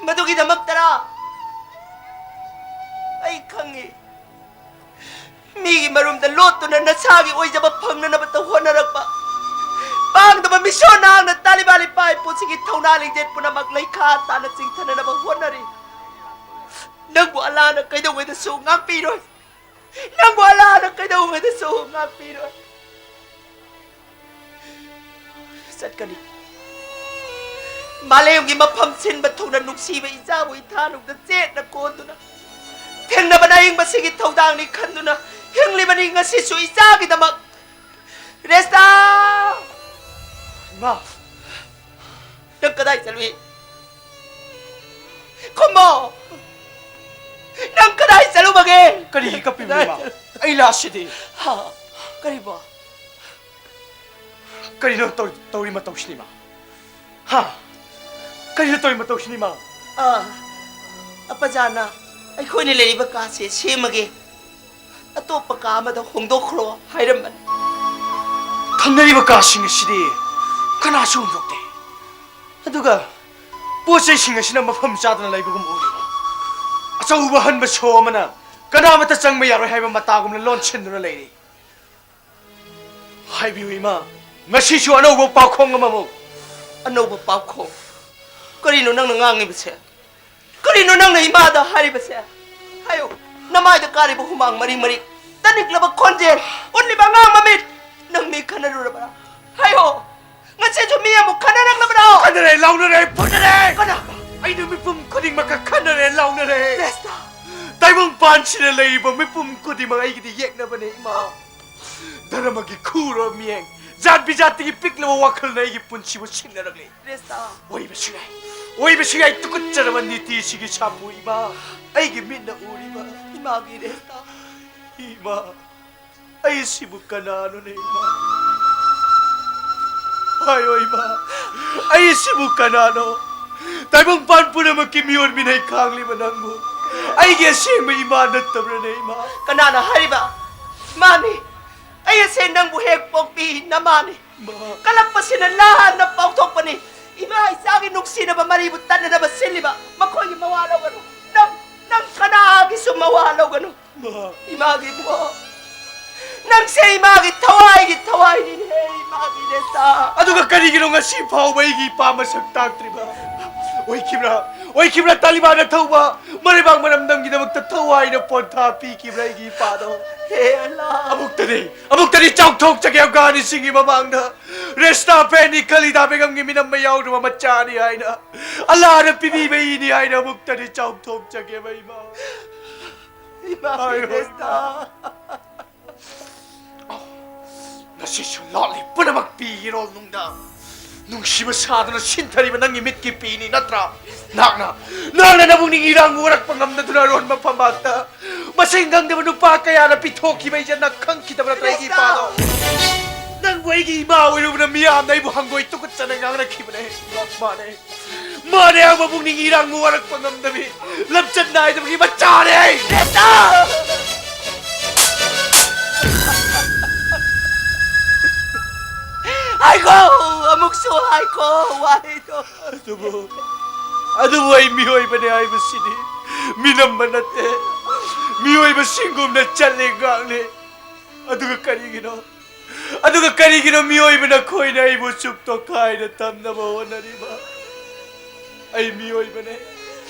ꯃꯗꯨꯒꯤꯗꯃꯛꯇꯔꯥ? ꯑꯩ ꯈꯪꯉꯤ꯫ ꯃꯤꯒꯤ ꯃꯔꯨꯝꯗ ꯂꯣꯠꯇꯨꯅ ꯅꯁꯥꯒꯤ ꯑꯣꯏꯖꯕ ꯐꯪꯅꯅꯕꯇ ꯍꯣꯠꯅꯔꯛꯄ, ꯄꯥꯡꯗꯕ ꯃꯤꯁꯣꯟ ꯅꯍꯥꯛꯅ ꯇꯥꯂꯤꯕꯥꯟ ꯏꯄꯥ ꯏꯄꯨꯁꯤꯡꯒꯤ ꯊꯧꯅꯥ ꯂꯤꯡꯖꯦꯜ ꯄꯨꯝꯅꯃꯛ ꯂꯩꯈꯥ ꯇꯥꯅ ꯆꯤꯡꯊꯅꯅꯕ ꯍꯣꯠꯅꯔꯤ꯫ ꯅꯪꯕꯨ ꯑꯜꯂꯥꯅ ꯀꯩꯗꯧꯉꯩꯗꯁꯨ ꯉꯥꯛꯄꯤꯔꯣꯏ꯫ ꯅꯪꯕꯨ ꯑꯜꯂꯥꯅ ꯀꯩꯗꯧꯉꯩꯗꯁꯨ ꯉꯥꯛꯄꯤꯔꯣꯏ꯫ ꯆꯠꯀꯅꯤ꯫ ꯃꯥꯂꯦꯝꯒꯤ ꯃꯐꯝ ꯁꯤꯟꯕ ꯊꯨꯡꯅ ꯅꯨꯡꯁꯤꯕ ꯏꯆꯥꯕꯨ ꯏꯊꯥꯅꯨꯡꯗ ꯆꯦꯠꯅ ꯀꯣꯟꯗꯨꯅ ꯊꯦꯡꯅꯕꯅ ꯑꯍꯤꯡꯕꯁꯤꯒꯤ ꯊꯧꯗꯥꯡꯅꯤ ꯈꯟꯗꯨꯅ ꯍꯤꯡꯂꯤꯕꯅꯤ ꯉꯁꯤꯁꯨ ꯏꯆꯥꯒꯤꯗꯃꯛ꯫ ꯔꯦꯁꯇꯥ! ꯏꯃꯥ! ꯅꯪ ꯀꯗꯥꯏ ꯆꯠꯂꯨꯏ? ꯈꯨꯝꯃꯣ! ꯅꯪ ꯀꯗꯥꯏ ꯆꯠꯂꯨꯕꯒꯦ? ꯀꯔꯤꯒꯤ ꯀꯞꯄꯤꯕꯅꯣ, ꯀꯗꯥꯏ ꯏꯃꯥ? ꯆꯠꯂꯨ-, ꯑꯩ ꯂꯥꯛꯁꯤꯗꯤ꯫ ꯍꯥ? ꯀꯔꯤꯕꯣ? ꯀꯔꯤꯅꯣ ꯇꯧ-, ꯇꯧꯔꯤ ꯃꯇꯧꯁꯤꯅ, ꯏꯃꯥ? ꯍꯥ? ꯀꯔꯤꯅꯣ ꯇꯧꯔꯤ ꯃꯇꯧꯁꯤꯅ, ꯏꯃꯥ? ꯑꯥ, ꯑꯄꯥꯖꯥꯅ ꯑꯩꯈꯣꯏꯅ ꯂꯩꯔꯤꯕ ꯀꯥꯁꯦ ꯁꯦꯝꯃꯒꯦ, ꯑꯇꯣꯞꯄ ꯀꯥ ꯑꯃꯗ ꯍꯣꯡꯗꯣꯛꯈ꯭ꯔꯣ ꯍꯥꯏꯔꯝꯕꯅꯤ꯫ ꯊꯝꯅꯔꯤꯕ ꯀꯥꯁꯤꯡ ꯑꯁꯤꯗꯤ ꯀꯅꯥꯁꯨ ꯍꯣꯡꯗꯣꯛꯇꯦ꯫ ꯑꯗꯨꯒ ꯄꯣꯠ ꯆꯩꯁꯤꯡ ꯑꯁꯤꯅ ꯃꯐꯝ ꯆꯥꯗꯅ ꯂꯩꯕꯒꯨꯝ ꯎꯔꯤ꯫ ꯑꯆꯧꯕ ꯍꯟꯕ ꯁꯣ ꯑꯃꯅ ꯀꯅꯥꯃꯠꯇ ꯆꯪꯕ ꯌꯥꯔꯣꯏ ꯍꯥꯏꯕ ꯃꯇꯥꯒꯨꯝꯅ ꯂꯣꯟꯁꯤꯟꯗꯨꯅ ꯂꯩꯔꯤ꯫ ꯍꯥꯏꯕꯤꯌꯨ ꯏꯃꯥ, ꯉꯁꯤꯁꯨ ꯑꯅꯧꯕ ꯄꯥꯎꯈꯣꯡ ꯑꯃꯃꯨꯛ꯫ ꯑꯅꯧꯕ ꯄꯥꯎꯈꯣꯡ? ꯀꯔꯤꯅꯣ ꯅꯪꯅ ꯉꯥꯡꯉꯤꯕꯁꯦ? ꯀꯔꯤꯅꯣ ꯅꯪꯅ ꯏꯃꯥꯗ ꯍꯥꯏꯔꯤꯕꯁꯦ? ꯍꯥꯏꯌꯨ, ꯅꯃꯥꯏꯗ ꯀꯥꯔꯤꯕ ꯍꯨꯃꯥꯡ ꯃꯔꯤ ꯃꯔꯤ, ꯇꯅꯤꯛꯂꯕ ꯈꯣꯟꯖꯦꯜ, ꯎꯠꯂꯤꯕ ꯑꯉꯥꯡ ꯃꯃꯤꯠ, ꯅꯪ ꯃꯤ ꯈꯟꯅꯔꯨꯔꯕ꯭ꯔꯥ? ꯍꯥꯏꯌꯨ, ꯉꯁꯤꯁꯨ ꯃꯤ ꯑꯃꯨꯛ ꯈꯟꯅꯔꯛꯂꯕ꯭ꯔꯣ? ꯈꯟꯅꯔꯦ, ꯂꯥꯎꯅꯔꯦ, ꯐꯨꯅꯔꯦ! ꯀꯅꯥ? ꯑꯩꯅ ꯃꯤꯄꯨꯝ ꯈꯨꯗꯤꯡꯃꯛꯀ ꯈꯟꯅꯔꯦ, ꯂꯥꯎꯅꯔꯦ! ꯔꯦꯁꯇꯥ! ꯇꯥꯏꯕꯪꯄꯥꯟꯁꯤꯗ ꯂꯩꯔꯤꯕ ꯃꯤꯄꯨꯝ ꯈꯨꯗꯤꯡꯃꯛ ꯑꯩꯒꯤꯗꯤ ꯌꯦꯛꯅꯕꯅꯦ, ꯏꯃꯥ꯫ ꯙꯔꯃꯒꯤ ꯈꯨꯔꯣ ꯃꯤꯠꯌꯦꯡ, ꯖꯥꯠ ꯕꯤꯖꯥꯠꯇꯒꯤ ꯄꯤꯛꯂꯕ ꯋꯥꯈꯜꯅ ꯑꯩꯒꯤ ꯄꯨꯟꯁꯤꯕꯨ ꯁꯤꯡꯅꯔꯛꯂꯤ꯫ ꯔꯦꯁꯇꯥ! ꯑꯣꯏꯕꯁꯨ ꯌꯥꯏ, ꯑꯣꯏꯕꯁꯨ ꯌꯥꯏ, ꯇꯨꯀꯠꯆꯔꯕ ꯅꯤꯇꯤꯁꯤꯒꯤ ꯁꯥꯐꯨ ꯏꯃꯥ, ꯑꯩꯒꯤ ꯃꯤꯠꯅ ꯎꯔꯤꯕ꯫ ꯏꯃꯥꯒꯤ ꯔꯦꯁꯇꯥ! ꯏꯃꯥ, ꯑꯩꯁꯤꯕꯨ ꯀꯅꯥꯅꯣꯅꯦ, ꯏꯃꯥ? ꯍꯥꯏꯌꯣ, ꯏꯃꯥ, ꯑꯩꯁꯤꯕꯨ ꯀꯅꯥꯅꯣ? ꯇꯥꯏꯕꯪꯄꯥꯟ ꯄꯨꯝꯅꯃꯛꯀꯤ ꯃꯤꯑꯣꯠ ꯃꯤꯅꯩ ꯈꯥꯡꯂꯤꯕ ꯅꯪꯕꯨ ꯑꯩꯒꯤ ꯑꯁꯦꯡꯕ ꯏꯃꯥ ꯅꯠꯇꯕ꯭ꯔꯅꯦ, ꯏꯃꯥ? ꯀꯅꯥꯅ ꯍꯥꯏꯔꯤꯕ? ꯃꯥꯅꯤ, ꯑꯩ ꯑꯁꯦ ꯅꯪꯕꯨ ꯍꯦꯛ ꯄꯣꯛꯄꯤ ꯅꯃꯥꯅꯤ꯫ ꯏꯃꯥ! ꯀꯂꯛꯄꯁꯤꯅ ꯂꯥꯟꯅ ꯄꯥꯎꯊꯣꯛꯄꯅꯤ꯫ ꯏꯃꯥ ꯏꯆꯥꯒꯤ ꯅꯨꯡꯁꯤꯅꯕ ꯃꯔꯤꯕꯨ ꯇꯠꯅꯅꯕ ꯁꯤꯜꯂꯤꯕ ꯃꯈꯣꯏꯒꯤ ꯃꯋꯥ ꯂꯧꯒꯅꯨ꯫ ꯅꯪ, ꯅꯪ ꯀꯅꯥꯒꯤꯁꯨ ꯃꯋꯥ ꯂꯧꯒꯅꯨ꯫ ꯃꯥ꯫ ꯏꯃꯥꯒꯤ ꯏꯕꯨꯡꯉꯣ, ꯅꯪꯁꯦ ꯏꯃꯥꯒꯤ ꯊꯋꯥꯏꯒꯤ ꯊꯋꯥꯏꯅꯤꯅꯦ, ꯏꯃꯥꯒꯤ ꯔꯦꯁꯇꯥ꯫ ꯑꯗꯨꯒ ꯀꯔꯤꯒꯤꯅꯣ ꯉꯁꯤ ꯐꯥꯎꯕ ꯑꯩꯒꯤ ꯏꯄꯥ ꯃꯁꯛ ꯇꯥꯛꯇ꯭ꯔꯤꯕ? ꯑꯣꯏꯈꯤꯕ꯭ꯔꯥ? ꯑꯣꯏꯈꯤꯕ꯭ꯔꯥ ꯇꯥꯂꯤꯕꯥꯟꯅ ꯊꯧꯕ ꯃꯔꯩꯕꯥꯛ ꯃꯔꯝꯗꯝꯒꯤꯗꯃꯛꯇ ꯊꯋꯥꯏꯅ ꯄꯣꯟꯊꯥ ꯄꯤꯈꯤꯕ꯭ꯔꯥ ꯑꯩꯒꯤ ꯏꯄꯥꯗꯣ? ꯍꯦ ꯑꯜꯂꯥ! ꯑꯃꯨꯛꯇꯗꯤ, ꯑꯃꯨꯛꯇꯗꯤ ꯆꯥꯎꯊꯣꯛꯆꯒꯦ ꯑꯐꯒꯥꯅꯤꯁꯤꯡꯒꯤ ꯃꯃꯥꯡꯗ꯫ ꯔꯦꯁꯇꯥ ꯐꯦꯅꯤ ꯈꯂꯤꯗꯥ ꯕꯦꯒꯝꯒꯤ ꯃꯤꯅꯝꯕ ꯌꯥꯎꯗ꯭ꯔꯕ ꯃꯆꯥꯅꯤ ꯍꯥꯏꯅ, ꯑꯜꯂꯥꯅ ꯄꯤꯕꯤꯕ ꯏꯅꯤ ꯍꯥꯏꯅ ꯑꯃꯨꯛꯇꯗꯤ ꯆꯥꯎꯊꯣꯛꯆꯒꯦꯕ ꯏꯃꯥ꯫ ꯏꯃꯥ ꯍꯥꯏꯌꯣ, ꯔꯦꯁꯇꯥ꯫ ꯏꯃꯥ꯫ ꯉꯁꯤꯁꯨ ꯂꯥꯠꯂꯤ ꯄꯨꯝꯅꯃꯛ ꯄꯤꯒꯤ ꯔꯣꯜ ꯅꯨꯡꯗ ꯅꯨꯡꯁꯤꯕ ꯁꯥꯗꯨꯅ ꯁꯤꯟꯊꯔꯤꯕ ꯅꯪꯒꯤ ꯃꯤꯠꯀꯤ ꯄꯤꯅꯤ ꯅꯠꯇ꯭ꯔꯥ? ꯅꯍꯥꯛꯅ, ꯅꯍꯥꯛꯅ ꯅꯕꯨꯛꯅꯤꯡ ꯏꯔꯥꯡꯕꯨ ꯋꯥꯔꯛꯄ ꯉꯝꯗꯗꯨꯅ ꯑꯔꯣꯟꯕ ꯐꯝꯕꯥꯛꯇ ꯃꯁꯤꯡ ꯈꯪꯗꯕ ꯅꯨꯄꯥ ꯀꯌꯥꯅ ꯄꯤꯊꯣꯛꯈꯤꯕ ꯏꯖꯠ ꯅꯪ ꯈꯪꯈꯤꯗꯕ ꯅꯠꯇ꯭ꯔꯥ ꯑꯩꯒꯤ ꯏꯄꯥꯗꯣ? ꯅꯪꯕꯨ ꯑꯩꯒꯤ ꯏꯃꯥ ꯑꯣꯏꯔꯨꯕꯅ ꯃꯤꯌꯥꯝꯅ ꯑꯩꯕꯨ ꯍꯪꯒꯣꯏ ꯇꯨꯀꯠꯆꯅ ꯉꯥꯡꯅꯈꯤꯕꯅꯦ꯫ ꯃꯥꯅꯦ꯫ ꯃꯥꯅꯦ, ꯑꯃ ꯄꯨꯛꯅꯤꯡ ꯏꯔꯥꯡꯕꯨ ꯋꯥꯔꯛꯄ ꯉꯝꯗꯕꯤ ꯂꯝꯆꯠ ꯅꯥꯏꯗꯕꯒꯤ ꯃꯆꯥꯅꯦ ꯑꯩ! ꯔꯦꯁꯇꯥ! ꯍꯥꯏꯈꯣ! ꯑꯃꯨꯛꯁꯨ ꯍꯥꯏꯈꯣ! ꯋꯥꯍꯩꯗꯣ! ꯑꯗꯨꯕꯨ, ꯑꯗꯨꯕꯨ ꯑꯩ ꯃꯤꯑꯣꯏꯕꯅꯦ ꯍꯥꯏꯕꯁꯤꯗꯤ ꯃꯤꯅꯝꯕ ꯅꯠꯇꯦ꯫ ꯃꯤꯑꯣꯏꯕꯁꯤꯡꯒꯨꯝꯅ ꯆꯠꯂꯦ ꯉꯥꯡꯂꯦ꯫ ꯑꯗꯨꯒ ꯀꯔꯤꯒꯤꯅꯣ? ꯑꯗꯨꯒ ꯀꯔꯤꯒꯤꯅꯣ ꯃꯤꯑꯣꯏꯕ ꯅꯈꯣꯏꯅ ꯑꯩꯕꯨ ꯆꯨꯞ ꯇꯣꯈꯥꯏꯅ ꯊꯝꯅꯕ ꯍꯣꯠꯅꯔꯤꯕ? ꯑꯩ ꯃꯤꯑꯣꯏꯕꯅꯦ꯫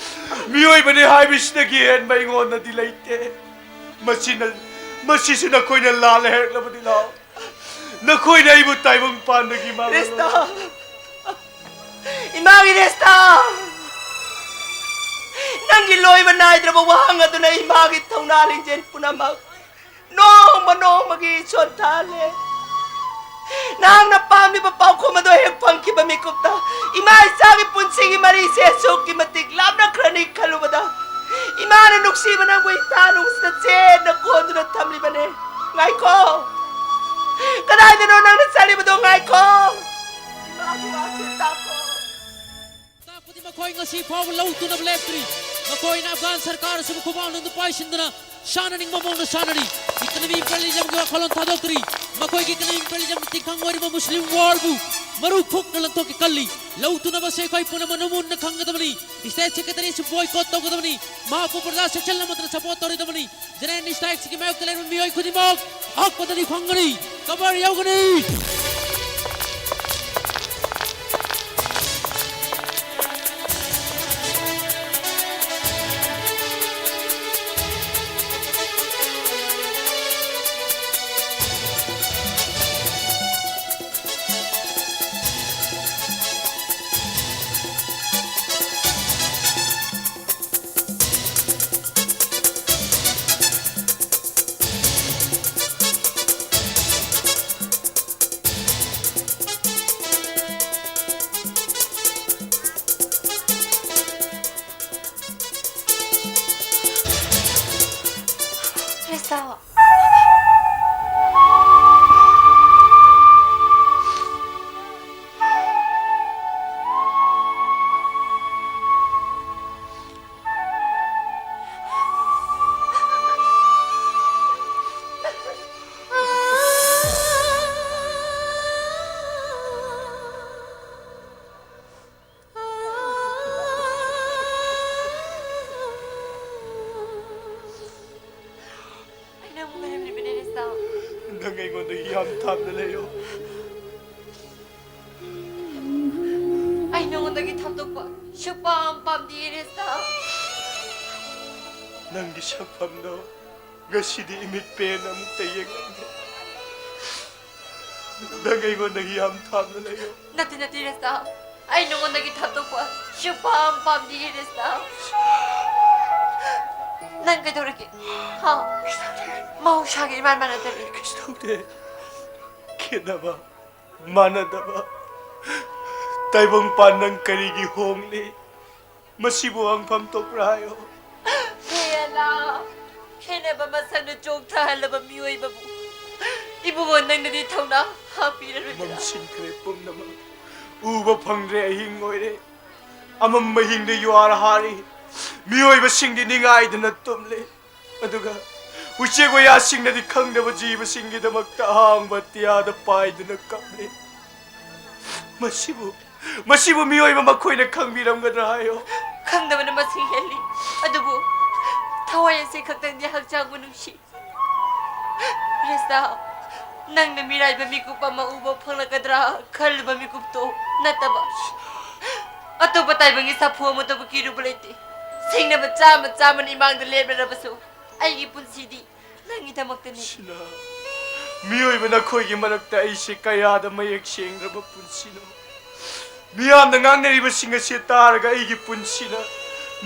ꯃꯤꯑꯣꯏꯕꯅꯦ ꯍꯥꯏꯕꯁꯤꯗꯒꯤ ꯍꯦꯟꯕ ꯑꯩꯉꯣꯟꯗꯗꯤ ꯂꯩꯇꯦ꯫ ꯃꯁꯤꯅ, ꯃꯁꯤꯁꯨ ꯅꯈꯣꯏꯅ ꯂꯥꯜꯂꯦ ꯍꯥꯏꯔꯛꯂꯕꯗꯤ ꯂꯥꯛꯑꯣ꯫ ꯅꯈꯣꯏꯅ ꯑꯩꯕꯨ ꯇꯥꯏꯕꯪ ꯄꯥꯟꯗꯒꯤ ꯃꯥꯡꯍꯜꯂꯣ꯫ ꯔꯦꯁꯇꯥ! ꯏꯃꯥꯒꯤ ꯔꯦꯁꯇꯥ! ꯅꯪꯒꯤ ꯂꯣꯏꯕ ꯅꯥꯏꯗ꯭ꯔꯕ ꯋꯥꯍꯪ ꯑꯗꯨꯅ ꯏꯃꯥꯒꯤ ꯊꯧꯅꯥ ꯂꯤꯡꯖꯦꯜ ꯄꯨꯝꯅꯃꯛ ꯅꯣꯡꯃ ꯅꯣꯡꯃꯒꯤ ꯁꯣꯟꯊꯍꯜꯂꯦ꯫ ꯅꯍꯥꯛꯅ ꯄꯥꯝꯂꯤꯕ ꯄꯥꯎꯈꯨꯝ ꯑꯗꯨ ꯍꯦꯛ ꯐꯪꯈꯤꯕ ꯃꯤꯀꯨꯞꯇ ꯏꯃꯥ ꯏꯆꯥꯒꯤ ꯄꯨꯟꯁꯤꯒꯤ ꯃꯔꯤꯁꯦ ꯑꯁꯨꯛꯀꯤ ꯃꯇꯤꯛ ꯂꯥꯞꯅꯈ꯭ꯔꯅꯤ ꯈꯜꯂꯨꯕꯗ ꯏꯃꯥꯅ ꯅꯨꯡꯁꯤꯕ ꯅꯪꯕꯨ ꯏꯊꯥ ꯅꯨꯡꯁꯤꯗ ꯆꯦꯠꯅ ꯀꯣꯟꯗꯨꯅ ꯊꯝꯂꯤꯕꯅꯦ꯫ ꯉꯥꯏꯈꯣ! ꯀꯗꯥꯏꯗꯅꯣ ꯅꯪꯅ ꯆꯠꯂꯤꯕꯗꯣ? ꯉꯥꯏꯈꯣ! ꯏꯃꯥꯒꯤ ꯋꯥꯁꯦ ꯇꯥꯈꯣ꯫ ꯇꯥꯛꯄꯗꯤ ꯃꯈꯣꯏ ꯉꯁꯤ ꯐꯥꯎꯕ ꯂꯧ ꯇꯨꯅꯕ ꯂꯦꯞꯇ꯭ꯔꯤ꯫ ꯃꯈꯣꯏꯅ ꯑꯐꯒꯥꯟ ꯁꯔꯀꯥꯔ ꯑꯁꯤꯕꯨ ꯈꯨꯕꯥꯛ ꯅꯨꯡꯗ ꯄꯥꯏꯁꯤꯟꯗꯨꯅ ꯁꯥꯟꯅꯅꯤꯡꯕ ꯃꯑꯣꯡꯗ ꯁꯥꯟꯅꯔꯤ꯫ Economic imperialismꯒꯤ ꯋꯥꯈꯜꯂꯣꯟ ꯊꯥꯗꯣꯛꯇ꯭ꯔꯤ꯫ ꯃꯈꯣꯏꯒꯤ economic imperialismꯒꯤ ꯇꯤꯡꯈꯪ ꯑꯣꯏꯔꯤꯕ ꯃꯨꯁꯂꯤꯝ worldꯕꯨ ꯃꯔꯨ ꯐꯨꯛꯅ ꯂꯪꯊꯣꯛꯀꯦ ꯈꯜꯂꯤ꯫ ꯂꯧ ꯇꯨꯅꯕꯁꯦ ꯑꯩꯈꯣꯏ ꯄꯨꯝꯅꯃꯛꯅ ꯃꯨꯟꯅ ꯈꯪꯒꯗꯕꯅꯤ꯫ State Secretary ꯑꯁꯤ boycott ꯇꯧꯒꯗꯕꯅꯤ꯫ ꯃꯍꯥꯛꯄꯨ ꯄ꯭ꯔꯖꯥ section ꯑꯃꯠꯇꯅ support ꯇꯧꯔꯣꯏꯗꯕꯅꯤ꯫ General strike ꯁꯤꯒꯤ ꯃꯥꯌꯣꯛꯇ ꯂꯩꯔꯤꯕ ꯃꯤꯑꯣꯏ ꯈꯨꯗꯤꯡꯃꯛ ꯑꯍꯛꯄꯗꯗꯤ ꯐꯪꯒꯅꯤ꯫ Cover ꯌꯧꯒꯅꯤ꯫ ꯔꯤꯁꯥ꯫ ꯑꯩ ꯅꯪꯕꯨ ꯉꯥꯏꯔꯝꯂꯤꯕꯅꯦ, ꯔꯤꯁꯥ꯫ ꯅꯪ ꯑꯩꯉꯣꯟꯗ ꯌꯥꯝ ꯊꯥꯞꯅ ꯂꯩꯌꯣ꯫ ꯑꯩ ꯅꯉꯣꯟꯗꯒꯤ ꯊꯥꯞꯇꯣꯛꯄ ꯁꯨꯛꯄꯥꯝ ꯄꯥꯝꯗꯤꯌꯦ, ꯔꯤꯁꯥ꯫ ꯅꯪꯒꯤ ꯁꯛꯐꯝꯗꯣ ꯉꯁꯤꯗꯤ ꯏꯃꯤꯠ ꯄꯦꯟꯅ ꯑꯃꯨꯛꯇ ꯌꯦꯡꯉꯝꯒꯦ꯫ ꯅꯪ ꯑꯩꯉꯣꯟꯗꯒꯤ ꯌꯥꯝ ꯊꯥꯞꯅ ꯂꯩꯌꯣ꯫ ꯅꯠꯇꯦ, ꯅꯠꯇꯦ, ꯔꯤꯁꯥ꯫ ꯑꯩ ꯅꯉꯣꯟꯗꯒꯤ ꯊꯥꯞꯇꯣꯛꯄ ꯁꯨꯛꯄꯥꯝ ꯄꯥꯝꯗꯤꯌꯦ, ꯔꯤꯁꯥ꯫ ꯅꯪ ꯀꯩꯗꯧꯔꯒꯦ? ꯍꯥ? ꯃꯍꯧꯁꯥꯒ ꯏꯃꯥꯟ ꯃꯥꯟꯅꯗꯔꯦ꯫ ꯀꯩꯁꯨ ꯇꯧꯗꯦ꯫ ꯈꯦꯠꯅꯕ, ꯃꯥꯟꯅꯗꯕ꯫ ꯇꯥꯏꯕꯪꯄꯥꯟ, ꯅꯪ ꯀꯔꯤꯒꯤ ꯍꯣꯡꯂꯤ? ꯃꯁꯤꯕꯨ ꯍꯪꯐꯝ ꯊꯣꯛꯄ꯭ꯔꯥ ꯍꯥꯏꯌꯣ? ꯍꯦ ꯑꯂꯥ, ꯈꯦꯠꯅꯕ ꯃꯁꯛꯅ ꯆꯣꯛꯊꯍꯜꯂꯕ ꯃꯤꯑꯣꯏꯕꯕꯨ ꯏꯕꯨꯡꯉꯣ, ꯅꯪꯅꯗꯤ ꯊꯧꯅꯥ ꯍꯥꯞꯄꯤꯔꯔꯣꯏꯗ꯭ꯔꯥ? ꯃꯝꯁꯤꯟꯈ꯭ꯔꯦ ꯄꯨꯝꯅꯃꯛ, ꯎꯕ ꯐꯪꯗ꯭ꯔꯦ, ꯑꯍꯤꯡ ꯑꯣꯏꯔꯦ꯫ ꯑꯃꯝꯕ ꯍꯤꯡꯗ ꯌꯨꯍꯥꯔ ꯍꯥꯔꯤ꯫ ꯃꯤꯑꯣꯏꯕꯁꯤꯡꯗꯤ ꯅꯤꯡꯉꯥꯏꯗꯅ ꯇꯨꯝꯂꯤ꯫ ꯑꯗꯨꯒ ꯎꯆꯦꯛ ꯋꯥꯌꯥꯁꯤꯡꯅꯗꯤ ꯈꯪꯗꯕ ꯖꯤꯕꯁꯤꯡꯒꯤꯗꯃꯛꯇ ꯑꯍꯥꯡꯕ ꯑꯇꯤꯌꯥꯗ ꯄꯥꯏꯗꯨꯅ ꯀꯞꯂꯤ꯫ ꯃꯁꯤꯕꯨ, ꯃꯁꯤꯕꯨ ꯃꯤꯑꯣꯏꯕ ꯃꯈꯣꯏꯅ ꯈꯪꯕꯤꯔꯝꯒꯗ꯭ꯔꯥ ꯍꯥꯏꯌꯣ꯫ ꯈꯪꯗꯕꯅ ꯃꯁꯤꯡ ꯍꯦꯜꯂꯤ꯫ ꯑꯗꯨꯕꯨ ꯊꯋꯥꯏ ꯑꯁꯤ ꯈꯛꯇꯪꯗꯤ ꯍꯛꯆꯥꯡꯕꯨ ꯅꯨꯡꯁꯤ꯫ ꯔꯦꯁꯇꯥ, ꯅꯪꯅ ꯃꯤꯔꯥꯏꯕ ꯃꯤꯀꯨꯞ ꯑꯃ ꯎꯕ ꯐꯪꯂꯛꯀꯗ꯭ꯔꯥ ꯈꯜꯂꯨꯕ ꯃꯤꯀꯨꯞꯇꯣ ꯅꯠꯇꯕ ꯑꯇꯣꯞꯄ ꯇꯥꯏꯕꯪꯒꯤ ꯁꯥꯐꯨ ꯑꯃꯠꯇꯕꯨ ꯀꯤꯔꯨꯕ ꯂꯩꯇꯦ꯫ ꯁꯤꯡꯅꯕ ꯆꯥꯝꯃ ꯆꯥꯝꯃꯅ ꯏꯃꯥꯡꯗ ꯂꯦꯞꯂꯔꯕꯁꯨ ꯑꯩꯒꯤ ꯄꯨꯟꯁꯤꯗꯤ ꯅꯪꯒꯤꯗꯃꯛꯇꯅꯤ꯫ ꯁꯤꯅ ꯃꯤꯑꯣꯏꯕ ꯅꯈꯣꯏꯒꯤ ꯃꯔꯛꯇ ꯑꯩꯁꯦ ꯀꯌꯥꯗ ꯃꯌꯦꯛ ꯁꯦꯡꯗ꯭ꯔꯕ ꯄꯨꯟꯁꯤꯅꯣ꯫ ꯃꯤꯌꯥꯝꯅ ꯉꯥꯡꯅꯔꯤꯕꯁꯤꯡ ꯑꯁꯤ ꯇꯥꯔꯒ ꯑꯩꯒꯤ ꯄꯨꯟꯁꯤꯅ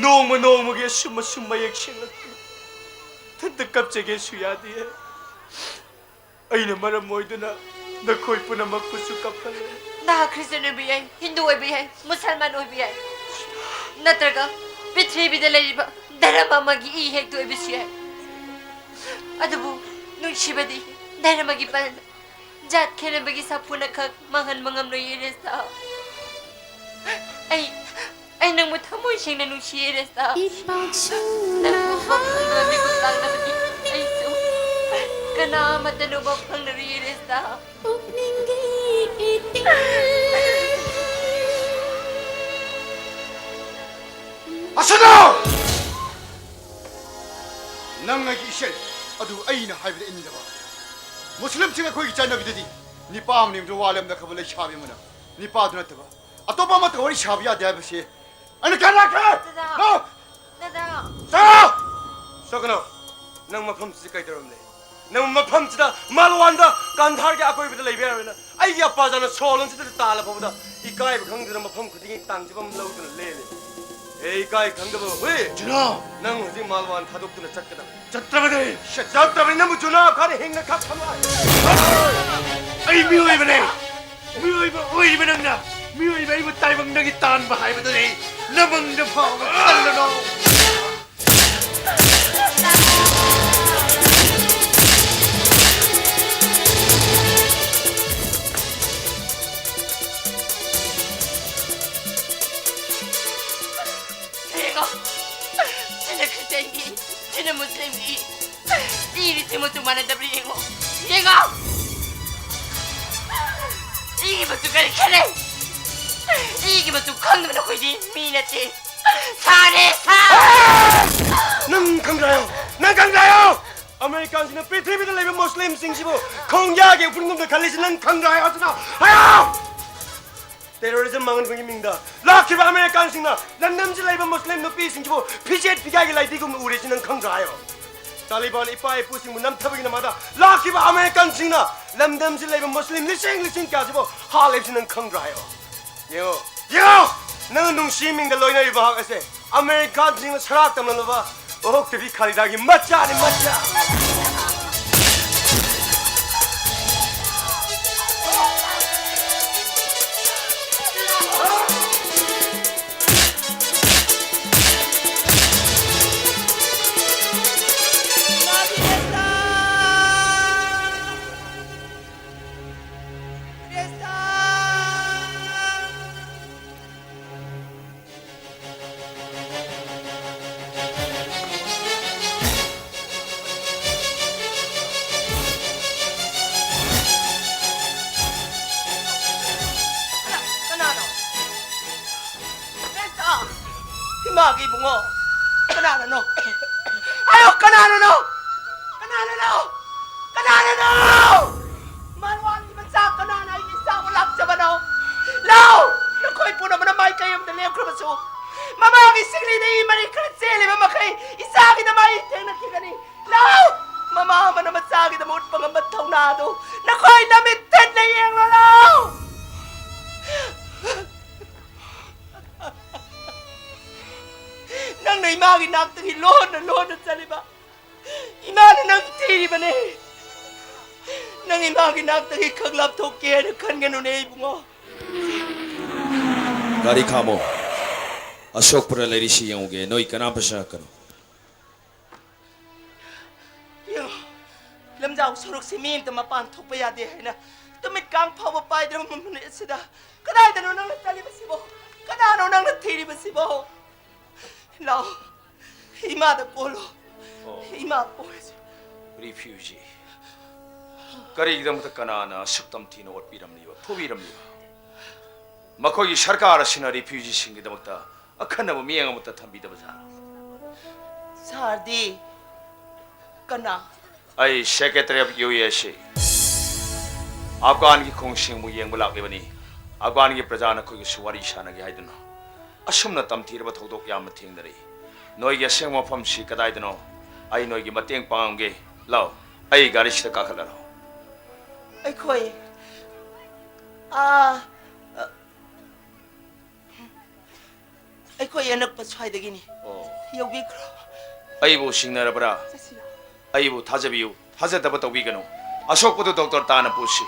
ꯅꯣꯡꯃ ꯅꯣꯡꯃꯒꯤ ꯑꯁꯨꯝ ꯑꯁꯨꯝ ꯃꯌꯦꯛ ꯁꯦꯡꯂꯛꯄ꯫ ꯏꯊꯟꯇ ꯀꯞꯆꯒꯦꯁꯨ ꯌꯥꯗꯦ꯫ ꯑꯩꯅ ꯃꯔꯝ ꯑꯣꯏꯗꯨꯅ ꯅꯈꯣꯏ ꯄꯨꯝꯅꯃꯛꯄꯨꯁꯨ ꯀꯞꯍꯜꯂꯦ꯫ ꯅꯍꯥꯛ ꯈ꯭ꯔꯤꯁꯇꯤꯌꯥꯟ ꯑꯣꯏꯕ ꯌꯥꯏ, ꯍꯤꯟꯗꯨ ꯑꯣꯏꯕ ꯌꯥꯏ, ꯃꯨꯁꯜꯃꯥꯟ ꯑꯣꯏꯕ ꯌꯥꯏ, ꯅꯠꯇ꯭ꯔꯒ ꯄ꯭ꯔꯤꯊꯤꯕꯤꯗ ꯂꯩꯔꯤꯕ ꯙꯔꯃ ꯑꯃꯒꯤ ꯏ ꯍꯦꯛꯇ ꯑꯣꯏꯕꯁꯨ ꯌꯥꯏ꯫ ꯑꯗꯨꯕꯨ ꯅꯨꯡꯁꯤꯕꯗꯤ ꯙꯔꯃꯒꯤ ꯄꯥꯟ ꯖꯥꯠ ꯈꯦꯠꯅꯕꯒꯤ ꯁꯥꯐꯨꯅ ꯈꯛ ꯃꯥꯡꯍꯟꯕ ꯉꯝꯂꯣꯏꯌꯦ, ꯔꯦꯁꯇꯥ꯫ ꯑꯩ, ꯑꯩ ꯅꯪꯕꯨ ꯊꯃꯣꯏ ꯁꯦꯡꯅ ꯅꯨꯡꯁꯤꯌꯦ, ꯔꯦꯁꯇꯥ꯫ ꯅꯪꯕꯨ ꯎꯕ ꯐꯪꯗꯕ ꯃꯤꯀꯨꯞ ꯂꯥꯡꯅꯕꯗꯤ ꯑꯩꯁꯨ ꯀꯅꯥ ꯑꯃꯠꯇꯅ ꯎꯕ ꯐꯪꯂꯔꯣꯏꯌꯦ, ꯔꯦꯁꯇꯥ꯫ ꯑꯁꯅꯥ! ꯅꯪ ꯑꯩꯒꯤ ꯏꯆꯦ, ꯑꯗꯨ ꯑꯩꯅ ꯍꯥꯏꯕꯗ ꯏꯟꯗꯕ꯫ ꯃꯨꯁꯂꯤꯝꯁꯤꯡ ꯑꯩꯈꯣꯏꯒꯤ ꯆꯠꯅꯕꯤꯗꯗꯤ ꯅꯤꯄꯥ ꯑꯃꯅꯤ ꯌꯨꯝꯗ ꯋꯥ ꯂꯦꯝꯅꯈ꯭ꯔꯕ ꯂꯩꯁꯥꯕꯤ ꯑꯃꯅ ꯅꯤꯄꯥꯗꯨ ꯅꯠꯇꯕ ꯑꯇꯣꯞꯄ ꯑꯃꯠꯇ ꯋꯥꯔꯤ ꯁꯥꯕ ꯌꯥꯗꯦ ꯍꯥꯏꯕꯁꯤ ꯑꯩꯅ ꯀꯌꯥ ꯂꯥꯛꯈ꯭ꯔꯦ? ꯗꯗꯥ! ꯅꯣ! ꯗꯗꯥ! ꯆꯠꯂꯣ! ꯆꯠꯀꯅꯣ! ꯅꯪ ꯃꯐꯝꯁꯤꯗ ꯀꯩꯗꯧꯔꯝꯂꯦ? ꯅꯪ ꯃꯐꯝꯁꯤꯗ ꯃꯥꯜꯋꯥꯟꯗ ꯀꯥꯟꯙꯥꯔꯒꯤ ꯑꯀꯣꯏꯕꯗ ꯂꯩꯕ ꯌꯥꯔꯣꯏꯅ ꯑꯩꯒꯤ ꯑꯄꯥꯖꯥꯅ ꯁꯣꯂꯣꯟꯁꯤꯗ ꯇꯥꯜꯂ ꯐꯥꯎꯕꯗ ꯏꯀꯥꯏꯕ ꯈꯪꯗꯅ ꯃꯐꯝ ꯈꯨꯗꯤꯡꯒꯤ ꯇꯥꯡꯖꯕ ꯑꯃ ꯂꯧꯗꯨꯅ ꯂꯦꯜꯂꯦ꯫ ꯑꯦ ꯏꯀꯥꯏ ꯈꯪꯗꯕ ꯍꯨꯏ! ꯖꯨꯅꯥ! ꯅꯪ ꯍꯧꯖꯤꯛ ꯃꯥꯜꯋꯥꯟ ꯊꯥꯗꯣꯛꯇꯨꯅ ꯆꯠꯀꯗꯕ꯫ ꯆꯠꯇ꯭ꯔꯕꯗꯤ! ꯆꯠꯇ꯭ꯔꯕꯅꯤ ꯅꯪꯕꯨ ꯖꯨꯅꯥ ꯈꯥꯟ ꯍꯤꯡꯅ ꯈꯥꯛ ꯊꯝꯂꯣꯏ! ꯑꯩ ꯃꯤꯑꯣꯏꯕꯅꯦ! ꯃꯤꯑꯣꯏꯕ ꯑꯣꯏꯔꯤꯕ ꯅꯪꯅ ꯃꯤꯑꯣꯏꯕ ꯑꯩꯕꯨ ꯇꯥꯏꯕꯪꯗꯒꯤ ꯇꯥꯟꯕ ꯍꯥꯏꯕꯗꯨꯗꯤ ꯅꯃꯪꯗ ꯐꯥꯎꯕ ꯈꯜꯂꯨꯅꯨ! ꯌꯦꯡꯉꯣ, ꯁꯤꯅ ꯈ꯭ꯔꯤꯁꯇꯤꯌꯥꯟꯒꯤ, ꯁꯤꯅ ꯃꯨꯁꯂꯤꯝꯒꯤ꯫ ꯏꯔꯤꯁꯦ ꯃꯆꯨ ꯃꯥꯟꯅꯗꯕ꯭ꯔꯥ ꯌꯦꯡꯉꯣ, ꯌꯦꯡꯉꯣ꯫ ꯏꯒꯤ ꯃꯆꯨ ꯀꯔꯤ ꯈꯦꯠꯅꯩ? ꯏꯒꯤ ꯃꯆꯨ ꯈꯪꯗꯕ ꯅꯈꯣꯏꯗꯤ ꯃꯤ ꯅꯠꯇꯦ꯫ ꯁꯥꯅꯦ, ꯁꯥ! ꯅꯪ ꯈꯪꯗ꯭ꯔꯥ ꯍꯥꯏꯌꯣ? ꯅꯪ ꯈꯪꯗ꯭ꯔꯥ ꯍꯥꯏꯌꯣ? ꯑꯃꯦꯔꯤꯀꯥꯟꯁꯤꯡꯅ ꯄ꯭ꯔꯤꯊꯤꯕꯤꯗ ꯂꯩꯕ ꯃꯨꯁꯂꯤꯝꯁꯤꯡꯁꯤꯕꯨ ꯈꯣꯡꯌꯥꯒꯤ ꯎꯐꯨꯟꯒꯨꯝꯅ ꯈꯜꯂꯤꯁꯤ ꯅꯪ ꯈꯪꯗ꯭ꯔꯥ ꯍꯥꯏꯌꯣ? ꯑꯗꯨꯅ ꯍꯥꯏꯌꯣ! ꯇꯦꯔꯣꯔꯤꯖꯝ ꯃꯥꯡꯍꯟꯕꯒꯤ ꯃꯤꯡꯗ ꯂꯥꯛꯈꯤꯕ ꯑꯃꯦꯔꯤꯀꯥꯟꯁꯤꯡꯅ ꯂꯝꯗꯝꯁꯤꯗ ꯂꯩꯕ ꯃꯨꯁꯂꯤꯝ ꯅꯨꯄꯤꯁꯤꯡꯁꯤꯕꯨ ꯐꯤꯖꯦꯠ ꯐꯤꯒꯥꯏꯒꯤ ꯂꯥꯏꯙꯤꯒꯨꯝꯅ ꯎꯔꯤꯁꯤ ꯅꯪ ꯈꯪꯗ꯭ꯔꯥ ꯍꯥꯏꯌꯣ? ꯇꯥꯂꯤꯕꯥꯟ ꯏꯄꯥ ꯏꯄꯨꯁꯤꯡꯕꯨ ꯅꯝꯊꯕꯒꯤ ꯅꯃꯥꯗ ꯂꯥꯛꯈꯤꯕ ꯑꯃꯦꯔꯤꯀꯥꯟꯁꯤꯡꯅ ꯂꯝꯗꯝꯁꯤꯗ ꯂꯩꯕ ꯃꯨꯁꯂꯤꯝ ꯂꯤꯁꯤꯡ ꯂꯤꯁꯤꯡ ꯀꯌꯥꯁꯤꯕꯨ ꯍꯥꯠꯂꯤꯕꯁꯤ ꯅꯪ ꯈꯪꯗ꯭ꯔꯥ ꯍꯥꯏꯌꯣ? ꯌꯦꯡꯉꯣ, ꯌꯦꯡꯉꯣ! ꯅꯪꯅ ꯅꯨꯡꯁꯤ ꯃꯤꯡꯗ ꯂꯣꯏꯅꯔꯤꯕ ꯃꯍꯥꯛ ꯑꯁꯦ ꯑꯃꯦꯔꯤꯀꯥꯟꯁꯤꯡꯅ ꯁꯔꯥꯛ ꯇꯝꯂꯝꯂꯕ ꯑꯣꯛꯇꯕꯤ ꯈꯥꯂꯤꯗꯥꯒꯤ ꯃꯆꯥꯅꯤ, ꯃꯆꯥ! ꯀꯅꯥꯅꯣ? ꯀ꯭ꯔꯤꯁꯇ! ꯏꯃꯥꯒꯤ ꯏꯕꯨꯡꯉꯣ! ꯀꯅꯥꯅꯅꯣ? ꯍꯥꯏꯌꯣ, ꯀꯅꯥꯅꯅꯣ? ꯀꯅꯥꯅꯅꯣ? ꯀꯅꯥꯅꯅꯣ? ꯃꯔꯋꯥꯟꯒꯤ ꯃꯆꯥ ꯀꯅꯥꯅ ꯑꯩꯒꯤ ꯏꯆꯥꯕꯨ ꯂꯥꯛꯆꯕꯅꯣ? ꯂꯥꯎ! ꯅꯈꯣꯏ ꯄꯨꯝꯅꯃꯛꯅ ꯃꯥꯏꯀꯩ ꯑꯃꯗ ꯂꯦꯞꯈ꯭ꯔꯕꯁꯨ, ꯃꯃꯥꯒꯤ ꯁꯤꯡꯂꯤꯗ ꯏ ꯃꯔꯤ ꯈꯔ ꯆꯦꯜꯂꯤꯕ ꯃꯈꯩ ꯏꯆꯥꯒꯤꯗꯃꯛ ꯑꯩ ꯊꯦꯡꯅꯈꯤꯒꯅꯤ꯫ ꯂꯥꯎ! ꯃꯃꯥ ꯑꯃꯅ ꯃꯆꯥꯒꯤꯗꯃꯛ ꯎꯠꯄ ꯉꯝꯕ ꯊꯧꯅꯥꯗꯨ ꯅꯈꯣꯏ ꯅꯃꯤꯠ ꯊꯦꯠꯅ ꯌꯦꯡꯂꯣ, ꯂꯥꯎ! ꯅꯪꯅ ꯏꯃꯥꯒꯤ ꯅꯥꯛꯇꯒꯤ ꯂꯣꯟꯅ ꯂꯣꯟꯅ ꯆꯠꯂꯤꯕ, ꯏꯃꯥꯅ ꯅꯪ ꯊꯤꯔꯤꯕꯅꯦ꯫ ꯅꯪ ꯏꯃꯥꯒꯤ ꯅꯥꯛꯇꯒꯤ ꯈꯛ ꯂꯥꯞꯊꯣꯛꯀꯦ ꯍꯥꯏꯅ ꯈꯟꯒꯅꯨꯅꯦ, ꯏꯕꯨꯡꯉꯣ꯫ ꯒꯥꯔꯤ ꯈꯥꯝꯃꯣ꯫ ꯑꯁꯣꯛꯄꯔ ꯂꯩꯔꯤꯁꯤ ꯌꯦꯡꯉꯨꯒꯦ꯫ ꯅꯣꯏ ꯀꯅꯥꯝꯇ ꯆꯪꯉꯛꯀꯅꯨ꯫ ꯌꯦꯡꯉꯣ, ꯂꯝꯖꯥꯎ ꯁꯣꯔꯣꯛꯁꯤ ꯃꯤ ꯑꯃꯇ ꯃꯄꯥꯟ ꯊꯣꯛꯄ ꯌꯥꯗꯦ ꯍꯥꯏꯅ ꯇꯨꯃꯤꯠ ꯀꯥꯡ ꯐꯥꯎꯕ ꯄꯥꯏꯗ꯭ꯔꯕ ꯃꯃꯨꯅꯦ ꯑꯁꯤꯗ ꯀꯗꯥꯏꯗꯅꯣ ꯅꯪꯅ ꯆꯠꯂꯤꯕꯁꯤꯕꯣ? ꯀꯅꯥꯅꯣ ꯅꯪꯅ ꯊꯤꯔꯤꯕꯁꯤꯕꯣ? ꯂꯥꯛꯑꯣ, ꯏꯃꯥꯗ ꯀꯣꯜꯂꯣ꯫ ꯑꯣ꯫ ꯏꯃꯥ ꯄꯣꯔꯁꯤ꯫ ꯔꯤꯐ꯭ꯌꯨꯖꯤ꯫ ꯀꯔꯤꯒꯤꯗꯃꯛꯇ ꯀꯅꯥꯅ ꯑꯁꯨꯛ ꯇꯝꯊꯤꯅ ꯑꯣꯠꯄꯤꯔꯝꯂꯤꯕ, ꯐꯨꯕꯤꯔꯝꯂꯤꯕ? ꯃꯈꯣꯏꯒꯤ ꯁꯔꯀꯥꯔ ꯑꯁꯤꯅ ꯔꯤꯐ꯭ꯌꯨꯖꯤꯁꯤꯡꯒꯤꯗꯃꯛꯇ ꯑꯈꯟꯅꯕ ꯃꯤꯠꯌꯦꯡ ꯑꯃꯠꯇ ꯊꯝꯕꯤꯗꯕꯖꯥꯠꯂꯣ? ꯁꯥꯔꯗꯤ ꯀꯅꯥ? ꯑꯩ Secretary of U S A, ꯑꯐꯒꯥꯟꯒꯤ ꯈꯣꯡꯁꯤꯡꯕꯨ ꯌꯦꯡꯕ ꯂꯥꯛꯂꯤꯕꯅꯤ꯫ ꯑꯐꯒꯥꯟꯒꯤ ꯄ꯭ꯔꯖꯥ ꯅꯈꯣꯏꯒꯁꯨ ꯋꯥꯔꯤ ꯁꯥꯟꯅꯒꯦ ꯍꯥꯏꯗꯨꯅ ꯑꯁꯨꯝꯅ ꯇꯝꯊꯤꯔꯕ ꯊꯧꯗꯣꯛ ꯌꯥꯝꯅ ꯊꯦꯡꯅꯔꯤ꯫ ꯅꯣꯏꯒꯤ ꯑꯁꯦꯡꯕ ꯃꯐꯝꯁꯤ ꯀꯗꯥꯏꯗꯅꯣ? ꯑꯩ ꯅꯣꯏꯒꯤ ꯃꯇꯦꯡ ꯄꯥꯡꯉꯝꯒꯦ꯫ ꯂꯥꯎ, ꯑꯩ ꯒꯥꯔꯤꯁꯤꯗ ꯀꯥꯈꯠꯂꯔꯣ꯫ ꯑꯩꯈꯣꯏ ꯑꯥ ꯑꯩꯈꯣꯏ ꯑꯅꯛꯄ ꯁ꯭ꯋꯥꯏꯗꯒꯤꯅꯤ꯫ ꯑꯣ꯫ ꯌꯧꯕꯤꯈ꯭ꯔꯣ꯫ ꯑꯩꯕꯨ ꯁꯤꯡꯅꯔꯕ꯭ꯔꯥ? ꯆꯠꯁꯤꯔꯣ? ꯑꯩꯕꯨ ꯊꯥꯖꯕꯤꯌꯨ, ꯊꯥꯖꯗꯕ ꯇꯧꯕꯤꯒꯅꯨ꯫ ꯑꯁꯣꯛꯄꯗꯨ ꯗꯣꯛꯇꯔ ꯇꯥꯅ ꯄꯨꯁꯤ꯫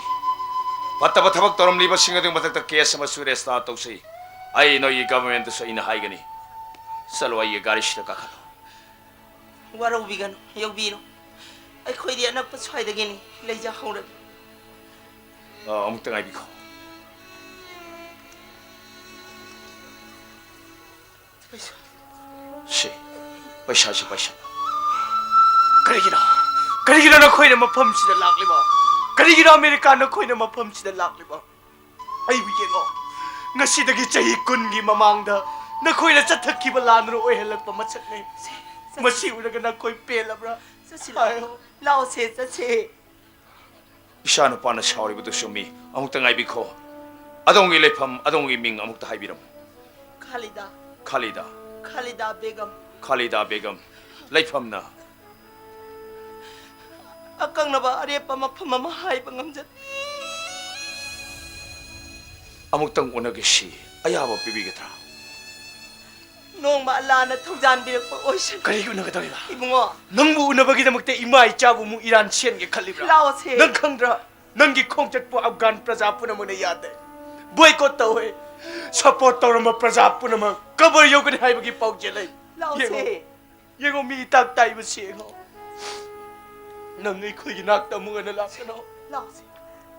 ꯐꯠꯇꯕ ꯊꯕꯛ ꯇꯧꯔꯝꯂꯤꯕꯁꯤꯡ ꯑꯗꯨꯒꯤ ꯃꯊꯛꯇ ꯀꯦꯁ ꯑꯃꯁꯨ ꯔꯦꯖꯤꯁꯇꯥꯔ ꯇꯧꯁꯤ꯫ ꯑꯩ ꯅꯣꯏꯒꯤ ꯒꯚꯔꯟꯃꯦꯟꯠꯇꯁꯨ ꯑꯩꯅ ꯍꯥꯏꯒꯅꯤ꯫ ꯆꯠꯂꯣ, ꯑꯩꯒꯤ ꯒꯥꯔꯤꯁꯤꯗ ꯀꯥꯈꯠꯂꯣ꯫ ꯋꯥꯔꯧꯕꯤꯒꯅꯨ, ꯌꯧꯕꯤꯔꯣ꯫ ꯑꯩꯈꯣꯏꯗꯤ ꯑꯅꯛꯄ ꯁ꯭ꯋꯥꯏꯗꯒꯤꯅꯤ, ꯂꯩꯖꯍꯧꯔꯒꯦ꯫ ꯑ, ꯑꯃꯨꯛꯇ ꯉꯥꯏꯕꯤꯈꯣ꯫ ꯄꯩꯁꯥ꯫ ꯁꯤ, ꯄꯩꯁꯥꯁꯤ, ꯄꯩꯁꯥ꯫ ꯀꯔꯤꯒꯤꯅꯣ? ꯀꯔꯤꯒꯤꯅꯣ ꯅꯈꯣꯏꯅ ꯃꯐꯝꯁꯤꯗ ꯂꯥꯛꯂꯤꯕ? ꯀꯔꯤꯒꯤꯅꯣ ꯑꯃꯦꯔꯤꯀꯥ ꯅꯈꯣꯏꯅ ꯃꯐꯝꯁꯤꯗ ꯂꯥꯛꯂꯤꯕ? ꯑꯩꯕꯨ ꯌꯦꯡꯉꯣ꯫ ꯉꯁꯤꯗꯒꯤ ꯆꯍꯤ ꯀꯨꯟꯒꯤ ꯃꯃꯥꯡꯗ ꯅꯈꯣꯏꯅ ꯆꯠꯊꯈꯤꯕ ꯂꯥꯟꯗꯨꯅ ꯑꯣꯏꯍꯜꯂꯛꯄ ꯃꯁꯛꯅꯤ꯫ ꯃꯁꯤ ꯎꯔꯒ ꯅꯈꯣꯏ ꯄꯦꯜꯂꯕ꯭ꯔꯥ? ꯆꯠꯁꯤ ꯂꯥꯛꯑꯣ꯫ ꯍꯥꯏꯌꯣ꯫ ꯂꯥꯛꯑꯣꯁꯦ, ꯆꯠꯁꯦ꯫ ꯏꯆꯥ ꯅꯨꯄꯥꯅ ꯁꯥꯎꯔꯤꯕꯗꯨ ꯆꯨꯝꯃꯤ꯫ ꯑꯃꯨꯛꯇ ꯉꯥꯏꯕꯤꯈꯣ꯫ ꯑꯗꯣꯝꯒꯤ ꯂꯩꯐꯝ, ꯑꯗꯣꯝꯒꯤ ꯃꯤꯡ ꯑꯃꯨꯛꯇ ꯍꯥꯏꯕꯤꯔꯝꯃꯨ꯫ ꯈꯥꯂꯤꯗꯥ꯫ ꯈꯥꯂꯤꯗꯥ꯫ ꯈꯥꯂꯤꯗꯥ ꯕꯦꯒꯝ꯫ ꯈꯥꯂꯤꯗꯥ ꯕꯦꯒꯝ꯫ ꯂꯩꯐꯝꯅ? ꯑꯀꯛꯅꯕ ꯑꯔꯦꯞꯄ ꯃꯐꯝ ꯑꯃ ꯍꯥꯏꯕ ꯉꯝꯖꯗꯦ꯫ ꯑꯃꯨꯛꯇꯪ ꯎꯅꯒꯦꯁꯤ ꯑꯌꯥꯕ ꯄꯤꯕꯤꯒꯗ꯭ꯔꯥ? ꯅꯣꯡꯃ ꯑꯜꯂꯥꯅ ꯊꯧꯖꯥꯟꯕꯤꯔꯛꯄ ꯑꯣꯏꯁꯅꯨ꯫ ꯀꯔꯤꯒꯤ ꯎꯅꯒꯗꯧꯔꯤꯕ? ꯏꯕꯨꯡꯉꯣ꯫ ꯅꯪꯕꯨ ꯎꯅꯕꯒꯤꯗꯃꯛꯇ ꯏꯃꯥ ꯏꯆꯥꯕꯨ ꯑꯃꯨꯛ ꯏꯔꯥꯟ ꯁꯦꯝꯒꯦ ꯈꯜꯂꯤꯕ꯭ꯔꯥ? ꯂꯥꯛꯑꯣꯁꯦ꯫ ꯅꯪ ꯈꯪꯗ꯭ꯔꯥ? ꯅꯪꯒꯤ ꯈꯣꯡꯆꯠꯄꯨ ꯑꯐꯒꯥꯟ ꯄ꯭ꯔꯖꯥ ꯄꯨꯝꯅꯃꯛꯅ ꯌꯥꯗꯦ꯫ ꯕꯣꯏꯀꯣꯠ ꯇꯧꯋꯦ꯫ ꯁꯄꯣꯔꯠ ꯇꯧꯔꯝꯕ ꯄ꯭ꯔꯖꯥ ꯄꯨꯝꯅꯃꯛ ꯀꯕꯔ ꯌꯧꯒꯅꯤ ꯍꯥꯏꯕꯒꯤ ꯄꯥꯎꯖꯦꯜ ꯂꯩ꯫ ꯂꯥꯛꯑꯣꯁꯦ꯫ ꯌꯦꯡꯉꯣ꯫ ꯌꯦꯡꯉꯣ, ꯃꯤ ꯏꯇꯥꯛ ꯇꯥꯏꯕꯁꯤ ꯌꯦꯡꯉꯣ꯫ ꯅꯪ ꯑꯩꯈꯣꯏꯒꯤ ꯅꯥꯛꯇ ꯑꯃꯨꯛ ꯍꯟꯅ ꯂꯥꯛꯀꯅꯣ꯫ ꯂꯥꯛꯑꯣꯁꯦ꯫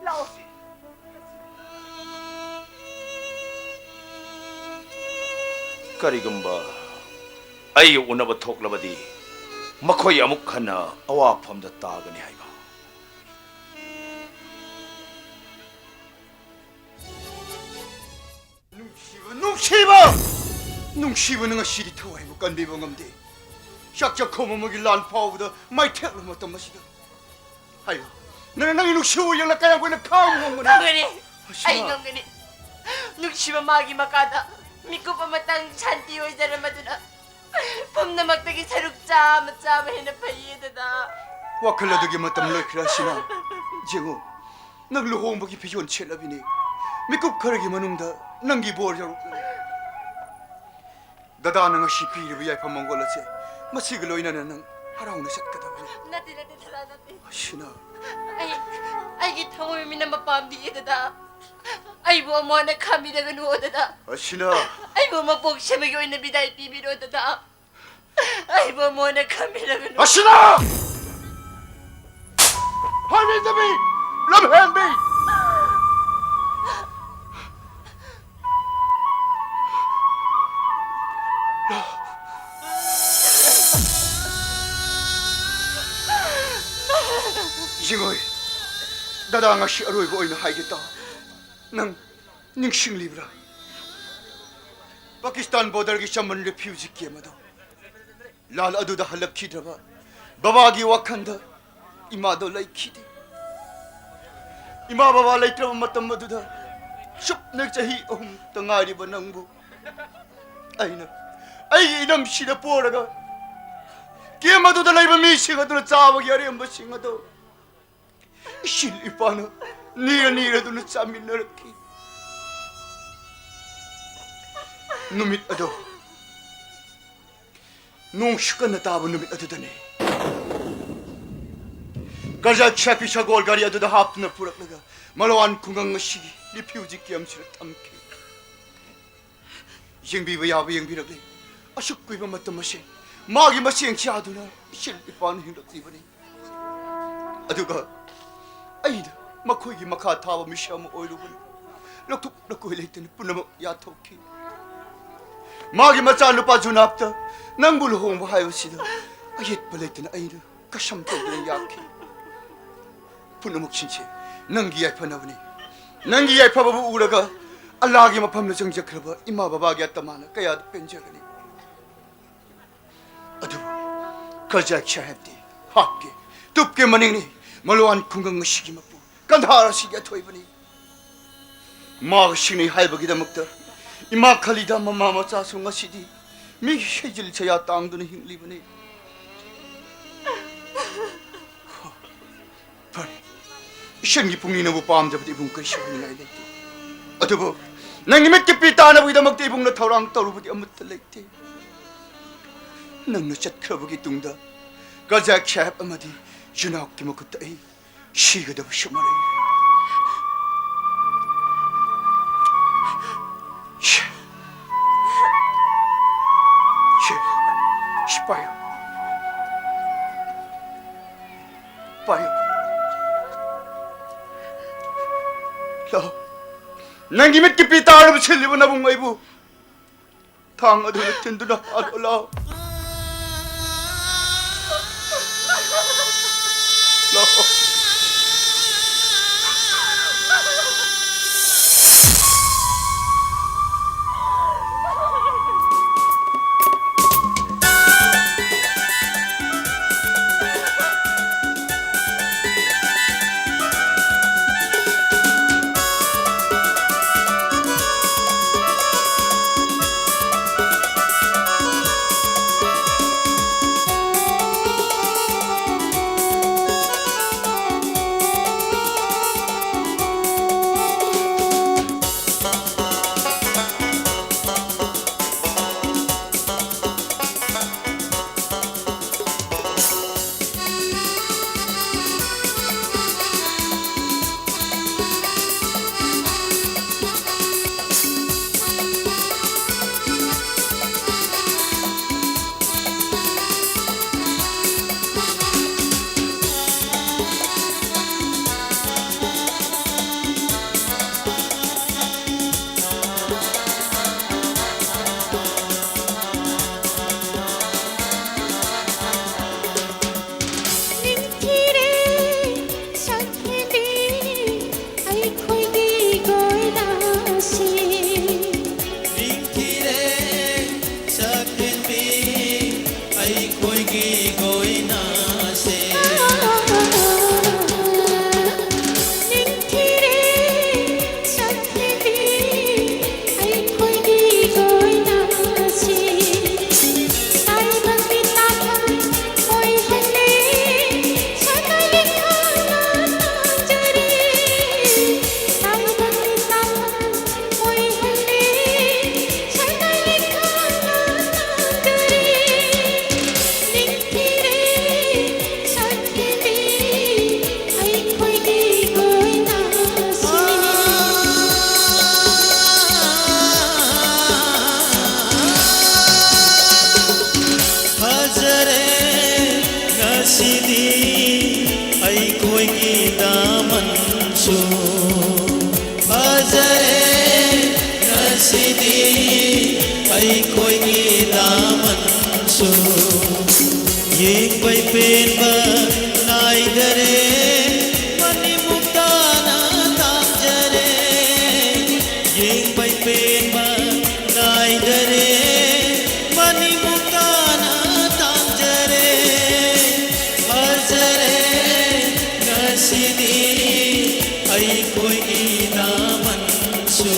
ꯂꯥꯛꯑꯣꯁꯦ꯫ ꯀꯔꯤꯒꯨꯝꯕ ꯑꯩꯒ ꯎꯅꯕ ꯊꯣꯛꯂꯕꯗꯤ ꯃꯈꯣꯏ ꯑꯃꯨꯛ ꯍꯟꯅ ꯑꯋꯥꯐꯝꯗ ꯇꯥꯒꯅꯤ ꯍꯥꯏꯕ꯫ ꯊꯤꯕ! ꯅꯨꯡꯁꯤꯕꯅ ꯉꯁꯤꯗꯤ ꯊꯋꯥꯏꯕꯨ ꯀꯟꯕꯤꯕ ꯉꯝꯗꯦ꯫ ꯆꯥꯛ ꯆꯥꯛꯈꯣꯝ ꯑꯃꯒꯤ ꯂꯥꯟ ꯐꯥꯎꯕꯗ ꯃꯩꯊꯦꯛꯂꯕ ꯃꯇꯝ ꯑꯁꯤꯗ꯫ ꯍꯥꯏꯌꯨ, ꯅꯪꯅ ꯅꯪꯒꯤ ꯅꯨꯡꯁꯤꯕ ꯌꯦꯡꯂꯒ ꯀꯌꯥꯝ ꯀꯨꯏꯅ ꯈꯥꯡꯕ ꯉꯝꯒꯅꯤ? ꯉꯝꯒꯅꯤ꯫ ꯑꯁꯤꯅ ꯑꯩ ꯉꯝꯒꯅꯤ꯫ ꯅꯨꯡꯁꯤꯕ ꯃꯥꯒꯤ ꯃꯈꯥꯗ ꯃꯤꯀꯨꯞ ꯑꯃꯇꯪ ꯁꯥꯟꯇꯤ ꯑꯣꯏꯖꯔꯝꯃꯗꯨꯅ ꯄꯨꯝꯅꯃꯛꯇꯒꯤ ꯁꯔꯨꯛ ꯆꯥꯝꯃ ꯆꯥꯝꯃ ꯍꯦꯟꯅ ꯐꯩꯌꯦ, ꯗꯗꯥ꯫ ꯋꯥꯈꯜ ꯑꯗꯨꯒꯤ ꯃꯇꯝ ꯂꯣꯏꯈ꯭ꯔꯦ, ꯑꯁꯤꯅ꯫ ꯌꯦꯡꯉꯨ, ꯅꯪ ꯂꯨꯍꯣꯡꯕꯒꯤ ꯐꯤꯖꯣꯜ ꯁꯦꯠꯂꯕꯤꯅꯤ꯫ ꯃꯤꯀꯨꯞ ꯈꯔꯒꯤ ꯃꯅꯨꯡꯗ ꯅꯪꯒꯤ ꯕꯣꯔ ꯌꯧꯔꯛꯂꯅꯤ꯫ ꯗꯗꯥꯅ ꯉꯁꯤ ꯄꯤꯔꯤꯕ ꯌꯥꯏꯐ ꯃꯪꯒꯣꯜ ꯑꯁꯦ ꯃꯁꯤꯒ ꯂꯣꯏꯅꯅ ꯅꯪ ꯍꯔꯥꯎꯅ ꯆꯠꯀꯗꯕꯅꯤ꯫ ꯅꯠꯇꯦ, ꯅꯠꯇꯦ, ꯗꯗꯥ, ꯅꯠꯇꯦ꯫ ꯑꯁꯤꯅ꯫ ꯑꯩ, ꯑꯩꯒꯤ ꯊꯃꯣꯏ ꯃꯤꯅꯝꯕ ꯄꯥꯝꯗꯤꯌꯦ, ꯗꯗꯥ꯫ ꯑꯩꯕꯨ ꯑꯃꯨꯛ ꯍꯟꯅ ꯈꯥꯝꯕꯤꯔꯒꯅꯨ, ꯗꯗꯥ꯫ ꯑꯁꯤꯅ꯫ ꯑꯩꯕꯨ ꯃꯄꯣꯛ ꯁꯦꯝꯕꯒꯤ ꯑꯣꯏꯅ ꯕꯤꯗꯥꯏ ꯄꯤꯕꯤꯔꯣ, ꯗꯗꯥ꯫ ꯑꯩꯕꯨ ꯑꯃꯨꯛ ꯍꯟꯅ ꯈꯥꯝꯕꯤꯔꯒꯅꯨ꯫ ꯑꯁꯤꯅ! ꯍꯥꯏꯕꯤꯗꯕꯤ! ꯂꯝꯍꯦꯟꯕꯤ! ꯌꯦꯡꯉꯣꯏ, ꯗꯗꯥ, ꯉꯁꯤ ꯑꯔꯣꯏꯕ ꯑꯣꯏꯅ ꯍꯥꯏꯒꯦ ꯇꯥꯎ꯫ ꯅꯪ ꯅꯤꯡꯁꯤꯡꯂꯤꯕ꯭ꯔꯥ? ꯄꯥꯀꯤꯁꯇꯥꯟ ꯕꯣꯔꯗꯔꯒꯤ ꯆꯃꯟ ꯔꯤꯐ꯭ꯌꯨꯖꯤ ꯀꯦꯝ ꯑꯗꯣ꯫ ꯂꯥꯟ ꯑꯗꯨꯗ ꯍꯜꯂꯛꯈꯤꯗ꯭ꯔꯕ ꯕꯕꯥꯒꯤ ꯋꯥꯈꯜꯗ ꯏꯃꯥꯗꯣ ꯂꯩꯈꯤꯗꯦ꯫ ꯏꯃꯥ ꯕꯕꯥ ꯂꯩꯇ꯭ꯔꯕ ꯃꯇꯝ ꯑꯗꯨꯗ ꯆꯨꯞꯅ ꯆꯍꯤ ꯑꯍꯨꯝꯇ ꯉꯥꯏꯔꯤꯕ ꯅꯪꯕꯨ ꯑꯩꯅ ꯑꯩꯒꯤ ꯏꯅꯝꯁꯤꯗ ꯄꯣꯔꯒ ꯀꯦꯝ ꯑꯗꯨꯗ ꯂꯩꯕ ꯃꯤꯁꯤꯡ ꯑꯗꯨꯅ ꯆꯥꯕꯒꯤ ꯑꯔꯦꯝꯕꯁꯤꯡ ꯑꯗꯨ ꯏꯆꯤꯜ ꯏꯄꯥꯅ ꯅꯤꯔ ꯅꯤꯔꯗꯨꯅ ꯆꯥꯃꯤꯟꯅꯔꯛꯈꯤ꯫ ꯅꯨꯃꯤꯠ ꯑꯗꯣ ꯅꯣꯡꯁꯨ ꯀꯟꯅ ꯇꯥꯕ ꯅꯨꯃꯤꯠ ꯑꯗꯨꯗꯅꯤ꯫ ꯀꯔꯖꯥꯛ ꯁꯥꯐꯤ ꯁꯒꯣꯜ ꯒꯥꯔꯤ ꯑꯗꯨꯗ ꯍꯥꯞꯇꯨꯅ ꯄꯨꯔꯛꯂꯒ ꯃꯂꯋꯥꯟ ꯈꯨꯡꯒꯪ ꯑꯁꯤꯒꯤ ꯔꯤꯐ꯭ꯌꯨꯖꯤ ꯀꯦꯝꯁꯤꯗ ꯊꯝꯈꯤ꯫ ꯌꯦꯡꯕꯤꯕ ꯌꯥꯕ ꯌꯦꯡꯕꯤꯔꯛꯂꯤ꯫ ꯑꯁꯨꯛ ꯀꯨꯏꯕ ꯃꯇꯝ ꯑꯁꯤ ꯃꯥꯒꯤ ꯃꯆꯦꯡ ꯆꯥꯗꯨꯅ ꯏꯆꯤꯜ ꯏꯄꯥꯅ ꯍꯤꯡꯂꯛꯂꯤꯕꯅꯤ꯫ ꯑꯗꯨꯒ ꯑꯩꯅ ꯃꯈꯣꯏꯒꯤ ꯃꯈꯥ ꯊꯥꯕ ꯃꯤꯁꯛ ꯑꯃ ꯑꯣꯏꯔꯨꯕꯅꯤ꯫ ꯂꯧꯊꯣꯛ ꯂꯧꯀꯣꯏ ꯂꯩꯇꯅ ꯄꯨꯝꯅꯃꯛ ꯌꯥꯊꯣꯛꯈꯤ꯫ ꯃꯥꯒꯤ ꯃꯆꯥꯅꯨꯄꯥ ꯖꯨꯅꯥꯞꯇ ꯅꯪꯕꯨ ꯂꯨꯍꯣꯡꯕ ꯍꯥꯏꯕꯁꯤꯗ ꯑꯌꯦꯠꯄ ꯂꯩꯇꯅ ꯑꯩꯅ ꯀꯁꯝ ꯇꯧꯗꯨꯅ ꯌꯥꯈꯤ꯫ ꯄꯨꯝꯅꯃꯛꯁꯤꯡꯁꯦ ꯅꯪꯒꯤ ꯌꯥꯏꯐꯅꯕꯅꯤ꯫ ꯅꯪꯒꯤ ꯌꯥꯏꯐꯕꯕꯨ ꯎꯔꯒ ꯑꯜꯂꯥꯒꯤ ꯃꯐꯝꯗ ꯆꯪꯖꯈ꯭ꯔꯕ ꯏꯃꯥ ꯕꯕꯥꯒꯤ ꯑꯇꯃꯥꯅ ꯀꯌꯥꯗ ꯄꯦꯟꯖꯒꯅꯤ꯫ ꯑꯗꯨꯕꯨ ꯀꯖꯥꯛ ꯁꯥꯍꯦꯕꯇꯤ ꯍꯥꯠꯀꯦ ꯇꯨꯞꯀꯦ ꯃꯅꯤꯡꯅꯤ꯫ ꯃꯂꯋꯥꯟ ꯈꯨꯡꯒꯪ ꯑꯁꯤꯒꯤ ꯃꯄꯨ, ꯀꯟꯙꯥꯔ ꯑꯁꯤꯒꯤ ꯑꯊꯣꯏꯕꯅꯤ꯫ ꯃꯥꯒ ꯁꯤꯡꯅꯩ ꯍꯥꯏꯕꯒꯤꯗꯃꯛꯇ ꯏꯃꯥ ꯈꯂꯤꯗꯥ ꯃꯃꯥ ꯃꯆꯥꯁꯨ ꯉꯁꯤꯗꯤ ꯃꯤꯒꯤ ꯁꯩꯖꯤꯜ ꯁꯌꯥ ꯇꯥꯡꯗꯨꯅ ꯍꯤꯡꯂꯤꯕꯅꯤ꯫ ꯐꯔꯦ, ꯏꯁꯟꯒꯤ ꯄꯨꯛꯅꯤꯡꯅꯕꯨ ꯄꯥꯝꯗꯕꯗꯤ ꯏꯕꯨꯡ ꯀꯔꯤꯁꯨ ꯍꯥꯏꯅꯤꯡꯉꯥꯏ ꯂꯩꯇꯦ꯫ ꯑꯗꯨꯕꯨ ꯅꯪꯒꯤ ꯃꯤꯠꯀꯤ ꯄꯤ ꯇꯥꯅꯕꯒꯤꯗꯃꯛꯇ ꯏꯕꯨꯡꯅ ꯊꯧꯔꯥꯡ ꯇꯧꯔꯨꯕꯗꯤ ꯑꯃꯠꯇ ꯂꯩꯇꯦ꯫ ꯅꯪꯅ ꯆꯠꯈ꯭ꯔꯕꯒꯤ ꯇꯨꯡꯗ ꯀꯖꯥꯛ ꯁꯥꯍꯦꯕ ꯑꯃꯗꯤ ꯖꯨꯅꯥꯎꯒꯤ ꯃꯈꯨꯠꯇ ꯑꯩ ꯁꯤꯒꯗꯕꯁꯨ ꯃꯔꯩ꯫ ꯁꯦ꯫ ꯁꯦ꯫ ꯁꯤ ꯄꯥꯏꯌꯨ꯫ ꯄꯥꯏꯌꯨ꯫ ꯂꯥꯛꯑꯣ꯫ ꯅꯪꯒꯤ ꯃꯤꯠꯀꯤ ꯄꯤ ꯇꯥꯔꯕ ꯁꯤꯜꯂꯤꯕ ꯅꯕꯨꯡ ꯑꯩꯕꯨ ꯊꯥꯡ ꯑꯗꯨꯅ ꯊꯤꯟꯗꯨꯅ ꯍꯥꯠꯂꯣ, ꯂꯥꯛꯑꯣ꯫ ꯂꯥꯛꯑꯣ꯫ ꯉꯁꯤꯗꯤ ꯑꯩꯈꯣꯏꯒꯤ ꯗꯥꯃꯟꯁꯨ ꯐꯖꯔꯦ꯫ ꯉꯁꯤꯗꯤ ꯑꯩꯈꯣꯏꯒꯤ ꯗꯥꯃꯟꯁꯨ ꯌꯦꯡꯕꯩ ꯄꯦꯟꯕ ꯅꯥꯏꯗꯔꯦ꯫ ꯃꯅꯤꯃꯨꯛꯇꯥꯅ ꯇꯥꯡꯖꯔꯦ꯫ ꯌꯦꯡꯕꯩ ꯄꯦꯟꯕ ꯅꯥꯏꯗꯔꯦ꯫ ꯃꯅꯤꯃꯨꯛꯇꯥꯅ ꯇꯥꯡꯖꯔꯦ꯫ ꯐꯖꯔꯦ ꯉꯁꯤꯗꯤ ꯑꯩꯈꯣꯏꯒꯤ ꯗꯥꯃꯟꯁꯨ꯫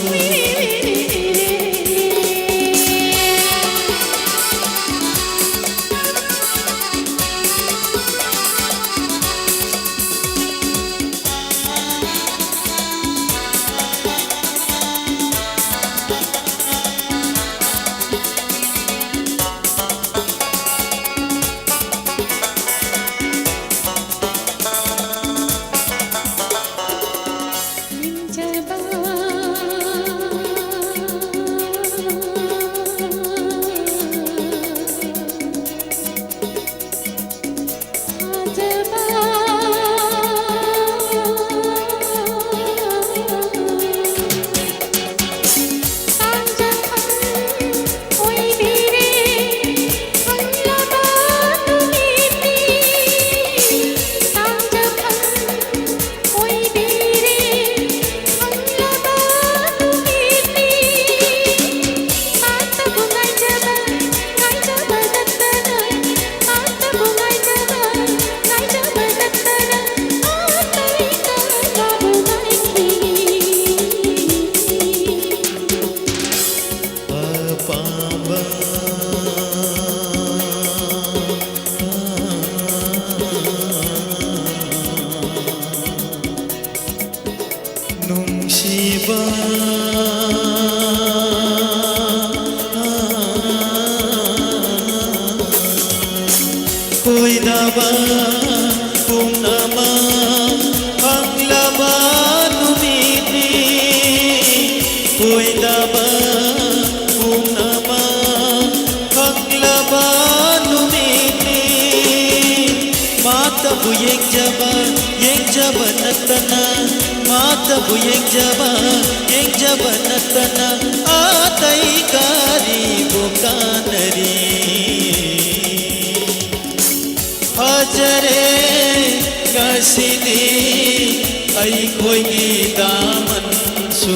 ꯑꯄꯥꯝꯕ ꯅꯨꯡꯁꯤꯕ ꯀꯣꯏꯗꯕ ꯄꯨꯝꯅꯃꯛ ꯐꯪꯂꯕ ꯅꯨꯃꯤꯠꯅꯤ꯫ ꯀꯣꯏꯗꯕ ꯄꯨꯝꯅꯃꯛ ꯐꯪꯂꯕ ꯅꯨꯃꯤꯠꯅꯤ꯫ ꯃꯥꯇꯕꯨ ꯌꯦꯡꯖꯕ, ꯌꯦꯡꯖꯕ ꯅꯠꯇꯅ, ꯃꯥꯇꯕꯨ ꯌꯦꯡꯖꯕ, ꯌꯦꯡꯖꯕ ꯅꯠꯇꯅ ꯑꯇꯩ ꯀꯔꯤꯕꯨ ꯀꯥꯟꯅꯔꯤ? ꯐꯖꯔꯦ ꯉꯁꯤꯗꯤ ꯑꯩꯈꯣꯏꯒꯤ ꯗꯥꯃꯟꯁꯨ꯫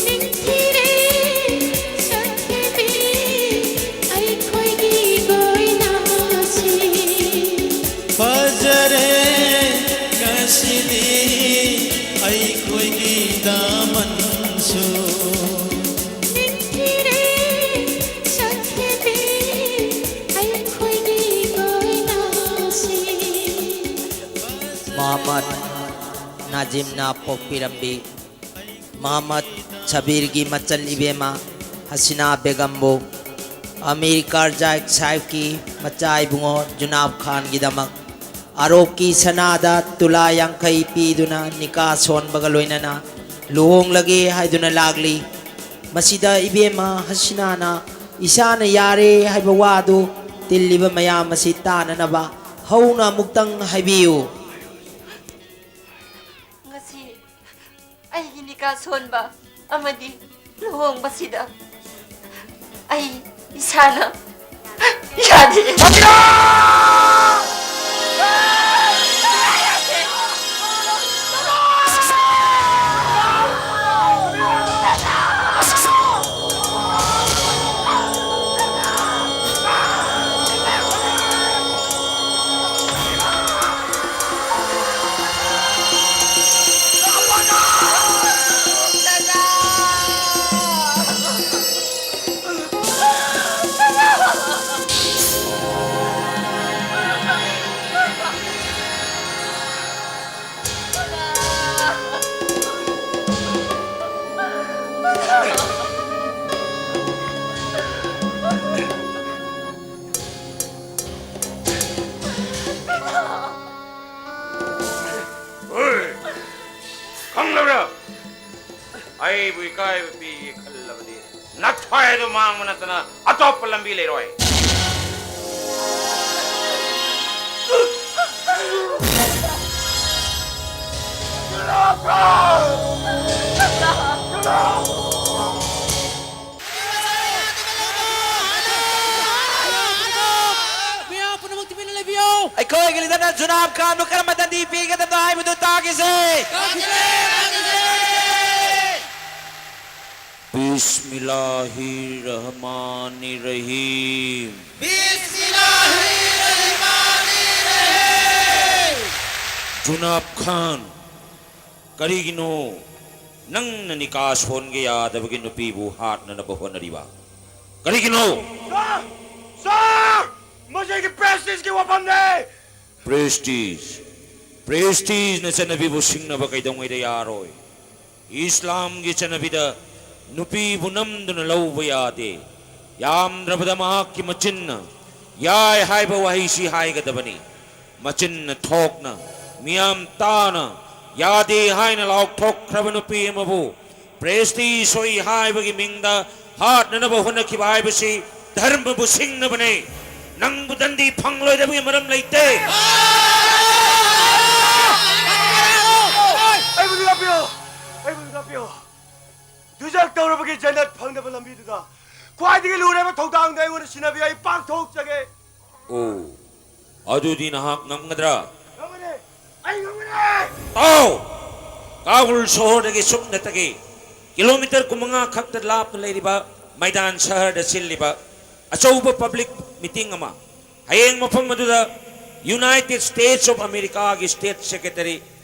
ꯅꯤꯡꯊꯤꯔꯦ ꯁꯛꯍꯦꯟꯕꯤ ꯑꯩꯈꯣꯏꯒꯤ ꯀꯣꯏꯅꯥꯁꯤ꯫ ꯐꯖꯔꯦ ꯉꯁꯤꯗꯤ ꯑꯩꯈꯣꯏꯒꯤ ꯗꯥꯃꯟꯁꯨ꯫ ꯅꯤꯡꯊꯤꯔꯦ ꯁꯛꯍꯦꯟꯕꯤ ꯑꯩꯈꯣꯏꯒꯤ ꯀꯣꯏꯅꯥꯁꯤ꯫ ꯃꯣꯍꯝꯃꯗ ꯅꯥꯖꯤꯝꯅ ꯄꯣꯛꯄꯤꯔꯝꯕꯤ ꯃꯣꯍꯝꯃꯗ ꯁꯕꯤꯔꯒꯤ ꯃꯆꯜ ꯏꯕꯦꯝꯃ ꯍꯁꯤꯅꯥ ꯕꯦꯒꯝꯕꯨ ꯑꯃꯤꯔ ꯀꯥꯔꯖꯥꯏ ꯁꯥꯍꯤꯕꯀꯤ ꯃꯆꯥ ꯏꯕꯨꯡꯉꯣ ꯖꯨꯅꯥꯕ ꯈꯥꯟꯒꯤꯗꯃꯛ ꯑꯔꯣꯛꯀꯤ ꯁꯅꯥꯗ ꯇꯨꯂꯥ ꯌꯥꯡꯈꯩ ꯄꯤꯗꯨꯅ ꯅꯤꯀꯥ ꯁꯣꯟꯕꯒ ꯂꯣꯏꯅꯅ ꯂꯨꯍꯣꯡꯂꯒꯦ ꯍꯥꯏꯗꯨꯅ ꯂꯥꯛꯂꯤ꯫ ꯃꯁꯤꯗ ꯏꯕꯦꯝꯃ ꯍꯁꯤꯅꯥꯅ ꯏꯁꯥꯅ ꯌꯥꯔꯦ ꯍꯥꯏꯕ ꯋꯥꯗꯨ ꯇꯤꯜꯂꯤꯕ ꯃꯌꯥꯝ ꯑꯁꯤ ꯇꯥꯅꯅꯕ ꯍꯧꯅ ꯑꯃꯨꯛꯇꯪ ꯍꯥꯏꯕꯤꯌꯨ꯫ ꯉꯁꯤ ꯑꯩꯒꯤ ꯅꯤꯀꯥ ꯁꯣꯟꯕ ꯑꯃꯗꯤ ꯂꯨꯍꯣꯡꯕꯁꯤꯗ ꯑꯩ ꯏꯁꯥꯅ ꯌꯥꯗꯦ꯫ ꯈꯪꯂꯕ꯭ꯔꯥ? ꯑꯩꯕꯨ ꯏꯀꯥꯏꯕ ꯄꯤꯒꯦ ꯈꯜꯂꯕꯗꯤ ꯅꯊ꯭ꯋꯥꯏꯗꯣ ꯃꯥꯡꯕ ꯅꯠꯇꯅ ꯑꯇꯣꯞꯄ ꯂꯝꯕꯤ ꯂꯩꯔꯣꯏ꯫ ꯑꯩꯈꯣꯏꯒꯤ ꯂꯤꯗꯔꯅ ꯖꯨꯅꯥꯕ ꯈꯥꯟꯕꯨ ꯀꯔꯝꯕ ꯗꯟꯗꯤ ꯄꯤꯒꯗꯕꯅꯣ ꯍꯥꯏꯕꯗꯨ ꯇꯥꯈꯤꯁꯦ꯫ ꯕꯤꯁꯃꯤꯜꯂꯥꯍꯤꯔ ꯔꯍꯃꯥꯅꯤꯔ ꯔꯍꯤꯝ꯫ ꯕꯤꯁꯃꯤꯜꯂꯥꯍꯤꯔ ꯔꯍꯃꯥꯅꯤꯔ ꯔꯍꯤꯝ꯫ ꯖꯨꯅꯥꯕ ꯈꯥꯟ, ꯀꯔꯤꯒꯤꯅꯣ ꯅꯪꯅ ꯅꯤꯀꯥ ꯁꯣꯟꯒꯦ ꯌꯥꯗꯕꯒꯤ ꯅꯨꯄꯤꯕꯨ ꯍꯥꯠꯅꯅꯕ ꯍꯣꯠꯅꯔꯤꯕ? ꯀꯔꯤꯒꯤꯅꯣ? ꯁꯥꯔ! ꯁꯥꯔ! ꯃꯁꯤꯒꯤ ꯄ꯭ꯔꯦꯁꯇꯤꯖꯀꯤ ꯋꯥꯐꯝꯅꯦ! ꯄ꯭ꯔꯦꯁꯇꯤꯖ? ꯄ꯭ꯔꯦꯁꯇꯤꯖꯅ ꯆꯠꯅꯕꯤꯕꯨ ꯁꯤꯡꯅꯕ ꯀꯩꯗꯧꯉꯩꯗ ꯌꯥꯔꯣꯏ? ꯏꯁꯂꯥꯝꯒꯤ ꯆꯠꯅꯕꯤꯗ ꯅꯨꯄꯤꯕꯨ ꯅꯝꯗꯨꯅ ꯂꯧꯕ ꯌꯥꯗꯦ꯫ ꯌꯥꯝꯗ꯭ꯔꯕꯗ ꯃꯍꯥꯛꯀꯤ ꯃꯆꯤꯟꯅ "ꯌꯥꯏ" ꯍꯥꯏꯕ ꯋꯥꯍꯩꯁꯤ ꯍꯥꯏꯒꯗꯕꯅꯤ꯫ ꯃꯆꯤꯟꯅ ꯊꯣꯛꯅ, ꯃꯤꯌꯥꯝ ꯇꯥꯅ "ꯌꯥꯗꯦ" ꯍꯥꯏꯅ ꯂꯥꯎꯊꯣꯛꯈ꯭ꯔꯕ ꯅꯨꯄꯤ ꯑꯃꯕꯨ ꯄ꯭ꯔꯦꯁꯇꯤꯖ ꯁꯣꯏ ꯍꯥꯏꯕꯒꯤ ꯃꯤꯡꯗ ꯍꯥꯠꯅꯅꯕ ꯍꯣꯠꯅꯈꯤꯕ ꯍꯥꯏꯕꯁꯤ ꯙꯔꯃꯕꯨ ꯁꯤꯡꯅꯕꯅꯦ꯫ ꯅꯪꯕꯨ ꯗꯟꯗꯤ ꯐꯪꯂꯣꯏꯗꯕꯒꯤ ꯃꯔꯝ ꯂꯩꯇꯦ꯫ ꯑꯩꯕꯨ ꯉꯥꯛꯄꯤꯌꯨ! ꯑꯩꯕꯨ ꯉꯥꯛꯄꯤꯌꯨ! ꯗꯨꯖꯈ ꯇꯧꯔꯕꯒꯤ ꯖꯟꯅꯠ ꯐꯪꯗꯕ ꯂꯝꯕꯤꯗꯨꯗ ꯈ꯭ꯋꯥꯏꯗꯒꯤ ꯂꯨꯔꯕ ꯊꯧꯗꯥꯡꯗ ꯑꯩꯉꯣꯟꯗ ꯁꯤꯟꯅꯕꯤꯌꯨ꯫ ꯑꯩ ꯄꯥꯡꯊꯣꯛꯆꯒꯦ꯫ ꯑꯣ, ꯑꯗꯨꯗꯤ ꯅꯍꯥꯛ ꯉꯝꯒꯗ꯭ꯔꯥ? ꯉꯝꯒꯅꯤ! ꯑꯩ ꯉꯝꯒꯅꯤ! ꯇꯥꯎ! ꯀꯥꯕꯨꯜ ꯁꯣꯍꯔꯗꯒꯤ ꯁꯨꯞꯅꯇꯒꯤ ꯀꯤꯂꯣꯃꯤꯇꯔ ꯀꯨꯟꯃꯉꯥ ꯈꯛꯇ ꯂꯥꯞꯅ ꯂꯩꯔꯤꯕ ꯃꯩꯗꯥꯟ ꯁꯍꯔꯗ ꯁꯤꯜꯂꯤꯕ ꯑꯆꯧꯕ ꯄꯕ꯭ꯂꯤꯛ ꯃꯤꯇꯤꯡ ꯑꯃ꯫ ꯍꯌꯦꯡ ꯃꯐꯝ ꯑꯗꯨꯗ ꯌꯨꯅꯥꯏꯇꯦꯗ ꯁ꯭ꯇꯦꯠꯁ ꯑꯣꯐ ꯑꯃꯦꯔꯤꯀꯥꯒꯤ ꯁ꯭ꯇꯦꯠ ꯁꯦꯀ꯭ꯔꯦꯇꯔꯤ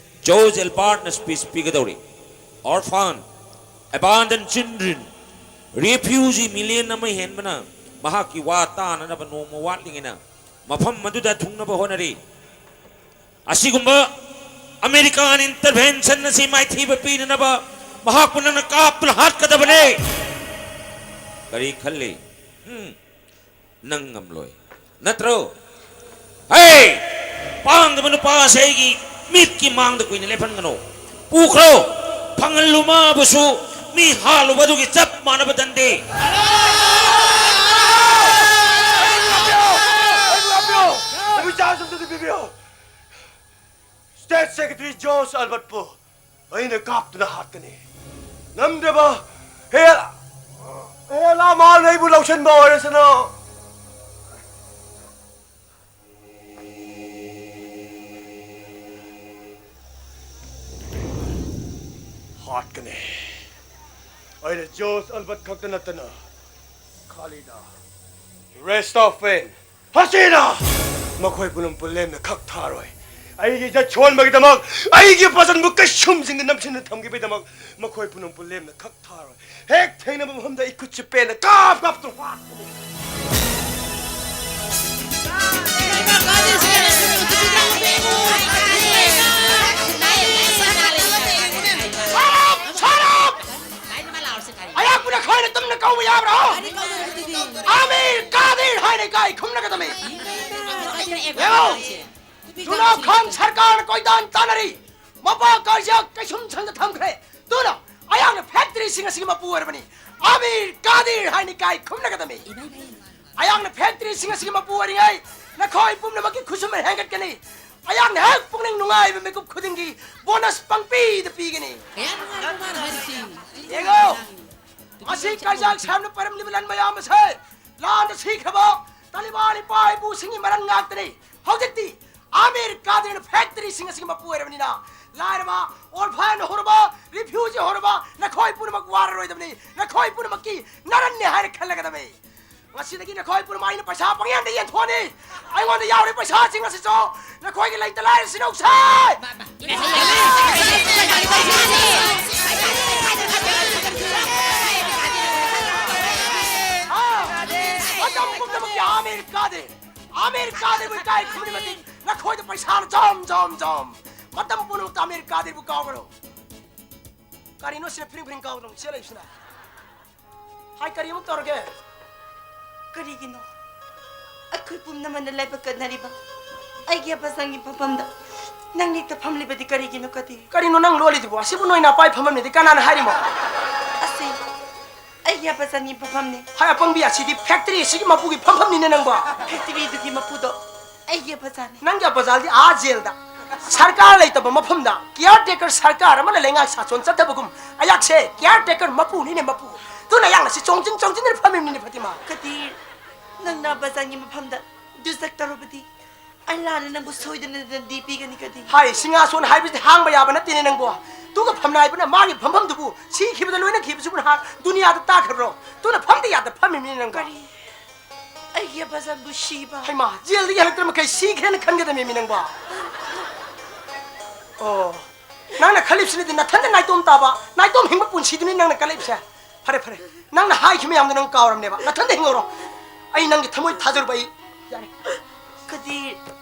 ꯖꯣꯔꯖ ꯑꯦꯜꯕꯥꯔꯠꯅ ꯁ꯭ꯄꯤꯆ ꯄꯤꯒꯗꯧꯔꯤ꯫ Orphan, abandoned children, refugee million ꯑꯃ ꯍꯦꯟꯕꯅ ꯃꯍꯥꯛꯀꯤ ꯋꯥ ꯇꯥꯅꯅꯕ ꯅꯣꯡꯃ ꯋꯥꯠꯂꯤꯉꯩꯅ ꯃꯐꯝ ꯑꯗꯨꯗ ꯊꯨꯡꯅꯕ ꯍꯣꯠꯅꯔꯤ꯫ ꯑꯁꯤꯒꯨꯝꯕ ꯑꯃꯦꯔꯤꯀꯥꯟ ꯏꯟꯇꯔꯚꯦꯟꯁꯟ ꯑꯁꯤ ꯃꯥꯏꯊꯤꯕ ꯄꯤꯅꯅꯕ ꯃꯍꯥꯛꯄꯨ ꯅꯪꯅ ꯀꯥꯞꯇꯨꯅ ꯍꯥꯠꯀꯗꯕꯅꯦ꯫ ꯀꯔꯤ ꯈꯜꯂꯤ? ꯍꯝ? ꯅꯪ ꯉꯝꯂꯣꯏ ꯅꯠꯇ꯭ꯔꯣ? ꯍꯦ! ꯄꯥꯡꯗꯕ ꯅꯨꯄꯥ ꯑꯁꯦ ꯑꯩꯒꯤ ꯃꯤꯠꯀꯤ ꯃꯥꯡꯗ ꯀꯨꯏꯅ ꯂꯦꯞꯍꯟꯒꯅꯨ꯫ ꯄꯨꯈ꯭ꯔꯣ! ꯐꯪꯍꯜꯂꯨ ꯃꯥꯕꯨꯁꯨ ꯃꯤ ꯍꯥꯠꯂꯨꯕ ꯑꯗꯨꯒꯤ ꯆꯞ ꯃꯥꯟꯅꯕ ꯗꯟꯗꯤ꯫ ꯑꯩꯕꯨ ꯉꯥꯛꯄꯤꯌꯨ! ꯑꯩꯕꯨ ꯉꯥꯛꯄꯤꯌꯨ! ꯑꯩꯕꯨ ꯆꯥꯟꯁ ꯑꯝꯇꯗꯤ ꯄꯤꯕꯤꯌꯨ! ꯁ꯭ꯇꯦꯠ ꯁꯦꯀ꯭ꯔꯦꯇꯔꯤ ꯖꯣꯔꯖ ꯑꯜꯕꯔꯠꯄꯨ ꯑꯩꯅ ꯀꯥꯞꯇꯨꯅ ꯍꯥꯠꯀꯅꯤ꯫ ꯅꯝꯗ꯭ꯔꯕ ꯍꯦ, ꯍꯦ ꯑꯃꯥꯟ ꯑꯩꯕꯨ ꯂꯧꯁꯤꯟꯕ ꯑꯣꯏꯔꯁꯅꯨ꯫ ꯍꯥꯠꯀꯅꯤ꯫ ꯑꯩꯅ ꯖꯣꯁ ꯑꯜꯕꯔꯠ ꯈꯛꯇ ꯅꯠꯇꯅ ꯈꯥꯂꯤꯗ, ꯔꯦꯁꯇꯣꯐꯤꯟ, ꯍꯁꯤꯅꯥ, ꯃꯈꯣꯏ ꯄꯨꯝꯅꯃꯛꯄꯨ ꯂꯦꯝꯅ ꯈꯛ ꯊꯥꯔꯣꯏ꯫ ꯑꯩꯒꯤ ꯏꯖꯠ ꯁꯣꯟꯕꯒꯤꯗꯃꯛ, ꯑꯩꯒꯤ ꯄꯥꯖꯟꯕꯨ ꯀꯩꯁꯨꯝꯁꯤꯡꯗ ꯅꯝꯁꯤꯟꯅ ꯊꯝꯈꯤꯕꯒꯤꯗꯃꯛ ꯃꯈꯣꯏ ꯄꯨꯝꯅꯃꯛꯄꯨ ꯂꯦꯝꯅ ꯈꯛ ꯊꯥꯔꯣꯏ꯫ ꯍꯦꯛ ꯊꯦꯡꯅꯕ ꯃꯐꯝꯗ ꯑꯩ ꯈꯨꯠꯁꯦ ꯄꯦꯟꯅ ꯀꯥꯞ ꯀꯥꯞꯇꯨꯅ ꯍꯥꯠꯀꯅꯤ꯫ Shut up! Shut up! ꯑꯩꯍꯥꯛꯄꯨ ꯅꯈꯣꯏꯅ ꯇꯨꯝꯅ ꯀꯧꯕ ꯌꯥꯕ꯭ꯔꯣ? ꯑꯃꯤꯔ ꯀꯥꯗꯤꯔ ꯍꯥꯏꯅ ꯏꯀꯥꯏ ꯈꯨꯝꯅꯒꯗꯕꯅꯤ꯫ ꯌꯦꯡꯉꯣ, ꯖꯨꯅꯥ ꯈꯥꯟ ꯁꯔꯀꯥꯔꯅ ꯀꯣꯏꯇꯥꯟ ꯇꯥꯟꯅꯔꯤ꯫ ꯃꯄꯥ ꯀꯥꯏꯖꯥꯛ ꯀꯩꯁꯨꯝ ꯁꯪꯗ ꯊꯝꯈ꯭ꯔꯦ꯫ ꯑꯗꯨꯅ ꯑꯩꯍꯥꯛꯅ ꯐꯦꯛꯇꯔꯤꯁꯤꯡ ꯑꯁꯤꯒꯤ ꯃꯄꯨ ꯑꯣꯏꯔꯕꯅꯤ꯫ ꯑꯃꯤꯔ ꯀꯥꯗꯤꯔ ꯍꯥꯏꯅ ꯏꯀꯥꯏ ꯈꯨꯝꯅꯒꯗꯕꯅꯤ꯫ ꯑꯩꯍꯥꯛꯅ ꯐꯦꯛꯇꯔꯤꯁꯤꯡ ꯑꯁꯤꯒꯤ ꯃꯄꯨ ꯑꯣꯏꯔꯤꯉꯩ ꯅꯈꯣꯏ ꯄꯨꯝꯅꯃꯛꯀꯤ ꯈꯨꯠꯁꯨꯃꯟ ꯍꯦꯟꯒꯠꯀꯅꯤ꯫ ꯑꯩꯍꯥꯛꯅ ꯍꯦꯛ ꯄꯨꯛꯅꯤꯡ ꯅꯨꯡꯉꯥꯏꯕ ꯃꯤꯀꯨꯞ ꯈꯨꯗꯤꯡꯒꯤ ꯕꯣꯅꯁ ꯄꯪꯄꯤꯗ ꯄꯤꯒꯅꯤ꯫ ꯌꯦꯡꯉꯣ, ꯉꯁꯤ ꯀꯥꯏꯖꯥꯛ ꯁꯥꯍꯦꯕꯅ ꯄꯥꯏꯔꯝꯂꯤꯕ ꯂꯟ ꯃꯌꯥꯝ ꯑꯁꯦ ꯂꯥꯟꯗ ꯁꯤꯈ꯭ꯔꯕ ꯇꯥꯂꯤꯕꯥꯟ ꯏꯄꯥ ꯏꯄꯨꯁꯤꯡꯒꯤ ꯃꯔꯟ ꯉꯥꯛꯇꯅꯤ꯫ ꯍꯧꯖꯤꯛꯇꯤ ꯑꯃꯤꯔ ꯀꯥꯗꯤꯔꯅ ꯐꯦꯛꯇꯔꯤꯁꯤꯡ ꯑꯁꯤꯒꯤ ꯃꯄꯨ ꯑꯣꯏꯔꯕꯅꯤꯅ, ꯂꯥꯏꯔꯕ, ꯑꯣꯔꯐꯥꯟ ꯍꯧꯔꯕ, ꯔꯤꯐ꯭ꯌꯨꯖꯤ ꯍꯧꯔꯕ, ꯅꯈꯣꯏ ꯄꯨꯝꯅꯃꯛ ꯋꯥꯔꯔꯣꯏꯗꯕꯅꯤ꯫ ꯅꯈꯣꯏ ꯄꯨꯝꯅꯃꯛꯀꯤ ꯅꯔꯟꯅꯤ ꯍꯥꯏꯅ ꯈꯜꯂꯒꯗꯕꯅꯤ꯫ ꯉꯁꯤꯗꯒꯤ ꯅꯈꯣꯏ ꯄꯨꯝꯅꯃꯛ ꯑꯩꯅ ꯄꯩꯁꯥ ꯄꯪꯌꯥꯟꯗ ꯌꯦꯟꯊꯣꯛꯑꯅꯤ꯫ ꯑꯩꯉꯣꯟꯗ ꯌꯥꯎꯔꯤ ꯄꯩꯁꯥꯁꯤꯡ ꯑꯁꯤꯁꯨ ꯅꯈꯣꯏꯒꯤ ꯂꯩꯇ ꯂꯥꯏꯔꯁꯤꯡꯅ ꯎꯁꯥꯏ꯫ ꯑꯥ, ꯃꯇꯝ ꯄꯨꯝꯅꯃꯛꯀꯤ ꯑꯃꯤꯔ ꯀꯥꯗꯤꯔ, ꯑꯃꯤꯔ ꯀꯥꯗꯤꯔꯕꯨ ꯏꯀꯥꯏ ꯈꯨꯝꯅꯤꯡꯕꯗꯤ ꯅꯈꯣꯏꯗ ꯄꯩꯁꯥꯅ ꯖꯣꯝ, ꯖꯣꯝ, ꯖꯣꯝ꯫ ꯃꯇꯝ ꯄꯨꯝꯅꯃꯛꯇ ꯑꯃꯤꯔ ꯀꯥꯗꯤꯔꯕꯨ ꯀꯥꯎꯒꯅꯨ꯫ ꯀꯔꯤꯅꯣ ꯁꯤꯅ ꯐꯤꯔꯤꯡ ꯐꯤꯔꯤꯡ ꯀꯥꯎꯗꯅ ꯆꯦꯜꯂꯛꯏꯁꯤꯅ? ꯍꯥꯏ, ꯀꯔꯤ ꯑꯃꯨꯛ ꯇꯧꯔꯒꯦ? ꯀꯔꯤꯒꯤꯅꯣ ꯑꯩꯈꯣꯏ ꯄꯨꯝꯅꯃꯛꯅ ꯂꯥꯏꯕꯛ ꯀꯠꯅꯔꯤꯕ ꯑꯩꯒꯤ ꯑꯕꯥꯖꯥꯟꯒꯤ ꯐꯝꯐꯝꯗ ꯅꯪ ꯂꯦꯛꯇ ꯐꯝꯂꯤꯕꯗꯤ ꯀꯔꯤꯒꯤꯅꯣ, ꯀꯗꯤꯔ? ꯀꯔꯤꯅꯣ ꯅꯪ ꯂꯣꯜꯂꯤꯗꯨꯕꯨ? ꯑꯁꯤꯕꯨ ꯅꯣꯏ ꯅꯄꯥꯏ ꯐꯝꯐꯝꯅꯤꯗꯤ ꯀꯅꯥꯅ ꯍꯥꯏꯔꯤꯃꯣ? ꯑꯁꯤ ꯑꯩꯒꯤ ꯑꯕꯥꯖꯥꯟꯒꯤ ꯐꯝꯐꯝꯅꯤ꯫ ꯍꯥꯏ, ꯑꯄꯪꯕꯤ, ꯑꯁꯤꯗꯤ ꯐꯦꯛꯇꯔꯤ ꯑꯁꯤꯒꯤ ꯃꯄꯨꯒꯤ ꯐꯝꯐꯝꯅꯤꯅꯦ ꯅꯪꯕꯣ꯫ ꯐꯦꯛꯇꯔꯤꯗꯨꯒꯤ ꯃꯄꯨꯗꯣ ꯑꯩꯒꯤ ꯑꯕꯥꯖꯥꯟꯅꯤ꯫ ꯅꯪꯒꯤ ꯑꯕꯥꯖꯥꯟꯗꯤ ꯑꯥ ꯖꯦꯜꯗ, ꯁꯔꯀꯥꯔ ꯂꯩꯇꯕ ꯃꯐꯝꯗ ꯀꯤꯌꯥꯔ ꯇꯦꯀꯔ ꯁꯔꯀꯥꯔ ꯑꯃꯅ ꯂꯩꯉꯥꯛ ꯁꯥꯁꯣꯟ ꯆꯠꯊꯕꯒꯨꯝ, ꯑꯩꯍꯥꯛꯁꯦ ꯀꯤꯌꯥꯔ ꯇꯦꯀꯔ ꯃꯄꯨꯅꯤꯅꯦ, ꯃꯄꯨ꯫ ꯑꯗꯨꯅ ꯑꯩꯍꯥꯛꯅ ꯁꯤ ꯆꯣꯡꯁꯤꯟ ꯆꯣꯡꯁꯤꯟꯗꯅ ꯐꯝꯃꯤꯕꯅꯤꯅꯦ, ꯐꯥꯇꯤꯃꯥ꯫ ꯀꯗꯤꯔ, ꯅꯪꯅ ꯑꯕꯥꯖꯥꯟꯒꯤ ꯃꯐꯝꯗ ꯗꯨꯖꯛ ꯇꯧꯔꯕꯗꯤ ꯑꯜꯂꯥꯅ ꯅꯪꯕꯨ ꯁꯣꯏꯗꯅ ꯅꯟꯗꯤ ꯄꯤꯒꯅꯤ ꯀꯗꯤ꯫ ꯍꯥꯏ, ꯁꯤꯡꯍꯥꯁꯣꯟ ꯍꯥꯏꯕꯁꯤꯗꯤ ꯍꯥꯡꯕ ꯌꯥꯕ ꯅꯠꯇꯦꯅꯦ ꯅꯪꯕꯨ꯫ ꯇꯨꯒ ꯐꯝꯅꯥꯏꯕꯅ ꯃꯥꯒꯤ ꯐꯝꯐꯝꯗꯨꯕꯨ ꯁꯤꯈꯤꯕꯗ ꯂꯣꯏꯅꯈꯤꯕꯁꯤꯕꯨ ꯅꯍꯥꯛ ꯗꯨꯅꯤꯌꯥꯗ ꯇꯥꯈ꯭ꯔꯕ꯭ꯔꯣ? ꯇꯨꯅ ꯐꯝꯗ ꯌꯥꯗ ꯐꯝꯃꯤꯕꯅꯤ ꯅꯪꯕꯨ꯫ ꯀꯔꯤ? ꯑꯩꯒꯤ ꯑꯕꯖꯥꯟꯕꯨ ꯁꯤꯕ? ꯍꯩꯃꯥ, ꯖꯦꯜꯗꯒꯤ ꯍꯜꯂꯛꯇ꯭ꯔ ꯃꯈꯩ ꯁꯤꯈ꯭ꯔꯦꯅ ꯈꯟꯒꯗꯕꯅꯦꯃꯤ ꯅꯪꯕꯨ꯫ ꯑꯣ, ꯅꯪꯅ ꯈꯜꯂꯤꯕꯁꯤꯅꯗꯤ ꯅꯊꯟꯗ ꯅꯥꯏꯇꯣꯝ ꯇꯥꯕ, ꯅꯥꯏꯇꯣꯝ ꯍꯤꯡꯕ ꯄꯨꯟꯁꯤꯗꯨꯅꯤ ꯅꯪꯅ ꯀꯜꯂꯛꯏꯕꯁꯦ꯫ ꯐꯔꯦ, ꯐꯔꯦ, ꯅꯪꯅ ꯍꯥꯏꯈꯤꯕ ꯃꯌꯥꯝꯗꯣ ꯅꯪ ꯀꯥꯎꯔꯝꯅꯦꯕ꯫ ꯅꯊꯟꯗ ꯍꯤꯡꯍꯧꯔꯣ꯫ ꯑꯩ ꯅꯪꯒꯤ ꯊꯃꯣꯏ ꯊꯥꯖꯔꯨꯕ ꯑꯩ ꯌꯥꯔꯦ꯫ ꯀꯗꯤꯔ,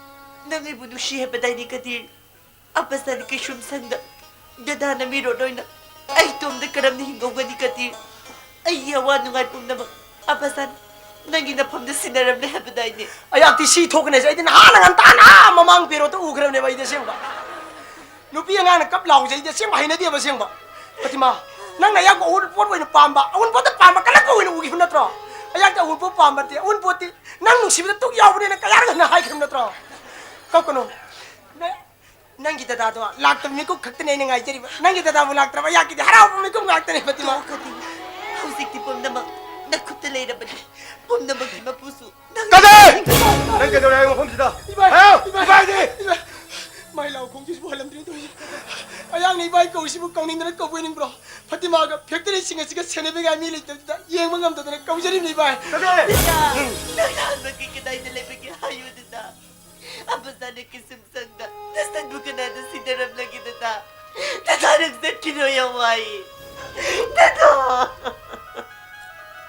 ꯅꯪ ꯑꯩꯕꯨ ꯅꯨꯡꯁꯤ ꯍꯥꯏꯕꯗꯥꯏꯅꯦ ꯀꯗꯤꯔ? ꯑꯕꯖꯥꯟ ꯀꯩꯁꯨꯝꯁꯪꯗ ꯗꯗꯥꯅ ꯃꯤꯔꯣꯠ ꯑꯣꯏꯅ ꯑꯩ ꯏꯇꯣꯝꯗ ꯀꯔꯝꯅ ꯍꯤꯡꯍꯧꯒꯅꯤ ꯀꯗꯤꯔ? ꯑꯩꯒꯤ ꯑꯋꯥ ꯅꯨꯡꯉꯥꯏ ꯄꯨꯝꯅꯃꯛ ꯑꯕꯖꯥꯟ ꯅꯪꯒꯤ ꯅꯐꯝꯗ ꯁꯤꯟꯅꯔꯝꯂꯦ ꯍꯥꯏꯕꯗꯥꯏꯅꯦ? ꯑꯩꯍꯥꯛꯇꯤ ꯁꯤ ꯊꯣꯛꯀꯅꯤ ꯍꯥꯏꯁꯦ ꯑꯩꯗꯤ ꯅꯍꯥꯟꯅ ꯉꯟꯇꯥꯅ ꯃꯃꯥꯡ ꯄꯦꯔꯣꯠꯇ ꯎꯈ꯭ꯔꯕꯅꯦꯕ ꯑꯩꯗꯤ ꯑꯁꯦꯡꯕ꯫ ꯅꯨꯄꯤ ꯑꯉꯥꯡꯅ ꯀꯞ ꯂꯥꯎꯕꯁꯦ ꯑꯩꯗꯤ ꯑꯁꯦꯡꯕ ꯍꯩꯅꯗꯦꯕ ꯑꯁꯦꯡꯕ꯫ ꯐꯇꯤꯃꯥ, ꯅꯪꯅ ꯑꯌꯥꯛꯄ ꯑꯑꯣꯟꯄꯣꯠ ꯑꯣꯏꯅ ꯄꯥꯝꯕ, ꯑꯑꯣꯟꯄꯣꯠꯇ ꯄꯥꯝꯕ ꯀꯜꯂꯛꯄ ꯑꯣꯏꯅ ꯎꯈꯤꯕ ꯅꯠꯇ꯭ꯔꯣ? ꯑꯌꯥꯛꯇ ꯑꯑꯣꯟꯄꯣꯠ ꯄꯥꯝꯕ ꯅꯠꯇꯦ, ꯑꯑꯣꯟꯄꯣꯠꯇꯤ ꯅꯪ ꯅꯨꯡꯁꯤꯕꯗ ꯇꯨꯛ ꯌꯥꯎꯕꯅꯦꯅ ꯀꯌꯥꯔꯛ ꯍꯟꯅ ꯍꯥꯏꯈ꯭ꯔꯕ ꯅꯠꯇ꯭ꯔꯣ? ꯀꯞꯀꯅꯨ꯫ ꯅ-, ꯅꯪꯒꯤ ꯗꯗꯥꯗꯣ ꯂꯥꯛꯇꯕ ꯃꯤꯀꯨꯞ ꯈꯛꯇꯅꯦ ꯑꯩꯅ ꯉꯥꯏꯖꯔꯤꯕ꯫ ꯅꯪꯒꯤ ꯗꯗꯥꯕꯨ ꯂꯥꯛꯇ꯭ꯔꯕ ꯑꯌꯥꯛꯀꯤꯗꯤ ꯍꯔꯥꯎꯕ ꯃꯤꯀꯨꯞ ꯉꯥꯛꯇꯅꯦ ꯐꯇꯤꯃꯥ꯫ ꯇꯣꯛꯑꯣ ꯀꯗꯤꯔ, ꯍꯧꯖꯤꯛꯇꯤ ꯄꯨꯝꯅꯃꯛ ꯅꯈꯨꯠꯇ ꯂꯩꯔꯕꯅꯤ꯫ ꯄꯨꯝꯅꯃꯛꯀꯤ ꯃꯄꯨꯁꯨ ꯅꯪ꯫ ꯀꯗꯤꯔ! ꯅꯪ ꯀꯩꯗꯧꯔꯦ ꯍꯥꯏꯌꯣ ꯃꯐꯝꯁꯤꯗ? ꯏꯕꯥꯏ! ꯍꯥꯏꯌꯣ! ꯏꯕꯥꯏ! ꯏꯕꯥꯏꯗꯤ! ꯏꯕꯥꯏ! ꯃꯥꯏ ꯂꯥꯎ ꯈꯣꯡꯁꯤꯁꯨ ꯍꯜꯂꯝꯗ꯭ꯔꯦ ꯇꯧꯔꯤꯁꯦ꯫ ꯑꯌꯥꯛꯅ ꯏꯕꯥꯏ ꯀꯧꯏꯁꯤꯕꯨ ꯀꯧꯅꯤꯡꯗꯅ ꯀꯧꯕ ꯑꯣꯏꯅꯤꯡꯕ꯭ꯔꯣ? ꯐꯇꯤꯃꯥꯒ ꯐꯦꯛꯇꯔꯤꯁꯤꯡ ꯑꯁꯤꯒ ꯁꯦꯟꯅꯕꯤꯉꯥꯏ ꯃꯤ ꯂꯩꯇꯕꯁꯤꯗ ꯌꯦꯡꯕ ꯉꯝꯗꯗꯅ ꯀꯧꯖꯔꯤꯕꯅꯤ ꯏꯕꯥꯏ꯫ ꯀꯗꯤꯔ! ꯅꯪ ꯅꯍꯥꯟꯃꯛꯀꯤ ꯀꯗꯥꯏꯗ ꯂꯩꯕꯒꯦ ꯍꯥꯏꯌꯨꯗꯅ꯫ ꯑꯕꯖꯥꯟꯅ ꯀꯩꯁꯨꯝꯁꯪꯗ ꯅꯁꯟꯕꯨ ꯀꯅꯥꯗ ꯁꯤꯟꯅꯔꯝꯂꯒꯦ ꯗꯗꯥ? ꯗꯗꯥ ꯅꯪ ꯆꯠꯈꯤꯔꯣ ꯌꯥꯝ ꯋꯥꯏ꯫ ꯗꯗꯥ!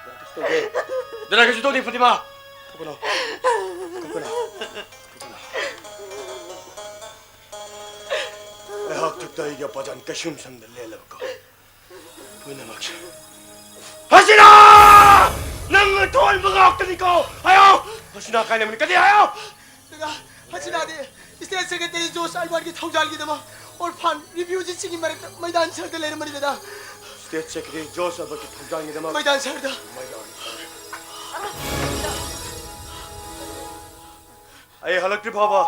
ꯀꯩꯁꯨ ꯇꯧꯗꯦ꯫ ꯗꯗꯥ ꯀꯩꯁꯨ ꯇꯧꯗꯦ ꯐꯇꯤꯃꯥ꯫ ꯀꯞꯀꯅꯣ꯫ ꯀꯞꯀꯅꯣ꯫ ꯀꯞꯀꯅꯣ꯫ ꯑꯩꯍꯥꯛ ꯊꯛꯇ ꯑꯩꯒꯤ ꯑꯄꯥꯖꯥꯟ ꯀꯩꯁꯨꯝꯁꯪꯗ ꯂꯦꯜꯂꯕꯀꯣ꯫ ꯄꯨꯝꯅꯃꯛꯁꯦ꯫ ꯍꯁꯤꯅꯥ! ꯅꯪ ꯑꯊꯣꯟꯕ ꯉꯥꯛꯇꯅꯤꯀꯣ! ꯍꯥꯏꯌꯣ! ꯍꯁꯤꯅꯥ ꯀꯥꯏ ꯂꯩꯕꯅꯤ? ꯀꯔꯤ ꯍꯥꯏꯌꯣ? ꯗꯗꯥ, ꯍꯁꯤꯅꯥꯗꯤ state secretary ꯖꯣꯔꯖ ꯑꯜꯕꯔꯠꯀꯤ ꯊꯧꯖꯥꯜꯒꯤꯗꯃꯛ orphan refugeeꯁꯤꯡꯒꯤ ꯃꯔꯛꯇ ꯃꯩꯗꯥꯟ ꯁꯍꯔꯗ ꯂꯩꯔꯝꯕꯅꯤ ꯗꯗꯥ꯫ State secretary ꯖꯣꯔꯖ ꯑꯜꯕꯔꯠꯀꯤ ꯊꯧꯖꯥꯜꯒꯤꯗꯃꯛ ꯃꯩꯗꯥꯟ ꯁꯍꯔꯗ꯫ ꯃꯩꯗꯥꯟ ꯁꯍꯔꯗ꯫ ꯑꯩ ꯍꯜꯂꯛꯇ꯭ꯔꯤ ꯐꯥꯎꯕ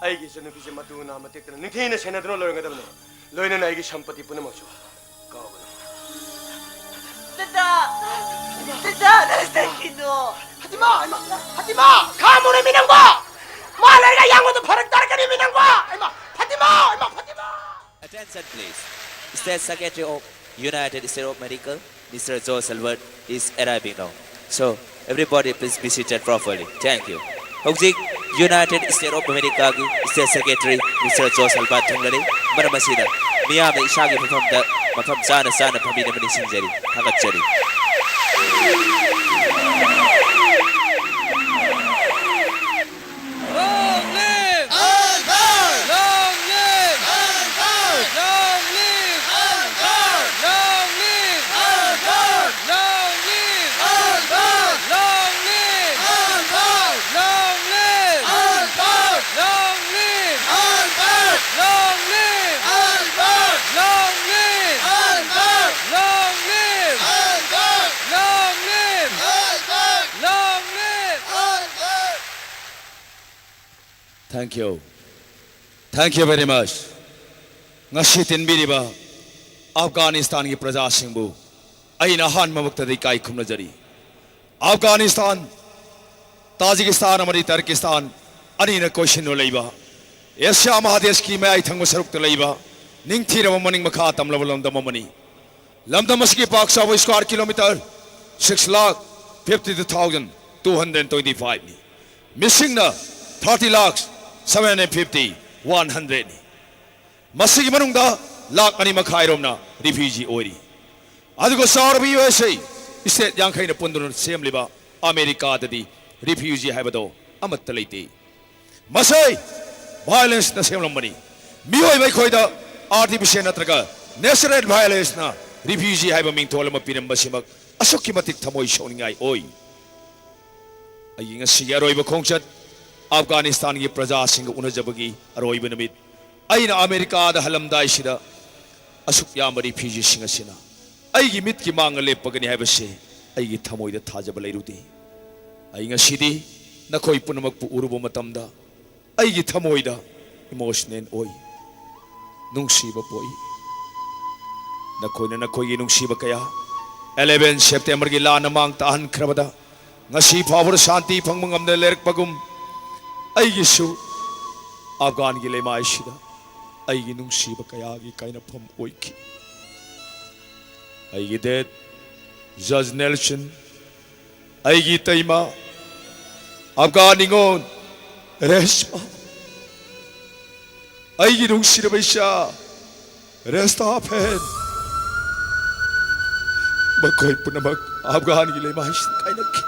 ꯑꯩꯒꯤ ꯏꯆꯟꯅꯨꯄꯤꯁꯦ ꯃꯇꯨ ꯅꯥꯝꯃ ꯇꯦꯛꯇꯅ ꯅꯤꯡꯊꯤꯅ ꯁꯦꯟꯅꯗꯨꯅ ꯂꯣꯏꯔꯝꯒꯗꯕꯅꯤ꯫ ꯂꯣꯏꯅꯅ ꯑꯩꯒꯤ ꯁꯝꯄꯇꯤ ꯄꯨꯝꯅꯃꯛꯁꯨ ꯀꯥꯎꯒꯅꯨ꯫ ꯗꯗꯥ! ꯗꯗꯥ, ꯅꯪ ꯆꯠꯈꯤꯅꯣ! ꯐꯇꯤꯃꯥ! ꯏꯃꯥ! ꯐꯇꯤꯃꯥ! ꯈꯥꯝꯃꯨꯅꯦ ꯃꯤ ꯅꯪꯕꯣ! ꯃꯥ ꯂꯩꯔꯒ Please. State Secretary of United States of America, Mister Josh Albert is arriving now. So, everybody please be seated properly. Thank you. ꯍꯧꯖꯤꯛ United States of America ꯒꯤ State Secretary Mister Josh Albert ꯊꯨꯡꯂꯔꯦ꯫ ꯃꯔꯝ ꯑꯁꯤꯅ ꯃꯤꯌꯥꯝꯅ ꯏꯁꯥꯒꯤ ꯃꯐꯝꯗ ꯃꯐꯝ ꯆꯥꯅ ꯆꯥꯅ ꯐꯝꯕꯤꯅꯕ ꯅꯤꯡꯁꯤꯡꯖꯔꯤ, ꯊꯥꯒꯠꯆꯔꯤ꯫ Long live! Albert! Long live! Albert! Long live! Albert! Long live! Albert! Long live! Albert! Long live! Albert! Long live! Albert! Long live! Albert! Long live! Albert! Long live! Albert! Long live! Albert! Long live! Albert! Long live! Albert! Thank you. Thank you very much. ꯉꯁꯤ ꯇꯤꯟꯕꯤꯔꯤꯕ ꯑꯐꯒꯥꯅꯤꯁꯇꯥꯟꯒꯤ ꯄ꯭ꯔꯖꯥꯁꯤꯡꯕꯨ ꯑꯩꯅ ꯑꯍꯥꯟꯕꯃꯛꯇꯗ ꯏꯀꯥꯏ ꯈꯨꯝꯅꯖꯔꯤ꯫ Afghanistan, Tajikistan ꯑꯃꯗꯤ ꯇꯔꯀꯤꯁꯇꯥꯟ ꯑꯅꯤꯅ ꯀꯣꯏꯁꯤꯟꯅ ꯂꯩꯕ Asia ꯃꯍꯥꯗꯦꯁꯀꯤ ꯃꯌꯥꯏ ꯊꯪꯕ ꯁꯔꯨꯛꯇ ꯂꯩꯕ ꯅꯤꯡꯊꯤꯔꯕ ꯃꯅꯤꯡ ꯃꯈꯥ ꯇꯝꯂꯕ ꯂꯝꯗꯝ ꯑꯃꯅꯤ꯫ ꯂꯝꯗꯝ ꯑꯁꯤꯒꯤ ꯄꯥꯛ ꯆꯥꯎꯕ square kilometre six lakh fifty two thousand two hundred twenty five ꯅꯤ꯫ ꯃꯤꯁꯤꯡꯅ thirty lakh seven hundred fifty, one hundred ꯅꯤ꯫ ꯃꯁꯤꯒꯤ ꯃꯅꯨꯡꯗ ꯂꯥꯈ ꯑꯅꯤ ꯃꯈꯥꯏ ꯔꯣꯝꯅ refugee ꯑꯣꯏꯔꯤ꯫ ꯑꯗꯨꯒ ꯆꯥꯎꯔꯕ ꯌꯨ ꯑꯦꯁ ꯑꯦ, state ꯌꯥꯡꯈꯩꯅ ꯄꯨꯟꯗꯨꯅ ꯁꯦꯝꯂꯤꯕ ꯑꯃꯦꯔꯤꯀꯥꯗꯗꯤ refugee ꯍꯥꯏꯕꯗꯣ ꯑꯃꯠꯇ ꯂꯩꯇꯦ꯫ ꯃꯁꯤ violence ꯅ ꯁꯦꯝꯂꯝꯕꯅꯤ꯫ ꯃꯤꯑꯣꯏꯕ ꯑꯩꯈꯣꯏꯗ artificial ꯅꯠꯇ꯭ꯔꯒ natural violence ꯅ refugee ꯍꯥꯏꯕ ꯃꯤꯡꯊꯣꯜ ꯑꯃ ꯄꯤꯔꯝꯕꯁꯤꯃꯛ ꯑꯁꯨꯛꯀꯤ ꯃꯇꯤꯛ ꯊꯃꯣꯏ ꯁꯣꯛꯅꯤꯡꯉꯥꯏ ꯑꯣꯏ꯫ ꯑꯩꯒꯤ ꯉꯁꯤꯒꯤ ꯑꯔꯣꯏꯕ ꯈꯣꯡꯆꯠ, ꯑꯐꯒꯥꯅꯤꯁꯇꯥꯟꯒꯤ ꯄ꯭ꯔꯖꯥꯁꯤꯡꯒ ꯎꯅꯖꯕꯒꯤ ꯑꯔꯣꯏꯕ ꯅꯨꯃꯤꯠ꯫ ꯑꯩꯅ ꯑꯃꯦꯔꯤꯀꯥꯗ ꯍꯜꯂꯝꯗꯥꯏꯁꯤꯗ ꯑꯁꯨꯛ ꯌꯥꯝꯕ refugee ꯁꯤꯡ ꯑꯁꯤꯅ ꯑꯩꯒꯤ ꯃꯤꯠꯀꯤ ꯃꯥꯡꯗ ꯂꯦꯞꯄꯒꯅꯤ ꯍꯥꯏꯕꯁꯦ ꯑꯩꯒꯤ ꯊꯃꯣꯏꯗ ꯊꯥꯖꯕ ꯂꯩꯔꯨꯗꯦ꯫ ꯑꯩ ꯉꯁꯤꯗꯤ ꯅꯈꯣꯏ ꯄꯨꯝꯅꯃꯛꯄꯨ ꯎꯔꯨꯕ ꯃꯇꯝꯗ ꯑꯩꯒꯤ ꯊꯃꯣꯏꯗ emotional ꯑꯣꯏ, ꯅꯨꯡꯁꯤꯕ ꯄꯣꯛꯏ꯫ ꯅꯈꯣꯏꯅ ꯅꯈꯣꯏꯒꯤ ꯅꯨꯡꯁꯤꯕ ꯀꯌꯥ eleven September ꯒꯤ ꯂꯥꯟꯅ ꯃꯥꯡ ꯇꯥꯛꯍꯟꯈ꯭ꯔꯕꯗ ꯉꯁꯤ ꯐꯥꯎꯕꯗ ꯁꯥꯟꯇꯤ ꯐꯪꯕ ꯉꯝꯗꯅ ꯂꯩꯔꯛꯄꯒꯨꯝ, ꯑꯩꯒꯤꯁꯨ ꯑꯐꯒꯥꯟꯒꯤ ꯂꯩꯃꯥꯏꯁꯤꯗ ꯑꯩꯒꯤ ꯅꯨꯡꯁꯤꯕ ꯀꯌꯥꯒꯤ ꯀꯥꯏꯅꯐꯝ ꯑꯣꯏꯈꯤ꯫ ꯑꯩꯒꯤ dad, Judge Nelson, ꯑꯩꯒꯤ ꯏꯇꯩꯃ, ꯑꯐꯒꯥꯟ ꯅꯤꯉꯣꯜ ꯔꯦꯁꯃꯥ, ꯑꯩꯒꯤ ꯅꯨꯡꯁꯤꯔꯕ ꯏꯆꯥ ꯔꯦꯁꯇꯥ ꯐꯦꯟ, ꯃꯈꯣꯏ ꯄꯨꯝꯅꯃꯛ ꯑꯐꯒꯥꯟꯒꯤ ꯂꯩꯃꯥꯏꯁꯤꯡ ꯀꯥꯏꯅꯈꯤ꯫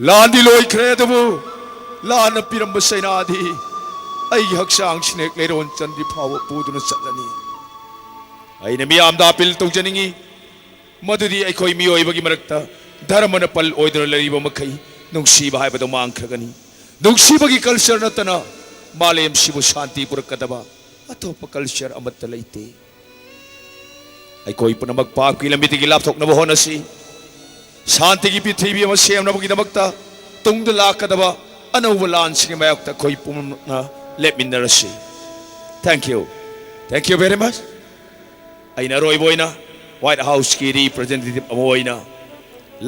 ꯂꯥꯟꯗꯤ ꯂꯣꯏꯈ꯭ꯔꯦ, ꯑꯗꯨꯕꯨ ꯂꯥꯟꯅ ꯄꯤꯔꯝꯕ ꯆꯩꯅꯥꯗꯤ ꯑꯩꯒꯤ ꯍꯛꯆꯥꯡ ꯁꯤꯅꯦꯛ ꯂꯩꯔꯣꯟ ꯆꯟꯗ꯭ꯔꯤ ꯐꯥꯎꯕ ꯄꯨꯗꯨꯅ ꯆꯠꯂꯅꯤ꯫ ꯑꯩꯅ ꯃꯤꯌꯥꯝꯗ ꯑꯥꯄꯤꯜ ꯇꯧꯖꯅꯤꯡꯏ, ꯃꯗꯨꯗꯤ ꯑꯩꯈꯣꯏ ꯃꯤꯑꯣꯏꯕꯒꯤ ꯃꯔꯛꯇ ꯙꯔꯃꯅ ꯄꯜ ꯑꯣꯏꯗꯨꯅ ꯂꯩꯔꯤꯕ ꯃꯈꯩ ꯅꯨꯡꯁꯤꯕ ꯍꯥꯏꯕꯗꯨ ꯃꯥꯡꯈ꯭ꯔꯒꯅꯤ꯫ ꯅꯨꯡꯁꯤꯕꯒꯤ culture ꯅꯠꯇꯅ ꯃꯥꯂꯦꯝꯁꯤꯕꯨ ꯁꯥꯟꯇꯤ ꯄꯨꯔꯛꯀꯗꯕ ꯑꯇꯣꯞꯄ culture ꯑꯃꯠꯇ ꯂꯩꯇꯦ꯫ ꯑꯩꯈꯣꯏ ꯄꯨꯝꯅꯃꯛ ꯄꯥꯞꯀꯤ ꯂꯝꯕꯤꯗꯒꯤ ꯂꯥꯞꯊꯣꯛꯅꯕ ꯍꯣꯠꯅꯁꯤ꯫ ꯁꯥꯟꯇꯤꯒꯤ ꯄ꯭ꯔꯤꯊꯤꯕꯤ ꯑꯃ ꯁꯦꯝꯅꯕꯒꯤꯗꯃꯛꯇ ꯇꯨꯡꯗ ꯂꯥꯛꯀꯗꯕ ꯑꯅꯧꯕ ꯂꯥꯟꯁꯤꯡꯒꯤ ꯃꯥꯌꯣꯛꯇ ꯑꯩꯈꯣꯏ ꯄꯨꯝꯅꯃꯛꯅ ꯂꯦꯞꯃꯤꯟꯅꯔꯁꯤ꯫ Thank you. Thank you very much. ꯑꯩꯅ ꯑꯔꯣꯏꯕ ꯑꯣꯏꯅ White Houseꯀꯤ representative ꯑꯃ ꯑꯣꯏꯅ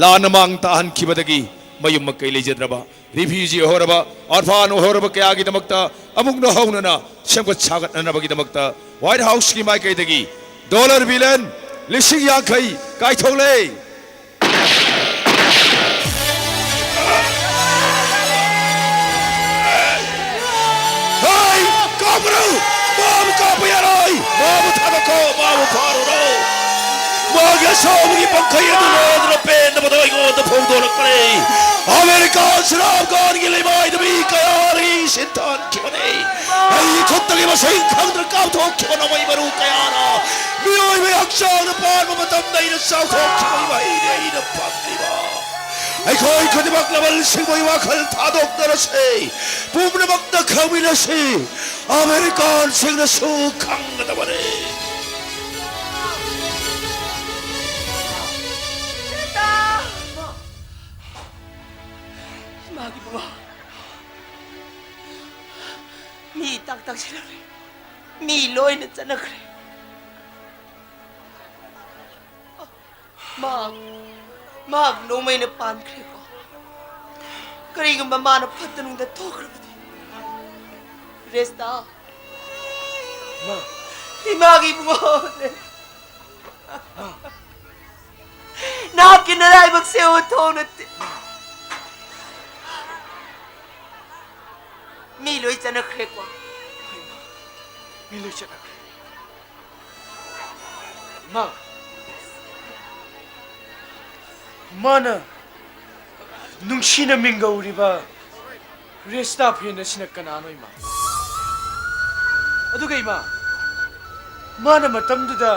ꯂꯥꯟꯅ ꯃꯥꯡ ꯇꯥꯍꯟꯈꯤꯕꯗꯒꯤ ꯃꯌꯨꯝ ꯃꯀꯩ ꯂꯩꯖꯗ꯭ꯔꯕ refugee ꯑꯣꯏꯍꯧꯔꯕ, orphan ꯑꯣꯏꯍꯧꯔꯕ ꯀꯌꯥꯒꯤꯗꯃꯛꯇ ꯑꯃꯨꯛ ꯍꯧꯅꯅ ꯁꯦꯝꯒꯠ ꯁꯥꯒꯠꯅꯅꯕꯒꯤꯗꯃꯛꯇ White Houseꯀꯤ ꯃꯥꯏꯀꯩꯗꯒꯤ dollar billion ꯂꯤꯁꯤꯡ ꯌꯥꯡꯈꯩ ꯀꯥꯏꯊꯣꯛꯂꯦ꯫ ꯍꯩ! ꯀꯥꯞꯀꯅꯨ! ꯃꯥꯕꯨ ꯀꯥꯞꯄ ꯌꯥꯔꯣꯏ! ꯃꯥꯕꯨ ꯊꯥꯗꯣꯛꯈꯣ! ꯃꯥꯕꯨ ꯐꯥꯔꯨꯔꯣ! ꯃꯥꯒꯤ ꯑꯁꯥꯎꯕꯒꯤ ꯄꯪꯈꯩ ꯑꯗꯨ ꯂꯣꯏꯗꯅ ꯄꯦꯟꯗꯕꯗꯣ ꯑꯩꯉꯣꯟꯗ ꯐꯣꯡꯗꯣꯔꯛꯄꯅꯤ꯫ ꯑꯃꯦꯔꯤꯀꯥ ꯁꯤꯅ ꯑꯐꯒꯥꯟꯒꯤ ꯂꯩꯃꯥꯏꯗ ꯃꯤ ꯀꯌꯥꯔꯤ ꯁꯤꯟꯊꯥꯟꯈꯤꯕꯅꯤ꯫ ꯑꯩꯒꯤ ꯈꯨꯠꯇꯒꯤ ꯃꯁꯤꯡ ꯈꯪꯗꯅ ꯀꯥꯞꯊꯣꯛꯈꯤꯕ ꯅꯣꯡꯃꯩ ꯃꯔꯨ ꯀꯌꯥꯅ ꯃꯤꯑꯣꯏꯕꯒꯤ ꯍꯛꯆꯥꯡꯗ ꯄꯥꯟꯕ ꯃꯇꯝꯗ ꯑꯩꯅ ꯆꯥꯎꯊꯣꯛꯈꯤꯕꯒꯤ ꯃꯍꯩꯅꯤ ꯑꯩꯅ ꯐꯪꯂꯤꯕ꯫ ꯑꯩꯈꯣꯏ ꯈꯨꯗꯤꯡꯃꯛ ꯂꯃꯟꯁꯤꯡꯕꯒꯤ ꯋꯥꯈꯜ ꯊꯥꯗꯣꯛꯅꯔꯁꯤ꯫ ꯄꯨꯝꯅꯃꯛꯇ ꯈꯪꯃꯤꯟꯅꯁꯤ꯫ ꯑꯃꯦꯔꯤꯀꯥꯟꯁꯤꯡꯅꯁꯨ ꯈꯪꯒꯗꯕꯅꯤ꯫ ꯏꯃꯥꯒꯤ ꯕꯕꯥ꯫ ꯃꯤ ꯇꯥꯛ ꯇꯥꯛꯁꯤꯜꯂꯛꯂꯦ꯫ ꯃꯤ ꯂꯣꯏꯅ ꯆꯠꯅꯈ꯭ꯔꯦ꯫ ꯃꯍꯥꯛ, ꯃꯍꯥꯛ ꯅꯣꯡꯃꯩꯅ ꯄꯥꯟꯈ꯭ꯔꯦꯀꯣ꯫ ꯀꯔꯤꯒꯨꯝꯕ ꯃꯥꯅ ꯐꯠꯇ ꯅꯨꯡꯗ ꯊꯣꯛꯈ꯭ꯔꯕꯗꯤ? ꯔꯦꯁꯇꯥ, ꯏꯃꯥꯒꯤ ꯏꯕꯨꯡꯉꯣ, ꯅꯍꯥꯛꯀꯤ ꯅꯔꯥꯏꯕꯛꯁꯦ ꯎꯊꯣꯛ ꯅꯠꯇꯦ꯫ ꯃꯤ ꯂꯣꯏ ꯆꯠꯅꯈ꯭ꯔꯦꯀꯣ꯫ ꯃꯤ ꯂꯣꯏ ꯆꯠꯅꯈ꯭ꯔꯦ꯫ ꯏꯃꯥ, ꯃꯥꯅ ꯅꯨꯡꯁꯤꯅ ꯃꯤꯡꯒꯧꯔꯤꯕ ꯔꯦꯁꯇꯥ ꯐꯦꯟ ꯑꯁꯤꯅ ꯀꯅꯥꯅꯣ, ꯏꯃꯥ? ꯑꯗꯨꯒ ꯏꯃꯥ, ꯃꯥꯅ ꯃꯇꯝꯗꯨꯗ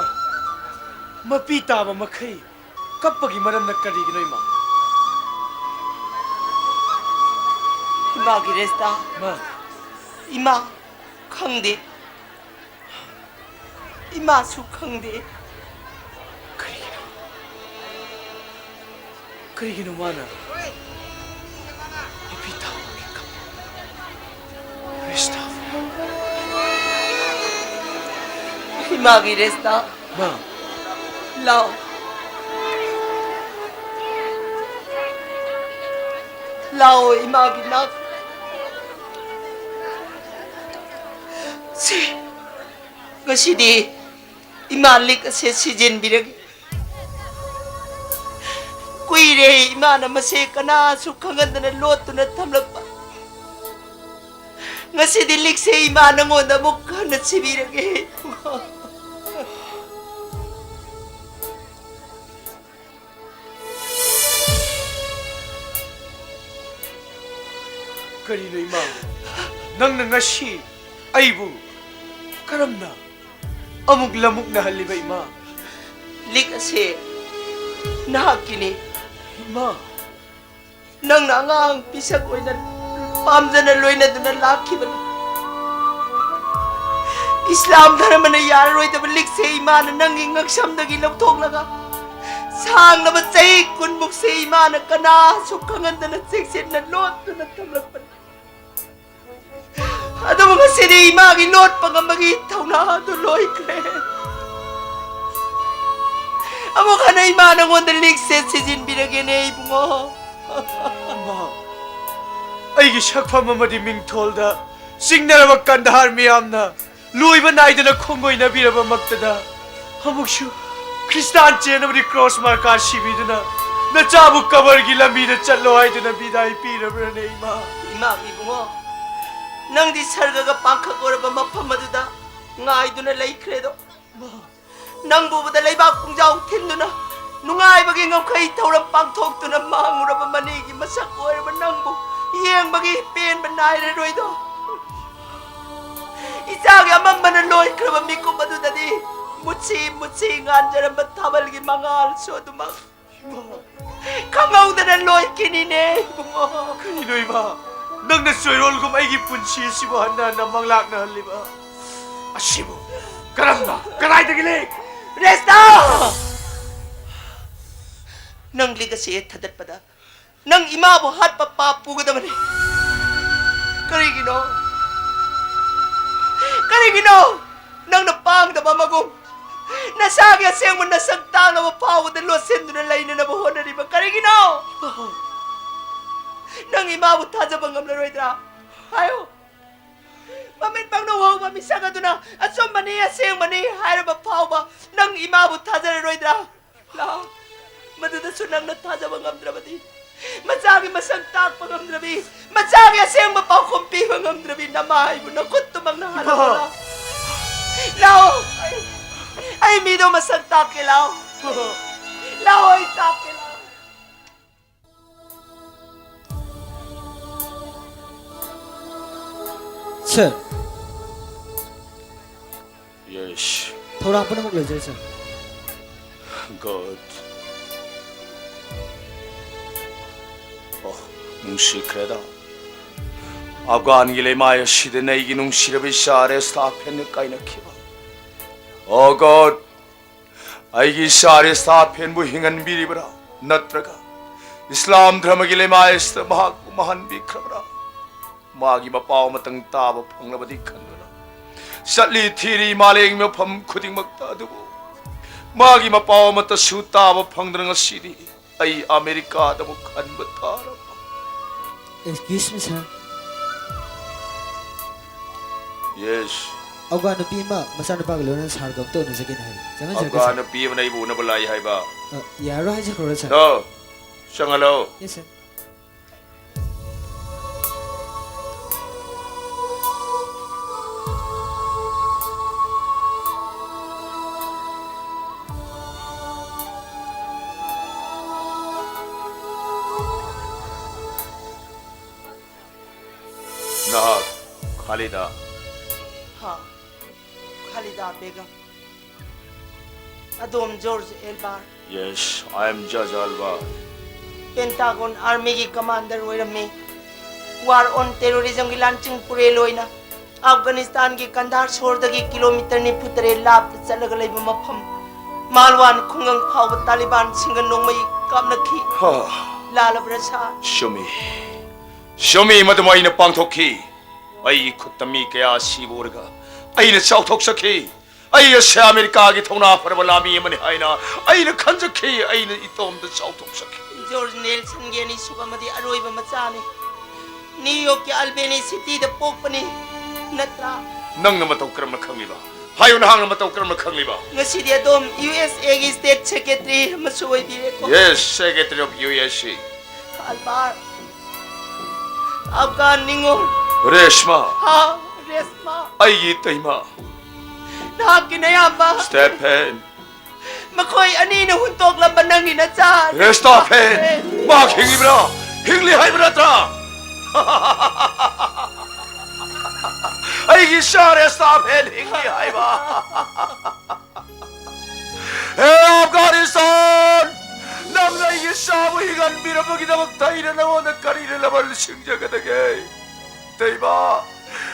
ꯃꯄꯤ ꯇꯥꯕ ꯃꯈꯩ ꯀꯞꯄꯒꯤ ꯃꯔꯝꯅ ꯀꯔꯤꯒꯤꯅꯣ, ꯏꯃꯥ? ꯏꯃꯥꯒꯤ ꯔꯦꯁꯇꯥ꯫ ꯃꯥ꯫ ꯏꯃꯥ ꯈꯪꯗꯦ꯫ ꯏꯃꯥꯁꯨ ꯈꯪꯗꯦ꯫ ꯀꯔꯤꯒꯤꯅꯣ? ꯀꯔꯤꯒꯤꯅꯣ ꯃꯥꯅ ꯃꯄꯤ ꯇꯥꯕꯒꯤ ꯀꯞ-, ꯔꯦꯁꯇꯥ? ꯏꯃꯥꯒꯤ ꯔꯦꯁꯇꯥ꯫ ꯃꯥ꯫ ꯂꯥꯛꯑꯣ꯫ ꯂꯥꯛꯑꯣ, ꯏꯃꯥꯒꯤ ꯅꯥꯛ꯫ ꯁꯤ, ꯉꯁꯤꯗꯤ ꯏꯃꯥ ꯂꯤꯛ ꯑꯁꯦ ꯁꯤꯖꯤꯟꯕꯤꯔꯒꯦ꯫ ꯀꯨꯏꯔꯦ ꯏꯃꯥꯅ ꯃꯁꯦ ꯀꯅꯥꯁꯨ ꯈꯪꯍꯟꯗꯅ ꯂꯣꯠꯇꯨꯅ ꯊꯝꯂꯛꯄ꯫ ꯉꯁꯤꯗꯤ ꯂꯤꯛꯁꯦ ꯏꯃꯥ ꯅꯉꯣꯟꯗ ꯑꯃꯨꯛ ꯍꯟꯅ ꯁꯤꯕꯤꯔꯒꯦ꯫ ꯀꯔꯤꯅꯣ ꯏꯃꯥ? ꯅꯪꯅ ꯉꯁꯤ ꯑꯩꯕꯨ ꯀꯔꯝꯅ ꯑꯃꯨꯛ ꯂꯃꯨꯛꯅꯍꯜꯂꯤꯕ, ꯏꯃꯥ? ꯂꯤꯛ ꯑꯁꯦ ꯅꯍꯥꯛꯀꯤꯅꯤ꯫ ꯏꯃꯥ! ꯅꯪꯅ ꯑꯉꯥꯡ ꯄꯤꯁꯛ ꯑꯣꯏꯅ ꯄꯥꯝꯖꯅ ꯂꯣꯏꯅꯗꯨꯅ ꯂꯥꯛꯈꯤꯕꯅꯤ꯫ ꯏꯁꯂꯥꯝ ꯙꯔꯃꯅ ꯌꯥꯔꯔꯣꯏꯗꯕ ꯂꯤꯛꯁꯦ ꯏꯃꯥꯅ ꯅꯪꯒꯤ ꯉꯛꯁꯝꯗꯒꯤ ꯂꯧꯊꯣꯛꯂꯒ ꯁꯥꯡꯂꯕ ꯆꯍꯤ ꯀꯨꯟꯃꯨꯛꯁꯦ ꯏꯃꯥꯅ ꯀꯅꯥꯁꯨ ꯈꯪꯍꯟꯗꯅ ꯆꯦꯛꯁꯤꯟꯅ ꯂꯣꯠꯇꯨꯅ ꯊꯝꯂꯛꯄꯅꯤ꯫ ꯑꯗꯨꯕꯨ ꯉꯁꯤꯗꯤ ꯏꯃꯥꯒꯤ ꯂꯣꯠꯄ ꯉꯝꯕꯒꯤ ꯊꯧꯅꯥ ꯑꯗꯨ ꯂꯣꯏꯈ꯭ꯔꯦ꯫ ꯑꯃꯨꯛ ꯍꯟꯅ ꯏꯃꯥ ꯅꯉꯣꯟꯗ ꯂꯤꯛꯁꯦ ꯁꯤꯖꯤꯟꯕꯤꯔꯒꯦꯅꯦ, ꯏꯕꯨꯡꯉꯣ꯫ ꯏꯃꯥ, ꯑꯩꯒꯤ ꯁꯛꯐꯝ ꯑꯃꯗꯤ ꯃꯤꯡꯊꯣꯜꯗ ꯆꯤꯡꯅꯔꯕ ꯀꯟꯙꯥꯔ ꯃꯤꯌꯥꯝꯅ ꯂꯣꯏꯕ ꯅꯥꯏꯗꯅ ꯈꯣꯡꯒꯣꯏꯅꯕꯤꯔꯕꯃꯛꯇꯗ ꯑꯃꯨꯛꯁꯨ ꯈ꯭ꯔꯤꯁꯇꯥꯟ ꯆꯦꯟꯅꯕꯗꯤ ꯀ꯭ꯔꯣꯁ ꯃꯥꯔꯀꯥ ꯁꯤꯕꯤꯗꯨꯅ ꯅꯆꯥꯕꯨ ꯀꯕꯔꯒꯤ ꯂꯝꯕꯤꯗ ꯆꯠꯂꯣ ꯍꯥꯏꯗꯨꯅ ꯕꯤꯗꯥꯏ ꯄꯤꯔꯕ꯭ꯔꯅꯦ ꯏꯃꯥ? ꯏꯃꯥ ꯏꯕꯨꯡꯉꯣ, ꯅꯪꯗꯤ ꯁꯔꯒꯒ ꯄꯥꯡꯈꯛ ꯑꯣꯏꯔꯕ ꯃꯐꯝ ꯑꯗꯨꯗ ꯉꯥꯏꯗꯨꯅ ꯂꯩꯈ꯭ꯔꯦꯗꯣ꯫ ꯅꯪꯕꯨ ꯎꯕꯗ ꯂꯩꯕꯥꯛ ꯄꯨꯡꯖꯥꯎ ꯊꯤꯟꯗꯨꯅ ꯅꯨꯡꯉꯥꯏꯕꯒꯤ ꯉꯝꯈꯩ ꯊꯧꯔꯝ ꯄꯥꯡꯊꯣꯛꯇꯨꯅ ꯃꯥꯡꯉꯨꯔꯕ ꯃꯅꯤꯒꯤ ꯃꯁꯛ ꯑꯣꯏꯔꯕ ꯅꯪꯕꯨ ꯌꯦꯡꯕꯒꯤ ꯄꯦꯟꯕ ꯅꯥꯏꯔꯔꯣꯏꯗꯣ꯫ ꯏꯆꯥꯒꯤ ꯑꯃꯝꯕꯅ ꯂꯣꯏꯈ꯭ꯔꯕ ꯃꯤꯀꯨꯞ ꯑꯗꯨꯗꯗꯤ ꯃꯨꯠꯁꯤ ꯃꯨꯠꯁꯤ ꯉꯥꯟꯖꯔꯝꯕ ꯊꯥꯕꯜꯒꯤ ꯃꯉꯥꯜꯁꯨ ꯑꯗꯨꯃꯛ ꯈꯪꯍꯧꯗꯅ ꯂꯣꯏꯈꯤꯅꯤꯅꯦ ꯏꯕꯨꯡꯉꯣ꯫ ꯀꯔꯤꯅꯣ ꯏꯃꯥ? ꯅꯪꯅ ꯆꯣꯏꯔꯣꯜꯒꯨꯝ ꯑꯩꯒꯤ ꯄꯨꯟꯁꯤ ꯑꯁꯤꯕꯨ ꯍꯟꯅ ꯍꯟꯅ ꯃꯪꯂꯥꯛꯅꯍꯜꯂꯤꯕ ꯑꯁꯤꯕꯨ ꯀꯔꯝꯅ, ꯀꯗꯥꯏꯗꯒꯤ ꯂꯩ? ꯔꯦꯁꯇꯥ! ꯅꯪ ꯂꯤꯛ ꯑꯁꯤ ꯊꯥꯗꯠꯄꯗ ꯅꯪ ꯏꯃꯥꯕꯨ ꯍꯥꯠꯄ ꯄꯥꯞ ꯄꯨꯒꯗꯕꯅꯤ꯫ ꯀꯔꯤꯒꯤꯅꯣ? ꯀꯔꯤꯒꯤꯅꯣ? ꯅꯪꯅ ꯄꯥꯡꯗꯕ ꯑꯃꯒꯨꯝ ꯅꯁꯥꯒꯤ ꯑꯁꯦꯡꯕ ꯅꯁꯛ ꯇꯥꯛꯅꯕ ꯐꯥꯎꯕꯗ ꯂꯣꯠꯁꯤꯟꯗꯨꯅ ꯂꯩꯅꯅꯕ ꯍꯣꯠꯅꯔꯤꯕ ꯀꯔꯤꯒꯤꯅꯣ? ꯅꯪ ꯏꯃꯥꯕꯨ ꯊꯥꯖꯕ ꯉꯝꯂꯔꯣꯏꯗ꯭ꯔꯥ? ꯍꯥꯏꯌꯨ꯫ ꯃꯃꯤꯠ ꯄꯪꯅ ꯎꯍꯧꯕ ꯃꯤꯁꯛ ꯑꯗꯨꯅ ꯑꯆꯨꯝꯕꯅꯤ, ꯑꯁꯦꯡꯕꯅꯤ ꯍꯥꯏꯔꯕ ꯐꯥꯎꯕ ꯅꯪ ꯏꯃꯥꯕꯨ ꯊꯥꯖꯔꯔꯣꯏꯗ꯭ꯔꯥ? ꯂꯥꯎ꯫ ꯃꯗꯨꯗꯁꯨ ꯅꯪꯅ ꯊꯥꯖꯕ ꯉꯝꯗ꯭ꯔꯕꯗꯤ, ꯃꯆꯥꯒꯤ ꯃꯁꯛ ꯇꯥꯛꯄ ꯉꯝꯗ꯭ꯔꯕꯤ, ꯃꯆꯥꯒꯤ ꯑꯁꯦꯡꯕ ꯄꯥꯎꯈꯨꯝ ꯄꯤꯕ ꯉꯝꯗ꯭ꯔꯕꯤ ꯅꯃꯥꯏꯕꯨ ꯅꯈꯨꯠꯇꯨꯃꯛꯅ ꯍꯜꯂꯣ꯫ ꯂꯥꯎ꯫ ꯑꯩ, ꯑꯩ ꯃꯤꯗꯣ ꯃꯁꯛ ꯇꯥꯛꯀꯦ ꯂꯥꯎ꯫ ꯂꯥꯎ, ꯑꯩ ꯇꯥꯛꯀꯦ ꯂꯥꯎ꯫ Sir, yes. ꯊꯧꯔꯥꯡ ꯄꯨꯝꯅꯃꯛ ꯂꯣꯏꯖꯔꯦ, sir꯫ ꯒꯨꯗ꯫ ꯑꯣ, ꯅꯨꯡꯁꯤꯈ꯭ꯔꯦꯗ꯫ ꯑꯐꯒꯥꯟꯒꯤ ꯂꯩꯃꯥꯏ ꯑꯁꯤꯗ ꯅꯩꯒꯤ ꯅꯨꯡꯁꯤꯔꯕ ꯏꯆꯥ ꯔꯦꯁꯇꯥꯐꯦꯟꯒ ꯀꯥꯏꯅꯈꯤꯕ꯫ ꯑꯣ ꯒꯣꯗ, ꯑꯩꯒꯤ ꯏꯆꯥ ꯔꯦꯁꯇꯥꯐꯦꯟꯕꯨ ꯍꯤꯡꯍꯟꯕꯤꯔꯤꯕ꯭ꯔꯥ? ꯅꯠꯇ꯭ꯔꯒ ꯏꯁꯂꯥꯝ ꯙꯔꯃꯒꯤ ꯂꯩꯃꯥꯏ ꯑꯁꯤꯗ ꯃꯍꯥꯛꯄꯨ ꯃꯥꯡꯍꯟꯕꯤꯈ꯭ꯔꯕ꯭ꯔꯥ? ꯃꯥꯒꯤ ꯃꯄꯥꯎ ꯑꯃꯇꯪ ꯇꯥꯕ ꯐꯪꯂꯕꯗꯤ ꯈꯟꯗꯨꯅ ꯆꯠꯂꯤ ꯊꯤꯔꯤ ꯃꯥꯂꯦꯝꯒꯤ ꯃꯐꯝ ꯈꯨꯗꯤꯡꯃꯛꯇ, ꯑꯗꯨꯕꯨ ꯃꯥꯒꯤ ꯃꯄꯥꯎ ꯑꯃꯠꯇꯁꯨ ꯇꯥꯕ ꯐꯪꯗꯅ ꯉꯁꯤꯗꯤ ꯑꯩ ꯑꯃꯦꯔꯤꯀꯥꯗ ꯑꯃꯨꯛ ꯍꯟꯕ ꯇꯥꯔꯕ꯫ Excuse me, sir. ꯌꯦꯁ꯫ ꯑꯐꯒꯥꯟ ꯅꯨꯄꯤ ꯑꯃ ꯃꯆꯥꯅꯨꯄꯥꯒ ꯂꯣꯏꯅꯅ ꯁꯥꯔꯒ ꯑꯝꯇ ꯎꯅꯖꯒꯦꯅ ꯍꯥꯏ꯫ ꯆꯪꯍꯟꯖꯔꯛꯀꯦ, ꯑꯐꯒꯥꯟ ꯁꯥꯔ꯫ ꯅꯨꯄꯤ ꯑꯃꯅ ꯑꯩꯕꯨ ꯎꯅꯕ ꯂꯥꯛꯏ ꯍꯥꯏꯕ? ꯑ, ꯌꯥꯔꯣꯏ ꯍꯥꯏꯖꯈ꯭ꯔꯣꯔꯥ, ꯁꯥꯔ? ꯗꯣ, ꯆꯪꯍꯜꯂꯣ꯫ ꯌꯦꯁ, ꯁꯥꯔ꯫ ꯅꯍꯥꯛ ꯈꯥꯂꯤꯗꯥ? ꯍꯥ, ꯈꯥꯂꯤꯗꯥ ꯕꯦꯒꯝ꯫ ꯑꯗꯣꯝ George Albar? Yes, I am Judge Albar. Pentagon ꯑꯥꯔꯃꯤꯒꯤ ꯀꯃꯥꯟꯗꯔ ꯑꯣꯏꯔꯝꯃꯤ꯫ War on Terrorismꯒꯤ ꯂꯥꯟꯆꯤꯡ ꯄꯨꯔꯦꯜ ꯑꯣꯏꯅ ꯑꯐꯒꯥꯅꯤꯁꯇꯥꯟꯒꯤ ꯀꯟꯙꯥꯔ ꯁꯣꯔꯗꯒꯤ ꯀꯤꯂꯣꯃꯤꯇꯔ ꯅꯤꯐꯨ ꯇꯔꯦꯠ ꯂꯥꯞꯅ ꯆꯠꯂꯒ ꯂꯩꯕ ꯃꯐꯝ ꯃꯥꯜꯋꯥꯟ ꯈꯨꯡꯒꯪ ꯐꯥꯎꯕ ꯇꯥꯂꯤꯕꯥꯟꯁꯤꯡꯒ ꯅꯣꯡꯃꯩ ꯀꯥꯞꯅꯈꯤ꯫ ꯍꯥ꯫ ꯂꯥꯜꯂꯕ꯭ꯔꯥ, ꯁꯥꯔ? ꯆꯨꯝꯃꯤ꯫ ꯆꯨꯝꯃꯤ, ꯃꯗꯨꯃ ꯑꯩꯅ ꯄꯥꯡꯊꯣꯛꯈꯤ꯫ ꯑꯩꯒꯤ ꯈꯨꯠꯇ ꯃꯤ ꯀꯌꯥ ꯁꯤꯕ ꯎꯔꯒ ꯑꯩꯅ ꯆꯥꯎꯊꯣꯛꯆꯈꯤ꯫ ꯑꯩ ꯑꯁꯤ ꯑꯃꯦꯔꯤꯀꯥꯒꯤ ꯊꯧꯅꯥ ꯐꯔꯕ ꯂꯥꯟꯃꯤ ꯑꯃꯅꯤ ꯍꯥꯏꯅ ꯑꯩꯅ ꯈꯟꯖꯈꯤ꯫ ꯑꯩꯅ ꯏꯇꯣꯝꯇ ꯆꯥꯎꯊꯣꯛꯆꯈꯤ꯫ ꯖꯣꯔꯖ ꯅꯦꯜꯁꯟꯒꯤ ꯑꯅꯤꯁꯨꯕ ꯑꯃꯗꯤ ꯑꯔꯣꯏꯕ ꯃꯆꯥꯅꯤ꯫ ꯅ꯭ꯌꯨ ꯌꯣꯔꯛꯀꯤ ꯑꯜꯕꯦꯅꯤ ꯁꯤꯇꯤꯗ ꯄꯣꯛꯄꯅꯤ, ꯅꯠꯇ꯭ꯔꯥ? ꯅꯪꯅ ꯃꯇꯧ ꯀꯔꯝꯅ ꯈꯪꯂꯤꯕ? ꯍꯥꯏꯌꯨ, ꯅꯍꯥꯛꯅ ꯃꯇꯧ ꯀꯔꯝꯅ ꯈꯪꯂꯤꯕ? ꯉꯁꯤꯗꯤ ꯑꯗꯣꯝ ꯌꯨ ꯑꯦꯁ ꯑꯦꯒꯤ ꯁ꯭ꯇꯦꯠ ꯁꯦꯀ꯭ꯔꯦꯇꯔꯤ ꯑꯃꯁꯨ ꯑꯣꯏꯕꯤꯔꯦꯀꯣ꯫ Yes, Secretary of U S A. ꯑꯜꯕꯥꯔ, ꯑꯐꯒꯥꯟ ꯅꯤꯉꯣꯜ꯫ ꯔꯦꯁꯃꯥ꯫ ꯍꯥꯎ, ꯔꯦꯁꯃꯥ꯫ ꯑꯩꯒꯤ ꯏꯇꯩꯃ꯫ ꯅꯍꯥꯛꯀꯤ ꯅꯌꯥꯝꯕ꯫ ꯁ꯭ꯇꯦꯐꯦꯟ꯫ ꯃꯈꯣꯏ ꯑꯅꯤꯅ ꯍꯨꯟꯇꯣꯛꯂꯝꯕ ꯅꯪꯒꯤ ꯅꯆꯥ꯫ ꯔꯦꯁꯇꯥꯐꯦꯟ꯫ ꯔꯦꯁꯇꯥꯐꯦꯟ꯫ ꯃꯍꯥꯛ ꯍꯤꯡꯂꯤꯕ꯭ꯔꯥ? ꯍꯤꯡꯂꯤ ꯍꯥꯏꯕ ꯅꯠꯇ꯭ꯔꯥ? ꯑꯩꯒꯤ ꯏꯆꯥ ꯔꯦꯁꯇꯥꯐꯦꯟ ꯍꯤꯡꯂꯤ ꯍꯥꯏꯕ꯫ ꯍꯦ ꯑꯐꯒꯥꯅꯤꯁꯇꯥꯟ! ꯅꯪꯅ ꯑꯩꯒꯤ ꯏꯆꯥꯕꯨ ꯍꯤꯡꯍꯟꯕꯤꯔꯕꯒꯤꯗꯃꯛꯇ ꯑꯩꯅ ꯅꯉꯣꯟꯗ ꯀꯔꯤꯅ ꯂꯃꯟ ꯁꯤꯡꯖꯒꯗꯒꯦ? ꯏꯇꯩꯃ,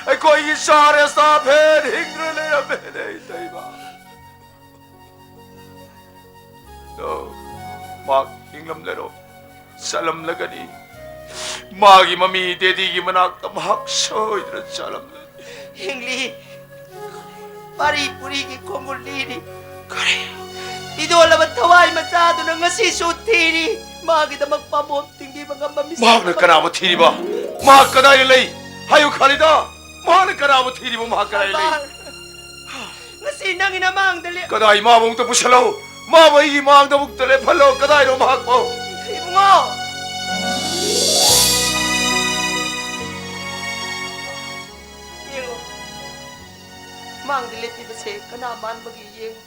ꯑꯩꯈꯣꯏꯒꯤ ꯏꯆꯥ ꯔꯦꯁꯇꯥꯐꯦꯟ ꯍꯤꯡꯗꯨꯅ ꯂꯩꯔꯝꯃꯦꯅꯦ, ꯏꯇꯩꯃ꯫ ꯑꯣ, ꯃꯍꯥꯛ ꯍꯤꯡꯂꯝꯂꯔꯣꯏ, ꯆꯠꯂꯝꯂꯒꯅꯤ꯫ ꯃꯥꯒꯤ ꯃꯃꯤ ꯗꯦꯗꯤꯒꯤ ꯃꯅꯥꯛꯇ ꯃꯍꯥꯛ ꯁꯣꯏꯗꯅ ꯆꯠꯂꯝꯂꯅꯤ꯫ ꯍꯤꯡꯂꯤ꯫ ꯄꯥꯔꯤ ꯄꯨꯔꯤꯒꯤ ꯈꯣꯡꯒꯨꯜ ꯂꯤꯔꯤ꯫ ꯀꯔꯤ? ꯃꯤꯗꯣꯜꯂꯕ ꯊꯋꯥꯏ ꯃꯆꯥꯗꯨꯅ ꯉꯁꯤꯁꯨ ꯊꯤꯔꯤ꯫ ꯃꯥꯒꯤꯗꯃꯛ ꯄꯥꯝꯕꯣꯝ ꯇꯤꯡꯕꯤꯕ ꯉꯝꯕ ꯃꯤꯁꯛ ꯃꯍꯥꯛꯅ ꯑꯃ ꯀꯅꯥꯕꯨ ꯊꯤꯔꯤꯕ? ꯃꯍꯥꯛ ꯀꯗꯥꯏꯗ ꯂꯩ? ꯍꯥꯏꯌꯨ, ꯈꯥꯂꯤꯗꯥ꯫ ꯃꯍꯥꯛꯅ ꯀꯅꯥꯕꯨ ꯊꯤꯔꯤꯕ? ꯃꯍꯥꯛ ꯀꯗꯥꯏꯗ ꯂꯩ? ꯑꯜꯕꯥꯔ꯫ ꯉꯁꯤ ꯅꯪꯒꯤ ꯅꯃꯥꯡꯗ ꯂꯦꯞ- ꯀꯗꯥꯏ? ꯃꯥꯕꯨ ꯑꯃꯨꯛꯇ ꯄꯨꯁꯜꯂꯛꯎ꯫ ꯃꯥꯕꯨ ꯑꯩꯒꯤ ꯃꯥꯡꯗ ꯑꯃꯨꯛꯇ ꯂꯦꯞꯍꯜꯂꯣ꯫ ꯀꯗꯥꯏꯅꯣ ꯃꯍꯥꯛꯄꯨ? ꯏꯕꯨꯡꯉꯣ! ꯌꯦꯡꯉꯣ꯫ ꯃꯥꯡꯗ ꯂꯦꯞꯄꯤꯕꯁꯦ ꯀꯅꯥ ꯃꯥꯟꯕꯒꯦ ꯌꯦꯡꯉꯣ꯫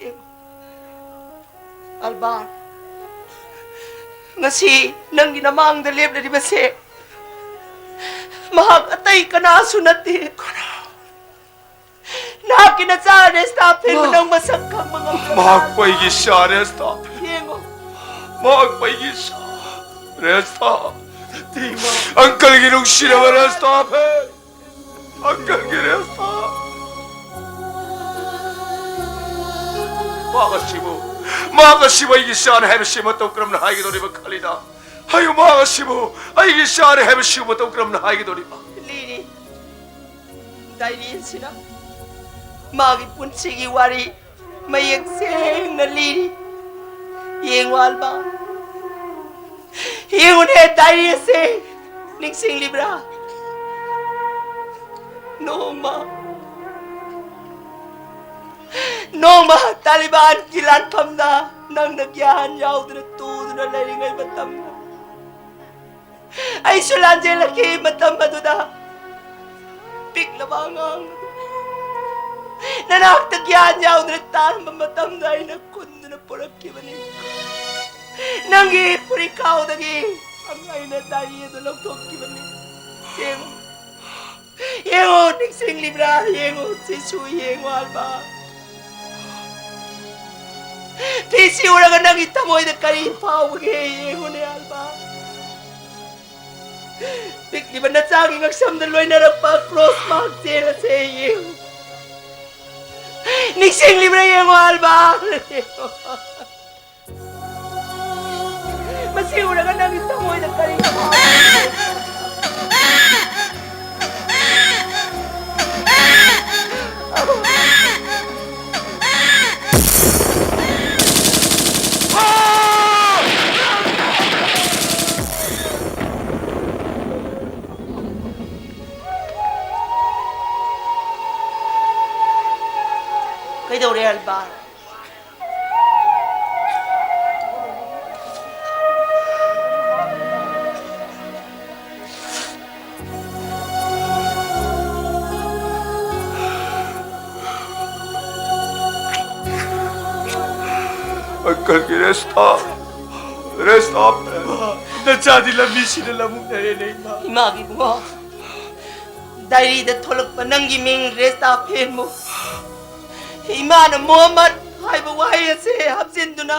ꯌꯦꯡꯉꯣ꯫ ꯑꯜꯕꯥꯔꯠ, ꯉꯁꯤ ꯅꯪꯒꯤ ꯅꯃꯥꯡꯗ ꯂꯦꯞꯂꯤꯕꯁꯦ ꯃꯍꯥꯛ ꯑꯇꯩ ꯀꯅꯥꯁꯨ ꯅꯠꯇꯦ꯫ ꯅꯍꯥꯛꯀꯤ ꯅꯆꯥ ꯔꯦꯁꯇꯥ ꯐꯦꯟꯕꯨ ꯃꯥ- ꯅꯪ ꯃꯁꯛ ꯈꯪꯕ ꯉꯝꯗ꯭ꯔꯕ? ꯃꯍꯥꯛꯄꯨ ꯑꯩꯒꯤ ꯏꯆꯥ ꯔꯦꯁꯇꯥ ꯐꯦꯟ- ꯌꯦꯡꯉꯣ꯫ ꯃꯍꯥꯛꯄꯨ ꯑꯩꯒꯤ ꯏꯆꯥ ꯔꯦꯁꯇꯥ꯫ ꯅꯠꯇꯦ, ꯏꯃꯥ꯫ ꯑꯪꯀꯜꯒꯤ ꯅꯨꯡꯁꯤꯔꯕ ꯔꯦꯁꯇꯥ ꯐꯦꯟ꯫ ꯑꯪꯀꯜꯒꯤ ꯔꯦꯁꯇꯥ꯫ ꯃꯍꯥꯛ ꯑꯁꯤꯕꯨ, ꯃꯍꯥꯛ ꯑꯁꯤꯕꯨ ꯑꯩꯒꯤ ꯏꯆꯥꯅꯤ ꯍꯥꯏꯕꯁꯤ ꯃꯇꯧ ꯀꯔꯝꯅ ꯍꯥꯏꯒꯗꯧꯔꯤꯕ ꯈꯂꯤꯗꯥ? ꯍꯥꯏꯌꯨ, ꯃꯍꯥꯛ ꯑꯁꯤꯕꯨ ꯑꯩꯒꯤ ꯏꯆꯥꯅꯤ ꯍꯥꯏꯕꯁꯤ ꯃꯇꯧ ꯀꯔꯝꯅ ꯍꯥꯏꯒꯗꯧꯔꯤꯕ? ꯂꯤꯔꯤ꯫ ꯗꯥꯏꯔꯤ ꯑꯁꯤꯅ ꯃꯥꯒꯤ ꯄꯨꯟꯁꯤꯒꯤ ꯋꯥꯔꯤ ꯃꯌꯦꯛ ꯁꯦꯡꯅ ꯂꯤꯔꯤ꯫ ꯌꯦꯡꯉꯨ ꯑꯜꯕꯥ, ꯌꯦꯡꯉꯨꯅꯦ ꯗꯥꯏꯔꯤ ꯑꯁꯦ, ꯅꯤꯡꯁꯤꯡꯂꯤꯕ꯭ꯔꯥ? ꯅꯣꯡꯃ, ꯅꯣꯡꯃ ꯇꯥꯂꯤꯕꯥꯟꯒꯤ ꯂꯥꯟꯐꯝꯗ ꯅꯪꯅ ꯒ꯭ꯌꯥꯟ ꯌꯥꯎꯗꯅ ꯇꯨꯗꯨꯅ ꯂꯩꯔꯤꯉꯩ ꯃꯇꯝꯗ, ꯑꯩꯁꯨ ꯂꯥꯟꯖꯦꯜꯂꯛꯈꯤ꯫ ꯃꯇꯝ ꯑꯗꯨꯗ ꯄꯤꯛꯂꯕ ꯑꯉꯥꯡ ꯑꯗꯨ ꯅꯅꯥꯛꯇ ꯒ꯭ꯌꯥꯟ ꯌꯥꯎꯗꯅ ꯇꯥꯔꯝꯕ ꯃꯇꯝꯗ ꯑꯩꯅ ꯈꯨꯟꯗꯨꯅ ꯄꯨꯔꯛꯈꯤꯕꯅꯤ꯫ ꯅꯪꯒꯤ ꯐꯨꯔꯤꯠꯈꯥꯎꯗꯒꯤ ꯑꯩꯅ ꯗꯥꯏꯔꯤ ꯑꯗꯨ ꯂꯧꯊꯣꯛꯈꯤꯕꯅꯤ꯫ ꯌꯦꯡꯉꯨ, ꯌꯦꯡꯉꯨ, ꯅꯤꯡꯁꯤꯡꯂꯤꯕ꯭ꯔꯥ? ꯌꯦꯡꯉꯨ, ꯁꯤꯁꯨ ꯌꯦꯡꯉꯨ, ꯑꯜꯕꯥ꯫ ꯐꯤꯁꯤ ꯎꯔꯒ ꯅꯪꯒꯤ ꯊꯃꯣꯏꯗ ꯀꯔꯤ ꯐꯥꯎꯕꯒꯦ? ꯌꯦꯡꯉꯨꯅꯦ, ꯑꯜꯕꯥ꯫ ꯄꯤꯛꯂꯤꯕ ꯅꯆꯥꯒꯤ ꯉꯛꯁꯝꯗ ꯂꯣꯏꯅꯔꯛꯄ ꯀ꯭ꯔꯣꯁ ꯃꯥꯔꯛ ꯆꯦꯜ ꯑꯁꯦ ꯌꯦꯡꯉꯨ꯫ ꯅꯤꯡꯁꯤꯡꯂꯤꯕ꯭ꯔꯥ? ꯌꯦꯡꯉꯨ, ꯑꯜꯕꯥ꯫ ꯃꯁꯤ ꯎꯔꯒ ꯅꯪꯒꯤ ꯊꯃꯣꯏꯗ ꯀꯔꯤ ꯐꯥꯎꯕꯒꯦ? ꯑꯦꯜꯕꯥꯔꯠ꯫ ꯑꯪꯀꯜꯒꯤ ꯔꯦꯁꯇꯥ, ꯔꯦꯁꯇꯥ꯫ ꯅꯆꯥꯗꯤ ꯂꯝꯕꯤꯁꯤꯗ ꯂꯝꯃꯨꯛꯅꯔꯦꯅꯦ, ꯏꯃꯥ꯫ ꯏꯃꯥꯒꯤ ꯏꯕꯨꯡꯉꯣ, ꯗꯥꯏꯔꯤꯗ ꯊꯣꯛꯂꯛꯄ ꯅꯪꯒꯤ ꯃꯤꯡ ꯔꯦꯁꯇꯥ ꯐꯦꯟꯕꯨ ꯏꯃꯥꯅ ꯃꯣꯍꯝꯃꯗ ꯍꯥꯏꯕ ꯋꯥꯍꯩ ꯑꯁꯤ ꯍꯥꯞꯆꯤꯟꯗꯨꯅ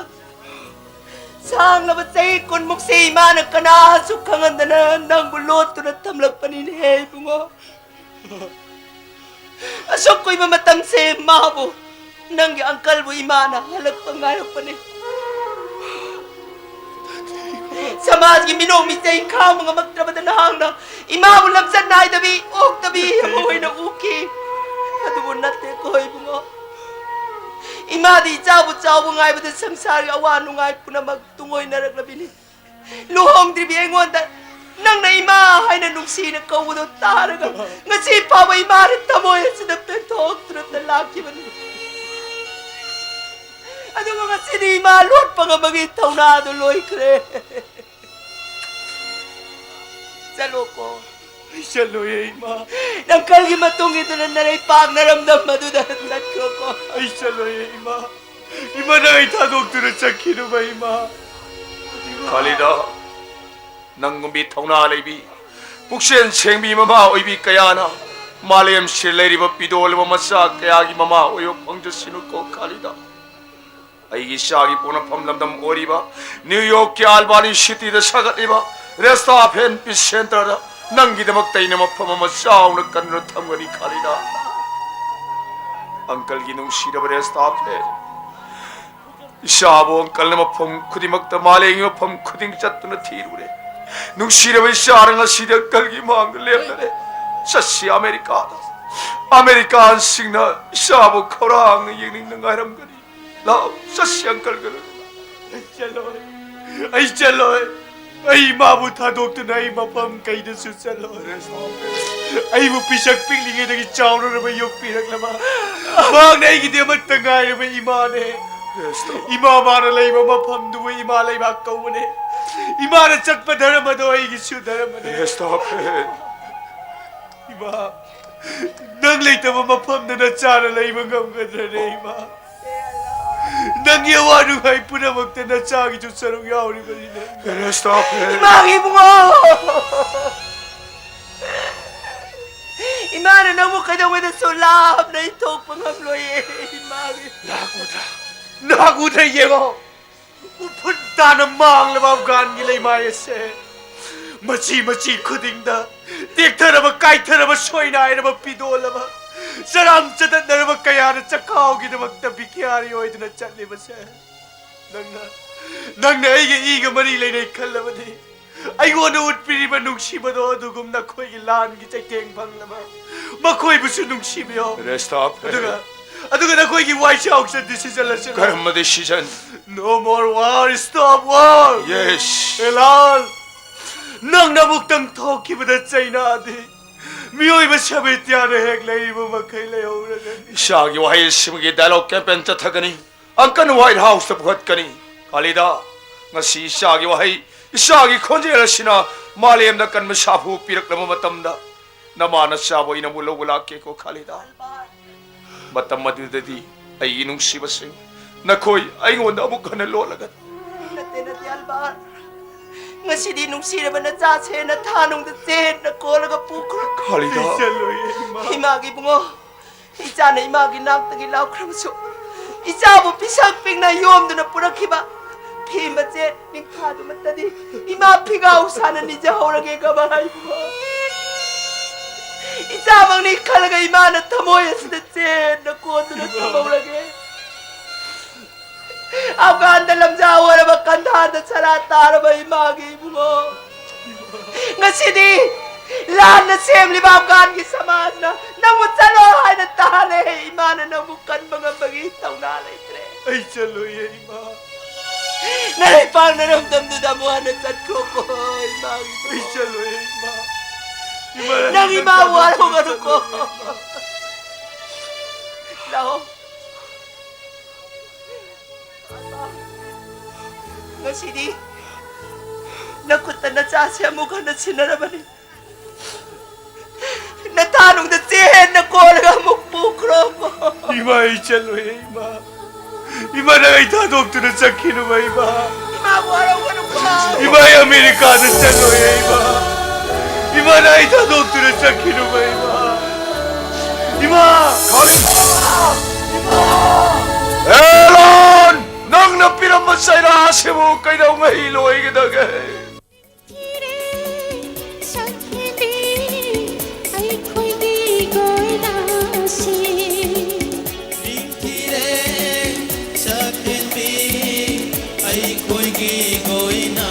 ꯁꯥꯡꯂꯕ ꯆꯍꯤ ꯀꯨꯟꯃꯨꯛꯁꯦ ꯏꯃꯥꯅ ꯀꯅꯥꯁꯨ ꯈꯪꯍꯟꯗꯅ ꯅꯪꯕꯨ ꯂꯣꯠꯇꯨꯅ ꯊꯝꯂꯛꯄꯅꯤꯅꯦꯍꯦ ꯏꯕꯨꯡꯉꯣ꯫ ꯑꯁꯨꯛ ꯀꯨꯏꯕ ꯃꯇꯝꯁꯦ ꯃꯥꯕꯨ, ꯅꯪꯒꯤ ꯑꯪꯀꯜꯕꯨ ꯏꯃꯥꯅ ꯍꯜꯂꯛꯄ ꯉꯥꯏꯔꯛꯄꯅꯤ꯫ ꯁꯃꯥꯖꯒꯤ ꯃꯤꯅꯣꯛ ꯃꯤꯆꯩ ꯈꯥꯡꯕ ꯉꯝꯃꯛꯇ꯭ꯔꯕꯗ ꯅꯍꯥꯛꯅ ꯏꯃꯥꯕꯨ ꯂꯝꯆꯠ ꯅꯥꯏꯗꯕꯤ, ꯑꯣꯛꯇꯕꯤ ꯑꯃ ꯑꯣꯏꯅ ꯎꯈꯤ꯫ ꯑꯗꯨꯕꯨ ꯅꯠꯇꯦꯀꯣ ꯏꯕꯨꯡꯉꯣ, ꯏꯃꯥꯗꯤ ꯏꯆꯥꯕꯨ ꯆꯥꯎꯕ ꯉꯥꯏꯕꯗ ꯁꯪꯁꯥꯔꯒꯤ ꯑꯋꯥ ꯅꯨꯡꯉꯥꯏ ꯄꯨꯝꯅꯃꯛ ꯇꯨꯡꯑꯣꯏꯅꯔꯛꯂꯕꯤꯅꯤ꯫ ꯂꯨꯍꯣꯡꯗ꯭ꯔꯤꯕꯤ ꯑꯩꯉꯣꯟꯗ ꯅꯪꯅ ꯏꯃꯥ ꯍꯥꯏꯅ ꯅꯨꯡꯁꯤꯅ ꯀꯧꯕꯗꯣ ꯇꯥꯔꯒ ꯉꯁꯤ ꯐꯥꯎꯕ ꯏꯃꯥꯅ ꯊꯃꯣꯏ ꯑꯁꯤꯗ ꯄꯦꯟꯊꯣꯛꯇꯨꯅ ꯂꯥꯛꯈꯤꯕꯅꯤ꯫ ꯑꯗꯨꯕꯨ ꯉꯁꯤꯗꯤ ꯏꯃꯥ ꯂꯣꯠꯄ ꯉꯝꯕꯒꯤ ꯊꯧꯅꯥꯗꯨ ꯂꯣꯏꯈ꯭ꯔꯦ꯫ ꯆꯠꯂꯣꯀꯣ꯫ ꯑꯩ ꯆꯠꯂꯣꯏꯌꯦ, ꯏꯃꯥ꯫ ꯅꯪꯀꯜꯒꯤ ꯃꯇꯨꯡ ꯏꯟꯗꯨꯅ ꯅꯔꯩ ꯄꯥꯛꯅꯔꯝꯗꯝ ꯑꯗꯨꯗ ꯆꯠꯈ꯭ꯔꯣꯀꯣ꯫ ꯑꯩ ꯆꯠꯂꯣꯏꯌꯦ, ꯏꯃꯥ꯫ ꯏꯃꯥ, ꯅꯪ ꯑꯩ ꯊꯥꯗꯣꯛꯇꯨꯅ ꯆꯠꯈꯤꯅꯨꯕ, ꯏꯃꯥ꯫ ꯈꯥꯂꯤꯗꯥ, ꯅꯪꯒꯨꯝꯕꯤ ꯊꯧꯅꯥ ꯂꯩꯕꯤ, ꯄꯨꯛꯆꯦꯜ ꯁꯦꯡꯕꯤ, ꯃꯃꯥ ꯑꯣꯏꯕꯤ ꯀꯌꯥꯅ ꯃꯥꯂꯦꯝꯁꯤꯗ ꯂꯩꯔꯤꯕ ꯄꯤꯗꯣꯜꯂꯕ ꯃꯆꯥ ꯀꯌꯥꯒꯤ ꯃꯃꯥ ꯑꯣꯏꯕ ꯐꯪꯖꯁꯅꯨꯀꯣ, ꯈꯥꯂꯤꯗꯥ꯫ ꯑꯩꯒꯤ ꯏꯆꯥꯒꯤ ꯄꯣꯛꯅꯐꯝ ꯂꯝꯗꯝ ꯑꯣꯏꯔꯤꯕ ꯅ꯭ꯌꯨ ꯌꯣꯔꯛꯀꯤ ꯑꯜꯕꯥꯅꯤ ꯁꯤꯇꯤꯗ ꯁꯥꯒꯠꯂꯤꯕ ꯔꯦꯁꯇꯥ ꯐꯦꯟ ꯄꯤꯁ ꯁꯦꯟꯇꯔꯗ ꯅꯪꯒꯤꯗꯃꯛꯇ ꯑꯩꯅ ꯃꯐꯝ ꯑꯃ ꯆꯥꯎꯅ ꯀꯟꯗꯨꯅ ꯊꯝꯒꯅꯤ, ꯈꯥꯂꯤꯗꯥ꯫ ꯑꯪꯀꯜꯒꯤ ꯅꯨꯡꯁꯤꯔꯕ ꯔꯦꯁꯇꯥ ꯐꯦꯟ, ꯏꯆꯥꯕꯨ ꯑꯪꯀꯜꯅ ꯃꯐꯝ ꯈꯨꯗꯤꯡꯃꯛꯇ, ꯃꯥꯂꯦꯝꯒꯤ ꯃꯐꯝ ꯈꯨꯗꯤꯡ ꯆꯠꯇꯨꯅ ꯊꯤꯔꯨꯔꯦ꯫ ꯅꯨꯡꯁꯤꯔꯕ ꯏꯆꯥꯅ ꯉꯁꯤꯗꯤ ꯑꯪꯀꯜꯒꯤ ꯃꯥꯡꯗ ꯂꯦꯞꯂꯔꯦ꯫ ꯆꯠꯁꯤ ꯑꯃꯦꯔꯤꯀꯥꯗ꯫ ꯑꯃꯦꯔꯤꯀꯥꯟꯁꯤꯡꯅ ꯏꯆꯥꯕꯨ ꯈꯧꯔꯥꯡꯅ ꯌꯦꯡꯅꯤꯡꯅ ꯉꯥꯏꯔꯝꯒꯅꯤ꯫ ꯂꯥꯛꯑꯣ, ꯆꯠꯁꯤ ꯑꯪꯀꯜꯒ ꯂꯣꯏꯅꯅ꯫ ꯑꯩ ꯆꯠꯂꯣꯏ꯫ ꯑꯩ ꯆꯠꯂꯣꯏ꯫ ꯑꯩ ꯏꯃꯥꯕꯨ ꯊꯥꯗꯣꯛꯇꯨꯅ ꯑꯩ ꯃꯐꯝ ꯀꯩꯗꯁꯨ ꯆꯠꯂꯣꯏ꯫ ꯑꯩꯕꯨ ꯄꯤꯁꯛ ꯄꯤꯛꯂꯤꯉꯩꯗꯒꯤ ꯆꯥꯎꯔꯔꯕ ꯌꯣꯛꯄꯤꯔꯛꯂꯕ, ꯃꯍꯥꯛꯅ ꯑꯩꯒꯤꯗꯤ ꯑꯃꯠꯇ ꯉꯥꯏꯔꯕ ꯏꯃꯥꯅꯦ꯫ ꯏꯃꯥ ꯃꯥꯅ ꯂꯩꯕ ꯃꯐꯝꯗꯨꯕꯨ ꯏꯃꯥ ꯂꯩꯕꯥꯛ ꯀꯧꯕꯅꯦ꯫ ꯏꯃꯥꯅ ꯆꯠꯄ ꯙꯔꯃꯗꯣ ꯑꯩꯒꯤꯁꯨ ꯙꯔꯃꯅꯦ꯫ Stop it. ꯏꯃꯥ, ꯅꯪ ꯂꯩꯇꯕ ꯃꯐꯝꯗ ꯅꯆꯥꯅ ꯂꯩꯕ ꯉꯝꯒꯗ꯭ꯔꯅꯦ ꯏꯃꯥ? ꯅꯪꯒꯤ ꯑꯋꯥ ꯅꯨꯡꯉꯥꯏ ꯄꯨꯝꯅꯃꯛꯇ ꯅꯆꯥꯒꯤꯁꯨ ꯁꯔꯨꯛ ꯌꯥꯎꯔꯤꯕꯅꯤꯅꯦ꯫ Stop it. ꯏꯃꯥꯒꯤ ꯏꯕꯨꯡꯉꯣ! ꯏꯃꯥꯅ ꯅꯪꯕꯨ ꯀꯩꯗꯧꯉꯩꯗꯁꯨ ꯂꯥꯞꯅ ꯏꯊꯣꯛꯄ ꯉꯝꯂꯣꯏꯌꯦ, ꯏꯃꯥꯒꯤ꯫ ꯅꯥꯛꯎꯗ꯭ꯔꯥ? ꯅꯥꯛꯎꯗ꯭ꯔꯥ ꯌꯦꯡꯉꯣ꯫ ꯎꯐꯨꯟ ꯇꯥꯅ ꯃꯥꯡꯂꯕ ꯑꯐꯒꯥꯟꯒꯤ ꯂꯩꯃꯥꯏ ꯑꯁꯦ ꯃꯆꯤ ꯃꯆꯤ ꯈꯨꯗꯤꯡꯗ ꯇꯦꯛꯊꯔꯕ, ꯀꯥꯏꯊꯔꯕ, ꯁꯣꯏꯅꯥꯏꯔꯕ, ꯄꯤꯗꯣꯜꯂꯕ, ꯆꯔꯥꯝ ꯆꯗꯠꯅꯔꯕ ꯀꯌꯥꯅ ꯆꯈꯥꯎꯒꯤꯗꯃꯛꯇ ꯚꯤꯈ꯭ꯌꯥꯔꯤ ꯑꯣꯏꯗꯨꯅ ꯆꯠꯂꯤꯕꯁꯦ ꯅꯪꯅ, ꯅꯪꯅ ꯑꯩꯒ ꯏꯒ ꯃꯔꯤ ꯂꯩꯅꯩ ꯈꯜꯂꯕꯗꯤ, ꯑꯩꯉꯣꯟꯗ ꯎꯠꯄꯤꯔꯤꯕ ꯅꯨꯡꯁꯤꯕꯗꯣ ꯑꯗꯨꯒꯨꯝ ꯅꯈꯣꯏꯒꯤ ꯂꯥꯟꯒꯤ ꯆꯩꯊꯦꯡ ꯐꯪꯂꯕ ꯃꯈꯣꯏꯕꯨꯁꯨ ꯅꯨꯡꯁꯤꯕꯤꯌꯣ꯫ Stop it. ꯑꯗꯨꯒ, ꯑꯗꯨꯒ ꯅꯈꯣꯏꯒꯤ ꯋꯥꯏꯆꯥꯎꯆ decision ꯑꯁꯤꯅ ꯀꯔꯝꯕ decision? No more war, stop war! Yes. ꯑꯦꯂꯥꯟ, ꯅꯪꯅ ꯑꯃꯨꯛꯇꯪ ꯊꯣꯛꯈꯤꯕꯗ ꯆꯩꯅꯥꯗꯤ ꯃꯤꯑꯣꯏꯕ ꯁꯥꯕꯦꯇꯤꯌꯥꯅ ꯍꯦꯛ ꯂꯩꯔꯤꯕ ꯃꯈꯩ ꯂꯩꯍꯧꯔꯒꯅꯤ꯫ ꯏꯆꯥꯒꯤ ꯋꯥꯍꯩ ꯑꯁꯤꯃꯒꯤ dialogue campaign ꯆꯠꯊꯒꯅꯤ꯫ ꯑꯪꯀꯜꯅ White Houseꯇ ꯄꯨꯈꯠꯀꯅꯤ꯫ ꯈꯥꯂꯤꯗꯥ, ꯉꯁꯤ ꯏꯆꯥꯒꯤ ꯋꯥꯍꯩ, ꯏꯆꯥꯒꯤ ꯈꯣꯟꯖꯦꯜ ꯑꯁꯤꯅ ꯃꯥꯂꯦꯝꯗ ꯀꯟꯕ ꯁꯥꯐꯨ ꯄꯤꯔꯛꯂꯕ ꯃꯇꯝꯗ, ꯅꯃꯥ ꯅꯆꯥꯕꯨ ꯑꯩꯅ ꯑꯃꯨꯛ ꯂꯧꯕ ꯂꯥꯛꯀꯦꯀꯣ ꯈꯥꯂꯤꯗꯥ꯫ ꯃꯇꯝ ꯑꯗꯨꯗꯗꯤ ꯑꯩꯒꯤ ꯅꯨꯡꯁꯤꯕꯁꯤꯡ, ꯅꯈꯣꯏ ꯑꯩꯉꯣꯟꯗ ꯑꯃꯨꯛ ꯍꯟꯅ ꯂꯣꯜꯂꯒꯅꯤ꯫ ꯅꯠꯇꯦ, ꯅꯠꯇꯦ, ꯑꯜꯕꯥꯔꯠ꯫ ꯉꯁꯤꯗꯤ ꯅꯨꯡꯁꯤꯔꯕ ꯅꯆꯥꯁꯦ ꯅꯊꯥꯅꯨꯡꯗ ꯆꯦꯠꯅ ꯀꯣꯜꯂꯒ ꯄꯨꯈ꯭ꯔꯣ꯫ ꯈꯥꯂꯤꯗꯥ꯫ ꯆꯠꯂꯣꯏꯌꯦ, ꯏꯃꯥ꯫ ꯏꯃꯥꯒꯤ ꯏꯕꯨꯡꯉꯣ, ꯏꯆꯥꯅ ꯏꯃꯥꯒꯤ ꯅꯥꯛꯇꯒꯤ ꯂꯥꯎꯈ꯭ꯔꯕꯁꯨ, ꯏꯆꯥꯕꯨ ꯄꯤꯁꯛ ꯄꯤꯛꯅ ꯌꯣꯝꯗꯨꯅ ꯄꯨꯔꯛꯈꯤꯕ ꯐꯤ ꯃꯆꯦꯠ ꯅꯤꯡꯊꯥꯗꯨꯃꯠꯇꯗꯤ ꯏꯃꯥ ꯐꯤꯒꯥꯎ ꯁꯥꯅ ꯅꯤꯖꯍꯧꯔꯒꯦ ꯀꯃꯥꯏ ꯏꯕꯨꯡꯉꯣ? ꯏꯆꯥꯃꯛꯅꯤ ꯈꯜꯂꯒ ꯏꯃꯥꯅ ꯊꯃꯣꯏ ꯑꯁꯤꯗ ꯆꯦꯠꯅ ꯀꯣꯟꯗꯨꯅ ꯊꯝꯍꯧꯔꯒꯦ꯫ ꯑꯐꯒꯥꯟꯗ ꯂꯝꯖꯥ ꯑꯣꯏꯔꯕ, ꯀꯟꯙꯥꯔꯗ ꯁꯔꯥ ꯇꯥꯔꯕ ꯏꯃꯥꯒꯤ ꯏꯕꯨꯡꯉꯣ, ꯉꯁꯤꯗꯤ ꯂꯥꯟꯅ ꯁꯦꯝꯂꯤꯕ ꯑꯐꯒꯥꯟꯒꯤ ꯁꯃꯥꯖꯅ ꯅꯪꯕꯨ ꯆꯠꯂꯣ ꯍꯥꯏꯅ ꯇꯥꯍꯜꯂꯦ꯫ ꯏꯃꯥꯅ ꯅꯪꯕꯨ ꯀꯟꯕ ꯉꯝꯕꯒꯤ ꯊꯧꯅꯥ ꯂꯩꯇ꯭ꯔꯦ꯫ ꯑꯩ ꯆꯠꯂꯣꯏꯌꯦ, ꯏꯃꯥ꯫ ꯅꯔꯩ ꯄꯥꯛꯅꯔꯝꯗꯝꯗꯨꯗ ꯑꯃꯨꯛ ꯍꯟꯅ ꯆꯠꯈ꯭ꯔꯣꯀꯣ, ꯏꯃꯥꯒꯤ ꯑꯩ ꯆꯠꯂꯣꯏ, ꯏꯃꯥ꯫ ꯏꯃꯥ, ꯅꯪ ꯏꯃꯥ ꯋꯥꯔꯧꯒꯅꯨꯀꯣ꯫ ꯂꯥꯛꯑꯣ꯫ ꯉꯁꯤꯗꯤ ꯅꯈꯨꯠꯇ ꯅꯆꯥꯁꯦ ꯑꯃꯨꯛ ꯍꯟꯅ ꯁꯤꯟꯅꯔꯕꯅꯤ꯫ ꯅꯊꯥꯅꯨꯡꯗ ꯆꯦꯟꯅ ꯀꯣꯜꯂꯒ ꯑꯃꯨꯛ ꯄꯨꯈ꯭ꯔꯣꯀꯣ꯫ ꯏꯃꯥ, ꯑꯩ ꯆꯠꯂꯣꯏ, ꯏꯃꯥ꯫ ꯏꯃꯥ, ꯅꯪ ꯑꯩ ꯊꯥꯗꯣꯛꯇꯨꯅ ꯆꯠꯈꯤꯅꯨꯕ, ꯏꯃꯥ꯫ ꯏꯃꯥ, ꯋꯥꯔꯧꯒꯅꯨꯀꯣ꯫ ꯏꯃꯥ, ꯑꯩ ꯑꯃꯦꯔꯤꯀꯥꯗ ꯆꯠꯂꯣꯏ, ꯏꯃꯥ꯫ ꯏꯃꯥ, ꯅꯪ ꯑꯩ ꯊꯥꯗꯣꯛꯇꯨꯅ ꯆꯠꯈꯤꯅꯨꯕ, ꯏꯃꯥ꯫ ꯏꯃꯥ! ꯏꯃꯥ! ꯑꯦꯂꯣꯟ! ꯅꯪꯅ ꯄꯤꯔꯝꯕ ꯆꯩꯔꯥꯁꯤꯕꯨ ꯀꯩꯗꯧꯉꯩ ꯂꯣꯏꯒꯗꯒꯦ? ꯊꯤꯔꯦ, ꯁꯛꯍꯦꯟꯕꯤ, ꯑꯩꯈꯣꯏꯒꯤ ꯀꯣꯏꯅꯁꯤ꯫ ꯅꯤꯡꯊꯤꯔꯦ, ꯁꯛꯍꯦꯟꯕꯤ, ꯑꯩꯈꯣꯏꯒꯤ ꯀꯣꯏꯅ꯫